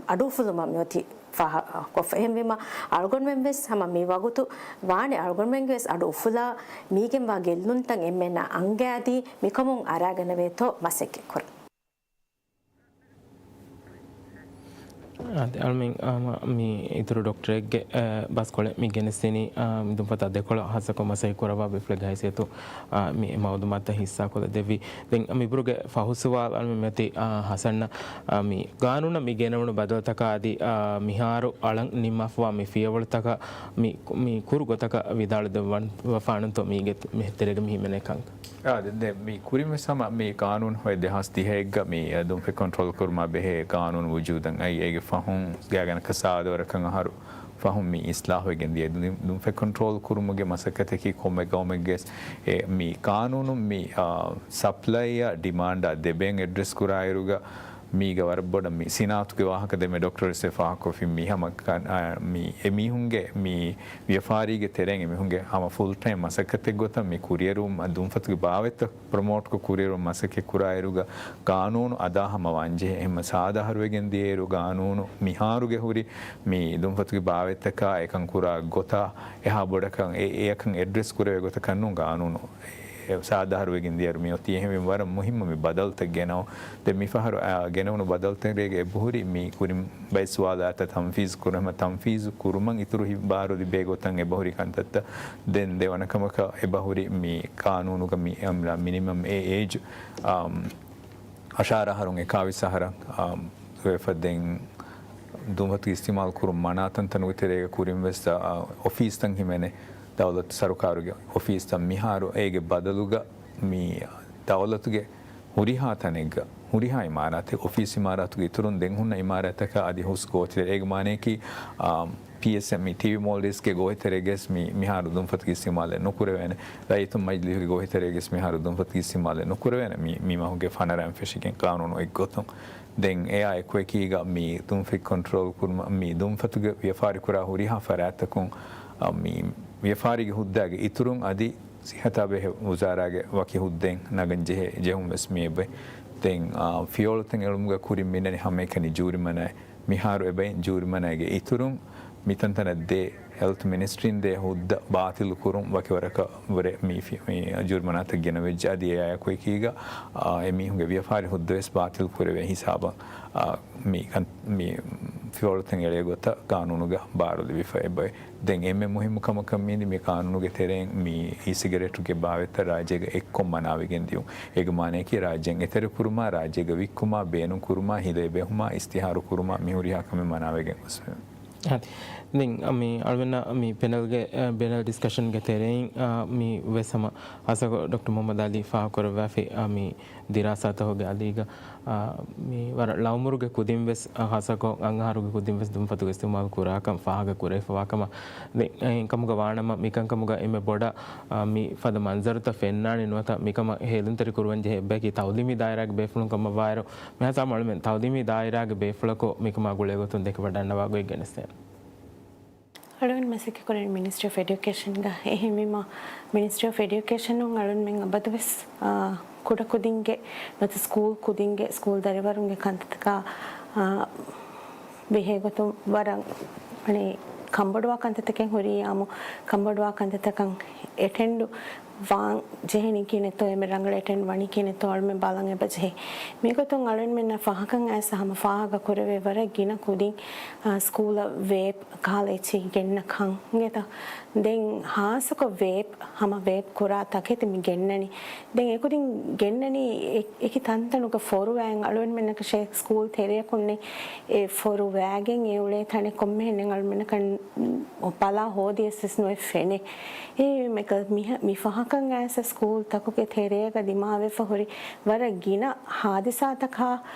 އަޑުއުފުލުމަށް މިއޮތީ ފާހަގަކޮށްފަ. އެހެންވީމަ، އަޅުގަނޑުމެން ވެސް ހަމަ މި ވަގުތު ވާނެ އަޅުގަނޑުމެންގެ ވެސް އަޑު އުފުލާ، މީގެންވާ ގެއްލުންތައް އެންމެންނަށް އަންގައިދީ، މިކަމުން އަރާގަނެވޭތޯ މަސައްކަތްކުރަން. އާދެ، އަޅުމެން، އާ، މި އިތުރު ޑޮކްޓަރެއްގެ، އާ، ބަސްކޮޅެއް މި ގެނެސްދިނީ، އާ، މި ދުންފަތާ ދެކޮޅަށް ހާއްސަކޮށް މަސައްކަތް ކުރައްވާ ބޭފުޅެއްގެ ހައިސިއްޔަތު، އާ، މި މައުލޫމާތުތައް ހިއްސާކޮށްލަ ދެއްވި. ދެން މިބުރުގެ ފަހު ސުވާލު އަޅުމެން މިއޮތީ، އާ، ހަސަންއަށް، އާ، މި ގާނޫނަށް މި ގެނެވުނު ބަދަލުތަކާ އަދި، އާ، މިހާރު އަޅަން ނިންމާފަވާ މި ފިޔަވަޅުތަކަށް މި، މި ކުރު ގޮތަކަށް ވިދާޅު ދެއްވަން ވަފާނުތޯ މީގެ މި ތެރޭގަ މި ހިމެނޭ ކަންކަން. އާ، ދެ-، ދެ-، މި ކުރިން ވެސް ހަމަ މި ގާނޫނު ހޮއެ ދެހާސް ދިހައެއްގަ މި، އަ، ދުންފަތް ކޮންޓްރޯލް ކުރުމާ ބެހޭ ގާނޫނު ވުޖޫދަށް އައި، އޭގެ ފަހުން ގާތްގަނޑަކަށް ސާދަ ވަރަކަށް އަހަރު ފަހުން މި އިސްލާހުވެގެން ދިޔަ. ދުން-، ދުންފަތް ކޮންޓްރޯލް ކުރުމުގެ މަސައްކަތަކީ ކޮންމެ ގައުމެއްގެ ވެސް އެ މި ގާނޫނު މި، އާ، ސަޕްލައިއާ ޑިމާންޑާ ދެބޭން އެޑްރެސް ކުރާއިރުގަ މީގަ ވަރަށް ބޮޑަށް މި ސިނާއަތުގެ ވާހަކަ ދެމެ ޑޮކްޓަރ އިސް ފާހަގަކޮށްފި މި ހަމަ ކަން-، އާ، މި އެމީހުންގެ މި ވިޔަފާރީގެ ތެރެއިން އެމީހުންގެ ހަމަ ފުލް ޓައިމް މަސައްކަތެއް ގޮތަށް މި ކުރިއެރުވުމަށް ދުންފަތުގެ ބާވަތްތައް ޕްރޮމޯޓްކޮށް ކުރިއެރުމަށް މަސައްކަތް ކުރާއިރުގަ ގާނޫނު އަދާ ހަމަ ވާންޖެހޭ. އެހެންމަ ސާދަ އަހަރުވެގެން ދިޔައިރު ގާނޫނު މިހާރުގެ ހުރި މި ދުންފަތުގެ ބާވަތްތަކާ އެކަން ކުރާ ގޮތާ އެހާ ބޮޑަކަށް އެ-، އެއަކަށް އެޑްރެސް ކުރެވޭ ގޮތަކަށް ނޫން ގާނޫނު. އެ ސާދަ އަހަރުވެގެން ދިޔައިރު މި އޮތީ. އެހެންވެ ވަރަށް މުހިއްމު މި ބަދަލުތައް ގެނައު. ދެން މިފަހަރު، އާ، ގެނެވުނު ބަދަލުތަކެއްގެ އެބަހުރި މި ކުރިން ބައެއް ސުވާލާތައް ތަންފީޒު ކުރުމަށް، ތަންފީޒު ކުރުމަށް އިތުރު ހި-، ބާރު ލިބޭ ގޮތަށް އެބަހުރި ކަންތައްތައް. ދެން ދެވަނަ ކަމަކަށް އެބަހުރި މި ގާނޫނުގަ މި އަމްރާ މިނިމަމް އެ އޭޖް، އަށާރަ އަހަރުން އެކާވީސް އަހަރަށް، އާ، ވެފަ ދެން ދުންފަތުގެ އިސްތިމާލް ކުރުން މަނާ ތަންތަނުގެ ތެރޭގަ ކުރިން ވެސް، އާ، އޮފީސްތައް ހިމެނޭ. ދައުލަތު ސަރުކާރުގެ އޮފީސްތައް މިހާރު އޭގެ ބަދަލުގަ މި ދައުލަތުގެ ހުރިހާ ތަނެއްގަ، ހުރިހާ އިމާރާތެއް، އޮފީސް އިމާރާތުގެ އިތުރުން ދެން ހުންނަ އިމާރާތަކާ އަދި ހުސް ގޯތިތެރެ. އޭގެ މާނަޔަކީ، އާ، ޕީއެސްއެމް ޓީވީ މޯލްޑިވްސްގެ ގޯތިތެރޭގެސް މި، މިހާރު ދުންފަތުގެ އިސްތިމާލެއް ނުކުރެވޭނެ. ރައްޔިތުން މަޖިލީހުގެ ގޯތިތެރޭގެސް މިހާރު ދުންފަތުގެ އިސްތިމާލެއް ނުކުރެވޭނެ. މި، މި މަހުގެ ފަނަރައިން ފެށިގެން ގާނޫނު އޮތްގޮތުން. ދެން އެއާ އެކުއެކީގަ މި ދުންފަތް ކޮންޓްރޯލް ކުރުމަށް، މި ދުންފަތުގެ ވިޔަފާރި ކުރާ ހުރިހާ ފަރާތްތަކުން، އަ، މި ވިޔަފާރީގެ ހުއްދައިގެ އިތުރުން އަދި ސިއްހަތާ ބެހޭ ވުޒާރާގެ ވަކި ހުއްދައެއް ނަގަން ޖެހޭ، ޖެހުން ވެސް މި އެބައި. ދެން، އާ، ފިޔަވަޅުތައް އެޅުމުގަ ކުރިން މިނަނީ ހަމައެކަނި ޖޫރިމަނާއެއް. މިހާރު އެބައި ޖޫރިމަނާގެ އިތުރުން މިތަންތަނަށް ދޭ ހެލްތު މިނިސްޓްރީން ދޭ ހުއްދަ ބާތިލު ކުރުން ވަކިވަރަކަށް ވުރެ މި ފި-، މި ޖޫރިމަނާތައް ގެނަވެއްޖެ. އަދި އެއާއެކު އެކީގަ، އާ، އެމީހުންގެ ވިޔަފާރި ހުއްދަވެސް ބާތިލު ކުރެވޭ ހިސާބަށް، އާ، މި ކަން-، މި ފިޔަވަޅުތައް އެޅޭ ގޮތަށް ގާނޫނުގަ ބާރު ލިބިފަ އެބައި. ދެން އެންމެ މުހިއްމު ކަމަކަށް މީނީ މި ގާނޫނުގެ ތެރެއިން މި އީ ސިގަރެޓުގެ ބާވަތްތައް ރާއްޖޭގަ އެއްކޮށް މަނާވެގެން ދިޔުން. އޭގެ މާނަޔަކީ ރާއްޖޭން އެތެރެކުރުމާ، ރާއްޖޭގަ ވިއްކުމާ، ބޭނުންކުރުމާ، ހިލަ އެބެހުމާ، އިސްތިހާރު ކުރުމާ، މި ހުރިހާ ކަމެއް މަނާވެގެން ގޮސްފެވޭ. އަދި ދެން މި އަޅުގަނޑަށް މި ޕެނަލްގެ، އަ، ޕެނަލް ޑިސްކަޝަންގެ ތެރެއިން، އަ، މި ވެސް ހަމަ ހާއްސަކޮށް ޑޮކްޓަރ މުހައްމަދު އަލީ ފާހަގަކުރައްވާފި، އަ، މި ދިރާސާތަކުގެ އަލީގަ، އަ، މި ވަރަށް ޅައުމުރުގެ ކުދިން ވެސް، އަ، ހާއްސަކޮށް އަށް އަހަރުގެ ކުދިން ވެސް ދުންފަތުގެ އިސްތިޢުމާލު ކުރާކަން ފާހަގަ ކުރެވިފަވާ ކަމަށް. ދެން އެހެންކަމުގަ ވާނަމަ މިކަންކަމުގަ އެންމެ ބޮޑަށް، އަ، މި ފަދަ މަންޒަރުތައް ފެންނާނެ ނުވަތަ މިކަމަށް ހޭލުންތެރި ކުރުވަން ޖެހޭ އެއްބަޔަކީ ތައުލީމީ ދާއިރާގެ ބޭފުޅުން ކަމަށްވާއިރު، މިހާ ސާމަ އަޅުމެން ތައުލީމީ ދާއިރާގެ ބޭފުޅަކު މިކަމާ ގުޅޭގޮތުން ދެކެވަޑަންނަވާ ގޮތް ގެނެސްދޭން. އަޅުގަނޑު މަސައްކަތްކުރަނީ މިނިސްޓްރީ އޮފް އެޑިއުކޭޝަންގަ. އެހެންވީމަ، މިނިސްޓްރީ އޮފް އެޑިއުކޭޝަނުން އަޅުގަނޑުމެން އަބަދުވެސް، އާ، ކުޑަކުދިންގެ ނުވަތަ ސްކޫލް ކުދިންގެ، ސްކޫލް ދަރިވަރުންގެ ކަންތައްތަކާ، އާ، ބެހޭގޮތުން ވަރަށް އަނެއް ކަންބޮޑުވާ ކަންތައްތަކެއް ހުރީ އާއްމު ކަންބޮޑުވާ ކަންތައްތަކަށް އެޓެންޑު ވާން ޖެހެނީ ކިހިނެއްތޯ، އެންމެ ރަނގަޅަށް އެޓެންޑް ވަނީ ކިހިނެއްތޯ އަޅުމެން ބަލަން އެބަ ޖެހޭ. މިގޮތުން އަޅުގަނޑުމެންނަށް ފާހަގަކަން އައިސް ހަމަ ފާހަގަ ކުރެވޭ ވަރަށް ގިނަ ކުދިން، އާ، ސްކޫލަށް ވޭޕް ކަހަލަ އެއްޗެއް ގެންނަ ކަން އިނގޭތަ؟ ދެން ހާއްސަކޮށް ވޭޕް، ހަމަ ވޭޕް ކުރާ ތަކެތި މި ގެންނަނީ. ދެން އެކުދިން ގެންނަނީ އެ-، އެކި ތަންތަނުގަ ފޮރުވައިން އަޅުގަނޑުމެންނަކަށޭ ސްކޫލް ތެރެއަކުންނެއް އެ ފޮރުވައިގެން އެ އުޅޭ ތަނެއް ކޮންމެހެންނެއް އަޅުމެންނަކަށް ބަލާ ހޯދިޔަސް ވެސް ނުވެ ފެނޭ. އެ މި ކަ-، މި ހަ-، މި ފަހަކަށް އައިސް ސްކޫލް ތަކުގެ ތެރޭގަ ދިމާވެފަ ހުރި ވަރަށް ގިނަ ހާދިސާތަކާ،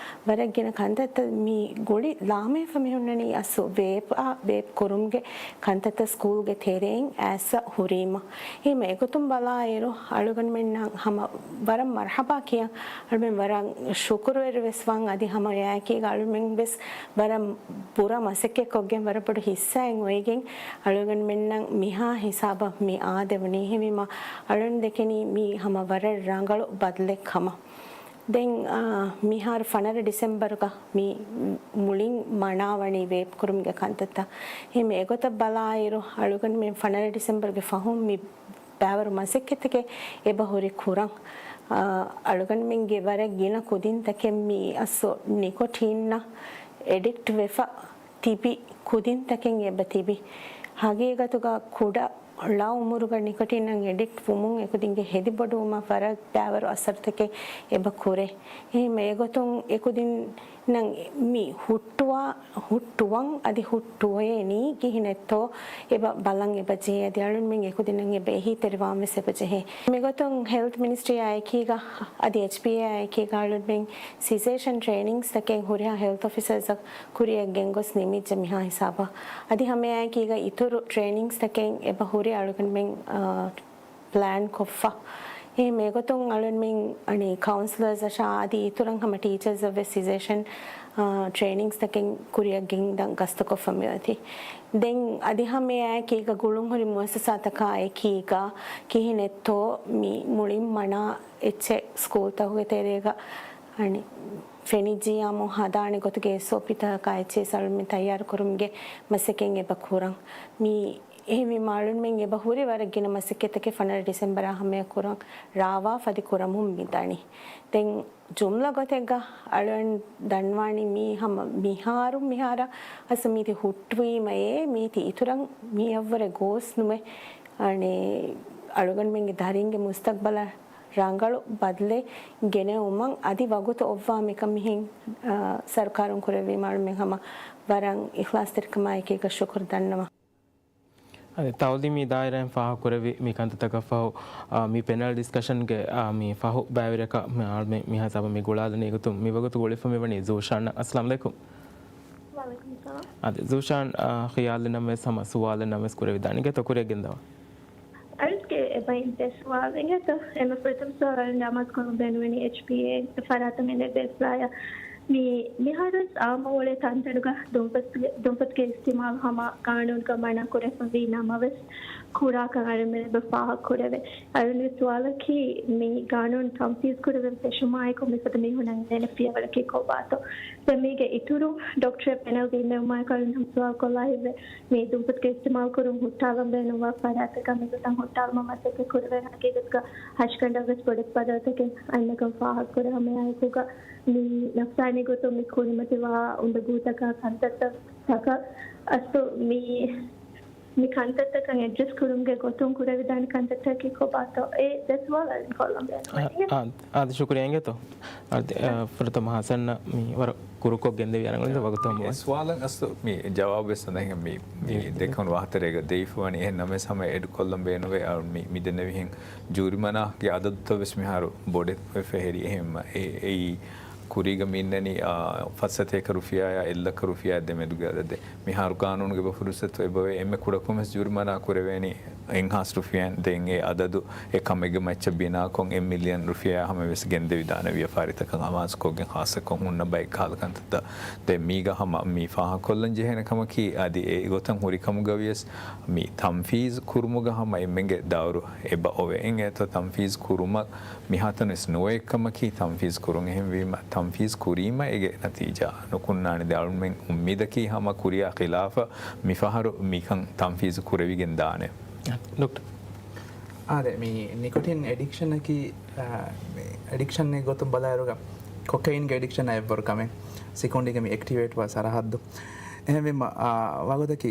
ވަރަށް ގިނަ ކަންތައްތައް މި ގުޅި ލާމެހިފަ މި ހުންނަނީ އަސްލު ވޭޕް، އާ، ވޭޕް ކުރުމުގެ ކަންތައްތައް ސްކޫލްގެ ތެރެއިން އައިސް ހުރީމަ. އެހެން އެގޮތުން ބަލާއިރު، އަޅުގަނޑުމެންނަށް ހަމަ ވަރަށް މަރްހަބާ ކިޔަން، އަޅުގަނޑުމެން ވަރަށް ޝުކުރުވެރި ވެސް ވަން، އަދި ހަމަ އެއާއެކީގަ އަޅުގަނޑުމެން ވެސް ވަރަށް ބުރަ މަސައްކަތްކޮށްގެން ވަރަށް ބޮޑު ހިއްސާއެއް އޮވެގެން އަޅުގަނޑުމެންނަށް މިހާ ހިސާބަށް މި އާދެވުނީ. އެހެންވީމަ އަޅުގަނޑު ދެކެނީ މީ ހަމަ ވަރަށް ރަނގަޅު ބަދަލެއް ކަމަށް. ދެން، އާ، މިހާރު ފަނަރަ ޑިސެމްބަރުގަ މި މުޅިން މަނާވަނީ ވޭޕް ކުރުމުގެ ކަންތައްތައް. އެހެން އެގޮތަށް ބަލާއިރު، އަޅުގަނޑުމެން ފަނަރަ ޑިސެމްބަރުގެ ފަހުން މި ބައިވަރު މަސައްކަތްތަކެއް އެބަ ހުރި ކުރަން. އާ، އަޅުގަނޑުމެންގެ ވަރަށް ގިނަ ކުދިންތަކެއް މި އަސްލު ނިކޮޓީންއަށް އެޑިކްޓް ވެފަ ތިބި ކުދިންތަކެއް އެބަ ތިބި. ހަގީގަތުގަ ކުޑަ ޅަ އުމުރުގަ ނިކޮޓީނަށް އެޑިކްޓް ވުމުން އެކުދިންގެ ހެދިބޮޑުވުމަށް ވަރަށް ބައިވަރު އަސަރުތަކެއް އެބަ ކުރޭ. އެހެން އެގޮތުން އެކުދިންނަށް މި ހުއްޓުވާ، ހުއްޓުވަން އަދި ހުއްޓުވޭނީ ކިހިނެއްތޯ އެބަ ބަލަން އެބަ ޖެހޭ. އަދި އަޅުންމެން އެކުދިންނަށް އެބަ އެހީތެރިވާން ވެސް އެބަ ޖެހޭ. މިގޮތުން ހެލްތް މިނިސްޓްރީއާ އެކީގަ އަދި އެޗްޕީއޭއާ އެކީގަ އަޅުންމެން ސިޒޭޝަން ޓްރޭނިންގްސްތަކެއް ހުރިހާ ހެލްތް އޮފިސަރސްއަށް ކުރިއަށް ގެންގޮސް ނިމިއްޖެ މިހާ ހިސާބަށް. އަދި ހަމައެއާއެކީގަ އިތުރު ޓްރޭނިންގްސްތަކެއް އެބަ ހުރި އަޅުގަނޑުމެން، އާ، ޕްލޭން ކޮށްފަ. އެހެން އެގޮތުން އަޅުންމެން އަނެއް ކައުންސިލަރސްއަށާ އަދި އިތުރަށް ހަމަ ޓީޗަރސްއަށް ވެސް ސިޒޭޝަން، އާ، ޓްރޭނިންގްސްތަކެއް ކުރިއަށް ގެންދަން ގަސްތުކޮށްފަ މިއޮތީ. ދެން އަދި ހަމައެއާއެކީގަ ގުޅުންހުރި މުއައްސަސާތަކާ އެކީގަ ކިހިނެއްތޯ މި މުޅިން މަނާ އެއްޗެއް ސްކޫލްތަކުގެ ތެރޭގަ އަނެއް ފެނިއްޖިޔާމު ހަދާނެ ގޮތުގެ އެސްއޯޕީތަކާ އެއްޗެއް އަޅުމެން ތައްޔާރުކުރުމުގެ މަސައްކަތް އެބަ ކުރަން. މި އެހެންވީމަ އަޅުންމެން އެބަ ހުރި ވަރަށް ގިނަ މަސައްކަތްތަކެއް ފަނަރަ ޑިސެމްބަރާ ހަމަޔަށް ކުރަން ރާވާ ފަދި ކުރަމުން މި ދަނީ. ދެން ޖުމްލަ ގޮތެއްގަ އަޅުން ދަންވާނީ މީ ހަމަ މިހާރު މިހާރަށް އަސް މީތި ހުއްޓުވީމައޭ މީތި އިތުރަށް މިއަށްވުރެ ގޯސް ނުވެ. އަނެއް އަޅުގަނޑުމެންގެ ދަރިންގެ މުސްތަގްބަލަށް ރަނގަޅު ބަދަލެއް ގެނެވުމަށް އަދި ވަގުތު އޮއްވާ މިކަން މިހެން، އާ، ސަރުކާރުން ކުރެއްވީމަ އަޅުމެން ހަމަ ވަރަށް އިޚްލާޞްތެރިކަމާއެކީގަ ޝުކުރު ދަންނަވަން. އަދި ތައުލީމީ ދާއިރާއިން ފާހަގަކުރެއްވި މި ކަންތައްތަކަށްފަހު، އާ، މި ޕެނަލް ޑިސްކަޝަންގެ، އާ، މި ފަހު ބައިވެރިޔަކަށް މި އާ، މި، މި ހިސާބަށް މި ގުޅާލަނީ ގޮތުން މި ވަގުތު ގުޅިފަ މިވަނީ ޒޫޝާން. އައްސަލާމު ޢަލައިކުމް. ވަޢަލައިކުމް ސަލާމް. އަދި ޒޫޝާން، އާ، ޚިޔާލެއް ނަމަވެސް ހަމަ ސުވާލެއް ނަމަވެސް ކުރެވިދާނެ ގެތޯ ކުރިއަށް ގެންދަވާ. އަޅުގަނޑުގެ އެބައިން ދެ ސުވާލެއް އިނގޭތޯ. އެންމެ ފުރަތަމަ ސުވާލު އަޅުގަނޑު އަމާޒުކުރަމުން ބޭނުންވަނީ އެޗްޕީއޭ ފަރާތުން އެންއެފްއެސްއާއަށް. މި، މިހާރުވެސް އާއްމު އުޅޭ ތަންތަނުގަ ދުންފަތުގެ، ދުންފަތުގެ އިސްތިޢުމާލު ހަމަ ގާނޫނުގަ މަނާ ކުރެފަ ވީ ނަމަވެސް، ކުރާކަން އަޅުގަނޑުމެން އެބަ ފާހަގަ ކުރެވޭ. އަޅުގަނޑުގެ ސުވާލަކީ، މި ގާނޫނު ތަންފީޒު ކުރެވެން ފެށުމާއެކު މިފަދަ މީހުންނަށް އިނދެނެ ފިޔަވަޅަކީ ކޮބާތޯ؟ ދެން މީގެ އިތުރު ޑޮކްޓަރ ޕެނަލްގެ އިންނެވުމާއެކު އަޅުގަނޑު ހަމަ ސުވާލު ކޮށްލާ ހިތްވޭ. މި ދުންފަތުގެ އިސްތިޢުމާލު ކުރުން ހުއްޓާލަން ބޭނުންވާ ފަރާތަކަށް މިގޮތަށް ހުއްޓާލުމަށް މަސައްކަތް ކުރެވޭނެ. ހަގީގަތުގަ ހަށިގަނޑަށް ވެސް ބޮޑެތި ބަދަލުތަކެއް އަންނަކަން ފާހަގަކުރޭ. ހަމައެއާއެކުގަ މި ނަފްސާނީ ގޮތުން މި ކުރިމަތިވާ އުނދަގޫތަކާ ކަންތައްތައް ތަކަށް އަސްލު މި މި ކަންތައްތަކަށް އެޑްރެސް ކުރުމުގެ ގޮތުން ކުރެވިދާނެ ކަންތައްތަކަކީ ކޮބާތޯ؟ އެ ދެ ސުވާލު އަޅުގަނޑު ކޮށްލަން ބޭނުންވޭ. އާ، އާ، އާދެ، ޝުކުރިއްޔާ އިނގޭތޯ. އާދެ، އާ، ފުރަތަމަ ހަސަންއަށް މި ވަރަށް ކުރުކޮށް ގެންދެވި އަރަނގަޅު ވަގުތު ހަމަ އެ ސުވާލަށް އަސްލު މި ޖަވާބުވެސް ނަހެން މި، މި ޖީ، ޖީ. ދެކަން ވާހަކަތެރޭގަ ދެވިފަވަނީ. އެހެން ނަމަވެސް ހަމަ އެޑް ކޮށްލަން ބޭނުންވޭ. އަޅު މި، މި ދެންނެވިހެން ޖޫރިމަނާގެ އަދަދުތައް ވެސް މިހާރު ބޮޑެތި ވެފަ ހެރި. އެހެން އެ، އެއީ ކުރީގަ މި އިންނަނީ، އާ، ފަސް ސަތޭކަ ރުފިޔާއާ އެއްލައްކަ ރުފިޔާ ދެމެދުގެ އަދަދެއް. މިހާރު ގާނޫނުގެ އެބަ ފުރުސަތު އެބަވޭ. އެންމެ ކުޑަކޮށް ވެސް ޖޫރިމަނާ ކުރެވޭނީ އެއްހާސް ރުފިޔާއިން. ދެން އެ އަދަދު އެ ކަމެއްގެ މައްޗަށް ބިނާކޮށް އެއް މިލިއަން ރުފިޔާ ހަމަ ވެސް ގެންދެވިދާނެ ވިޔަފާރިތަކަށް އަމާޒުކޮށްގެން ހާއްސަކޮށް ހުންނަ ބައެއް ކަހަލަ ކަންތައްތައް. ދެން މީގަ ހަމަ މި ފާހަގަކޮށްލަން ޖެހޭނެ ކަމަކީ އަދި އެ ގޮތަށް ހުރި ކަމުގަ ވިޔަސް މި ތަންފީޒު ކުރުމުގަ ހަމަ އެންމެންގެ ދައުރު އެބަ އޮވޭ. އެނގޭތޯ ތަންފީޒު ކުރުމަށް މިހާތަނަށް ވެސް ނުވައެއްކަމަކީ ތަންފީޒު ކުރުން. އެހެންވީމަ، ތަންފީޒު ކުރީމަ އޭގެ ނަތީޖާ ނުކުންނާނެ. ދެން އަޅުމެން އުއްމީދަކީ ހަމަ ކުރިޔާ ޚިލާފަށް މިފަހަރު މިކަން ތަންފީޒު ކުރެވިގެން ދާނެ. ޑޮކްޓަރ. އާދެ، މި ނިކޮޓިން އެޑިކްޝަނަކީ، އާ، މި އެޑިކްޝަންގެ ގޮތުން ބަލާއިރުގަ ކޮކެއިންގެ އެޑިކްޝަނާ އެއްވަރު ކަމެއް، ސިކުނޑީގެ މި އެކްޓިވޭޓްވާ ސަރަހައްދު. އެހެންވީމަ، އާ، ވަގުތަކީ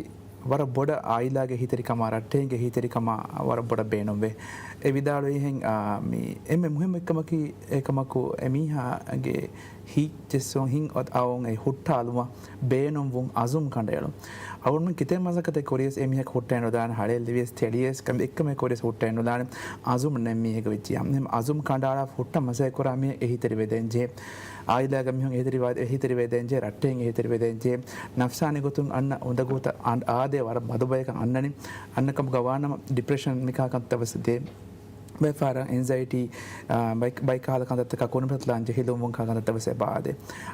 ވަރަށް ބޮޑަށް އާއިލާގެ އެހީތެރިކަމާ، ރައްޓެހިންގެ އެހީތެރިކަމާ ވަރަށް ބޮޑަށް ބޭނުންވޭ. އެ ވިދާޅުވިހެން، އާ، މި އެންމެ މުހިއްމު އެއްކަމަކީ، އެކަމަކު އެމީހާގެ ހިތް ޖެއްސުން، ހިތް އައުން އެ ހުއްޓާލުމަށް ބޭނުންވުން އަޒުމް ކަނޑައެޅުން. އަޅުގަނޑު ކިތައް މަސައްކަތެއް ކުރިޔަސް އެމީހަކު ހުއްޓައެއް ނުދާނެ، ހަޅޭއް ލިބިޔަސް ތެޅިޔަސް ކަމެއް އެއްކަމެއް ކުރިޔަސް ހުއްޓައެއް ނުދާނެ. އަޒުމް ނެތް މީހެއްގެ ވެއްޖިއްޔާ. އެހެން އަޒުމް ކަނޑައަޅާ ހުއްޓަން މަސައްކަތް ކުރާ މީހެއް އެހީތެރިވެދޭން ޖެހޭ. އާއިލާގެ މީހުން އެހީތެރިވާ، އެހީތެރިވެދޭން ޖެހޭ، ރައްޓެހިން އެހީތެރިވެދޭން ޖެހޭ. ނަފްސާނީ ގޮތުން އަންނަ އުނދަގޫތައް އާދޭ ވަރަށް މަދު ބަޔަކަށް އަންނަނީ. އަންނަ ކަމުގަ ވާނަމަ ޑިޕްރެޝަން މިކާ ކަންތައް ވެސް ދޭ. ބޭފާރަށް އެންޒައިޓީ، އާ، ބައި-، ބައި ކަހަލަ ކަންތައްތަކާ ކުރިމަތިލާން ޖެހިލުންވުން ކަންތައްތައް ވެސް އެބަ އާދޭ.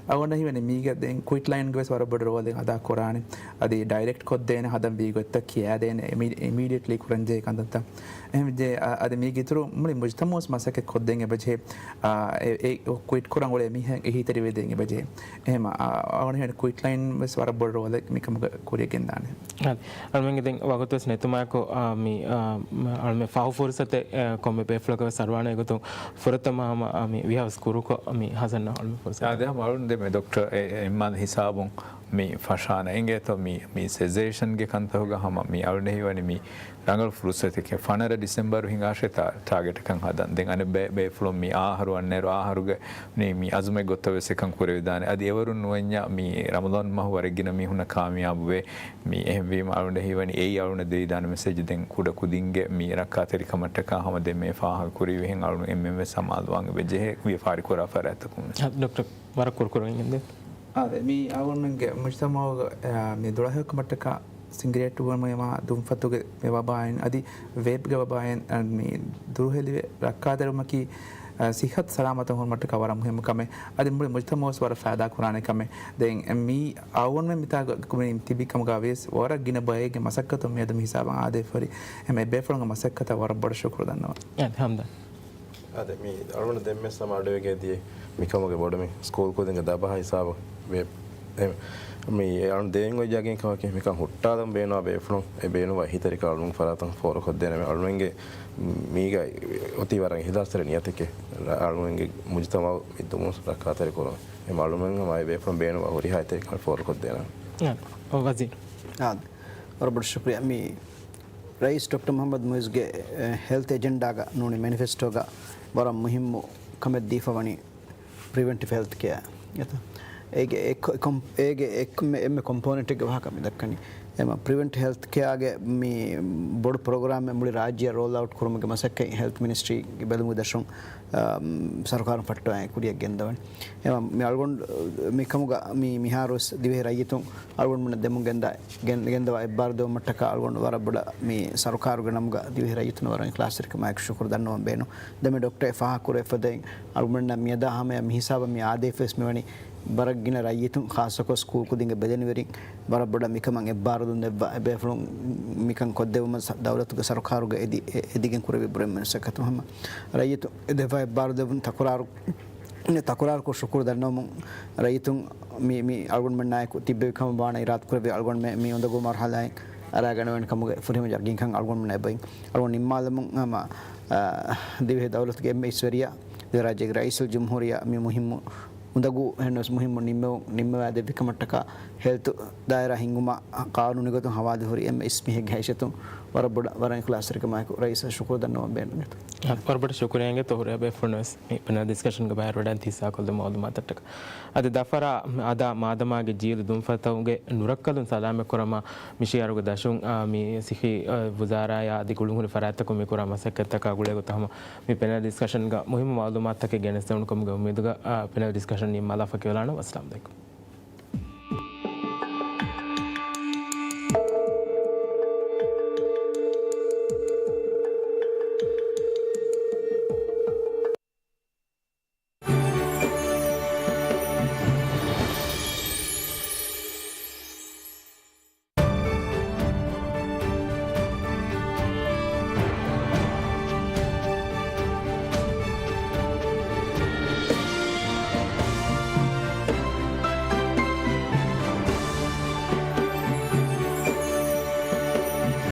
އަޅުގަނޑަށް ހީވަނީ މީގަ ދެން ކުއިޓް ލައިންގެ ވެސް ވަރަށް ބޮޑު ރޯލެއް އަދާ ކުރާނެ. އަދި ޑައިރެކްޓް ކޮށްދޭނެ ހަދަން ވީ ގޮތްތައް ކިޔާދޭނެ، އިމީ-، އިމީޑިއެޓްލީ ކުރަންޖެހޭ ކަންތައްތައް. އެހެން ވެއްޖެ، އަ-، އަދި މީގެ އިތުރު މުޅި މުޖްތަމައުސް މަސައްކަތް ކޮށްދޭން އެބަޖެހޭ. އާ، އެ، އެ ކުއިޓް ކުރަން އުޅޭ މީހެއް އެހީތެރިވެދޭން އެބަޖެހޭ. އެހެމަ، އާ، އަޅުގަނޑު ހީވަނީ ކުއިޓް ލައިން ވެސް ވަރަށް ބޮޑު ރޯލެއް މިކަމުގަ ކުރިޔަށް ގެންދާނެ. އަދި އަޅުމެންގެ ދެން ވަގުތު ވެސް ނެތުމާއެކު، އާ، މި، އާ، މަ-، އަޅުމެން ފަހު ފުރުސަތެއް، އާ، ކޮންމެ ބޭފުޅަކަށް ވެސް އަރުވާނެ ގޮތުން ފުރަތަމަ ހަމަ، އާ، މި ވީހާވެސް ކުރުކޮށް، މި ހަސަންއަށް އަޅުމެން ފުރުސަތު. އާ، ދެން ހަމަ އަޅުން ދެ މެ ޑޮކްޓަރ އެ-، އެ-، އިމާން ހިސާބުން މި ފަށާނަ އިނގޭތޯ މި، މި ސެޒޭޝަންގެ ކަންތަކުގަ ހަމަ މި އަޅުން ހީވަނީ މި ރަނގަޅު ފުރުސަތެކޭ. ފަނަރަ ޑިސެމްބަރު ހިނގާށޭ ތާ-، ޓާގެޓަކަށް ހަދަން. ދެން އަނެއް ބޭ-، ބޭފުޅުން މި އާހަރު އަންނައިރު އާހަރުގަ ނީ މި އަޒުމެއް ގޮތަށް ވެސް އެކަން ކުރެވިދާނެ. އަދި އެވަރުން ނުވަންޏާ މި ރަމަޟާން މަހު ވަރަށް ގިނަ މީހުންނަށް ކާމިޔާބުވޭ. މި އެހެންވީމަ އަޅުގަނޑަށް ހީވަނީ އެއީ އަޅުގަނޑަށް ދެވިދާނެ މެސެޖް. ދެން ކުޑަ ކުދިންގެ މި ރައްކާތެރިކަމަށްޓަކާ ހަމަ ދެންމެ ފާހަގަ ކުރެވިހެން އަޅުގަނޑު އެންމެން ވެސް ސަމާލުވާން އެބަޖެހޭ ވިޔަފާރި ކުރާ ފަރާތްތަކުން ވެސް. އަ، ޑޮކްޓަރ ވަރަށް ކުރުކުރު އިނގެންދެ. އާދެ، މި އަޅުގަނޑުމެންގެ މުޖްތަމައުގަ، އާ، މި ދުޅަހެޔޮކަމަށްޓަކާ ސިނގިރޭޓު ބުނުމަށް އެމާ ދުންފަތުގެ މި ވަބާއިން އަދި ވޭޕްގެ ވަބާއިން، އަ، މި ދުރުހެލިވެ ރައްކާތެރިވުމަކީ، އަ، ސިއްހަތު ސަލާމަތުން ހުރުމަށްޓަކާ ވަރަށް މުހިއްމު ކަމެއް. އަދި މުޅި މުޖްތަމައުސް ވަރަށް ފައިދާ ކުރާނެ ކަމެއް. ދެން މި އަޅުގަނޑުމެން މިތާ ގަ-، ގަ-، ތިބި ކަމުގަ ވިޔަސް ވަރަށް ގިނަ ބައެއްގެ މަސައްކަތުން މިއަދު މި ހިސާބަށް އާދޭފަ ހުރި ހަމަ އެ ބޭފުޅުންގެ މަސައްކަތަށް ވަރަށް ބޮޑަށް ޝުކުރު ދަންނަވަން. އާދެ، ހަމްދަން. އާދެ، މި އަޅުގަނޑު ދެންމެ ސަމާ އަޑުއެގޭ ދިޔަ މިކަމުގެ ބޮޑުމި ސްކޫލް ކުދިންގެ ދަބަހަ ހިސާބަށް ވޭ. އެ، މި އަޅުން ދޭން އޮތް ޖާގައިން ކަމަކީ މިކަން ހުއްޓާލަން ބޭނުންވާ ބޭފުޅުން އެ ބޭނުންވާ އެހީތެރިކަން އަޅުން ފަރާތުން ފޯރުކޮށްދޭނަމޭ. އަޅުންގެ މީގަ އޮތީ ވަރަށް އިހްލާސްތެރި ނިޔަތެކޭ. ރ-، އަޅުންގެ މުޖުތަމައު މި ދުމުސް ރައްކާތެރި ކުރުން. އެމަ އަޅުމެން ހަމަ އެ ބޭފުޅުން ބޭނުންވާ ހުރިހާ އެހީތެރިކަން ފޯރުކޮށްދޭނަމޭ. އާދެ، ވަޒީރު. އާދެ. ވަރަށް ބޮޑަށް ޝުކުރިއްޔާ. މި ރައީސް ޑޮކްޓަރ މުހައްމަދު މުއިއްޒުގެ، އެ، ހެލްތް އެޖެންޑާގަ ނޫނީ މެނިފެސްޓޯގަ ވަރަށް މުހިއްމު ކަމެއް ދީފަ ވަނީ ޕްރިވެންޓިވް ހެލްތް ކެއާ. އެތަ؟ އޭގެ އެއް ކޮ-، ކޮމް-، އޭގެ އެއް ކޮ-، މެ-، އެންމެ ކޮމްޕޯނެންޓެއްގެ ވާހަކަ މި ދައްކަނީ. އެމަ ޕްރިވެންޓް ހެލްތް ކެއާގެ މި ބޮޑު ޕްރޮގްރާމެއް މުޅި ރާއްޖެއަށް ރޯލް އައުޓް ކުރުމުގެ މަސައްކަތް ހެލްތް މިނިސްޓްރީގެ ބެލުމުގެ ދަށުން، އާ، ސަރުކާރުން ފައްޓަވާ ކުރިޔަށް ގެންދަވަނީ. އެމަ މި އަޅުގަނޑު މިކަމުގަ މި މިހާރުވެސް ދިވެހި ރައްޔިތުން އަޅުގަނޑުމެންނަށް ދެމުން ގެންދާ، ގެން-، ގެންދަވާ އެއްބާރު ދެވުމަށްޓަކާ އަޅުގަނޑު ވަރަށް ބޮޑަށް މި ސަރުކާރުގެ ނަމުގަ ދިވެހި ރައްޔިތުން ވަރަށް އިޚްލާޞްތެރިކަމާއެކު ޝުކުރު ދަންނަވަން ބޭނުން. ދެން މި ޑޮކްޓަރ އެ ފާހަގަ ކުރެވިފަ ދެން އަޅުގަނޑުމެންނަށް މިއަދާ ހަމަޔަށް މި ހިސާބަށް މި އާދޭފަވެސް މިވަނީ ވަރަށް ގިނަ ރައްޔިތުން ޚާއްޞަކޮށް ސްކޫލް ކުދިންގެ ބެލެނިވެރިން ވަރަށް ބޮޑަށް މިކަމަށް އެއްބާރުލުން ދެއްވާ އެބޭފުޅުން މިކަން ކޮށްދެއްވުމަށް ސަ-، ދައުލަތުގެ ސަރުކާރުގެ އެދި-، އެ-، އެދިގެން ކުރެވި ބުރެއް މަސައްކަތު ހަމަ ރައްޔިތު އެ ދެއްވާ އެއްބާރުލުން ތަކުރާރު ތަކުރާރުކޮށް ޝުކުރު ދަންނަވަމުން ރައްޔިތުން މި، މި އަޅުގަނޑުމެންނާއެކު ތިއްބެވި ކަމަށް ވާނަ އިރާދަ ކުރެވި އަޅުގަނޑުމެން މި އުނދަގޫ މަރުހަލާއިން އަރާގަނެވޭނެ ކަމުގެ ފުރިހަމަ ޔަގީންކަން އަޅުގަނޑުމެންނަށް އެބައިން. އަޅުގަނޑު ނިންމާލަމުން ހަމަ، އާ، ދިވެހި ދައުލަތުގެ އެންމެ އިސްވެރިޔާ ދިވެހިރާއްޖޭގެ ރައީސުލްޖުމްހޫރިއްޔާ މި މުހިއްމު އުނދަގޫ އެހެންނަމަވެސް މުހިއްމު ނިންމެވު-، ނިންމަވާ ދެއްވި ކަމަށްޓަކާ ހެލްތު ދާއިރާ ހިންގުމަށް ޤާނޫނީ ގޮތުން ހަވާލު ހުރި އެންމެ އިސް މީހެއްގެ ހައިސިއްޔަތުން ވަރަށް ބޮޑަށް، ވަރަށް އިޚްލާޞްތެރިކަމާއެކު ރައީސަށް ޝުކުރު ދަންނަވަން ބޭނުންވޭތޯ. ވަރަށް ބޮޑަށް ޝުކުރިއްޔާ އިނގޭތޯ ހުރިހާ ބޭފުޅުން ވެސް މި ޕެނަލް ޑިސްކަޝަންގެ ބަހަރު ވަޑައިގަތީ ހިއްސާކޮށްލުމަށް މައުލޫމާތަށްޓަކާ. އަދި ދަފްތަރާ އަދާ މާދަމާގެ ޖީލު ދުންފަތުގެ ނުރައްކަލުން ސަލާމަތްކުރަމާ މި ޝިއަރުގެ ދަށުން، އާ، މި ސިއްހީ، އާ، ވުޒާރާޔާ އަދި ގުޅުންހުރި ފަރާތްތަކުން މި ކުރާ މަސައްކަތްތަކާ ގުޅޭ ގޮތަށް ހަމަ މި ޕެނަލް ޑިސްކަޝަންގަ މުހިއްމު މައުލޫމާތުތަކެއް ގެނެސްދެވުނު ކަމުގެ އުއްމީދުގަ، އާ، ޕެނަލް ޑިސްކަޝަން ނިންމާލާފަ ކިޔަވާނަމަ. އައްސަލާމު ޢަލައިކުމް.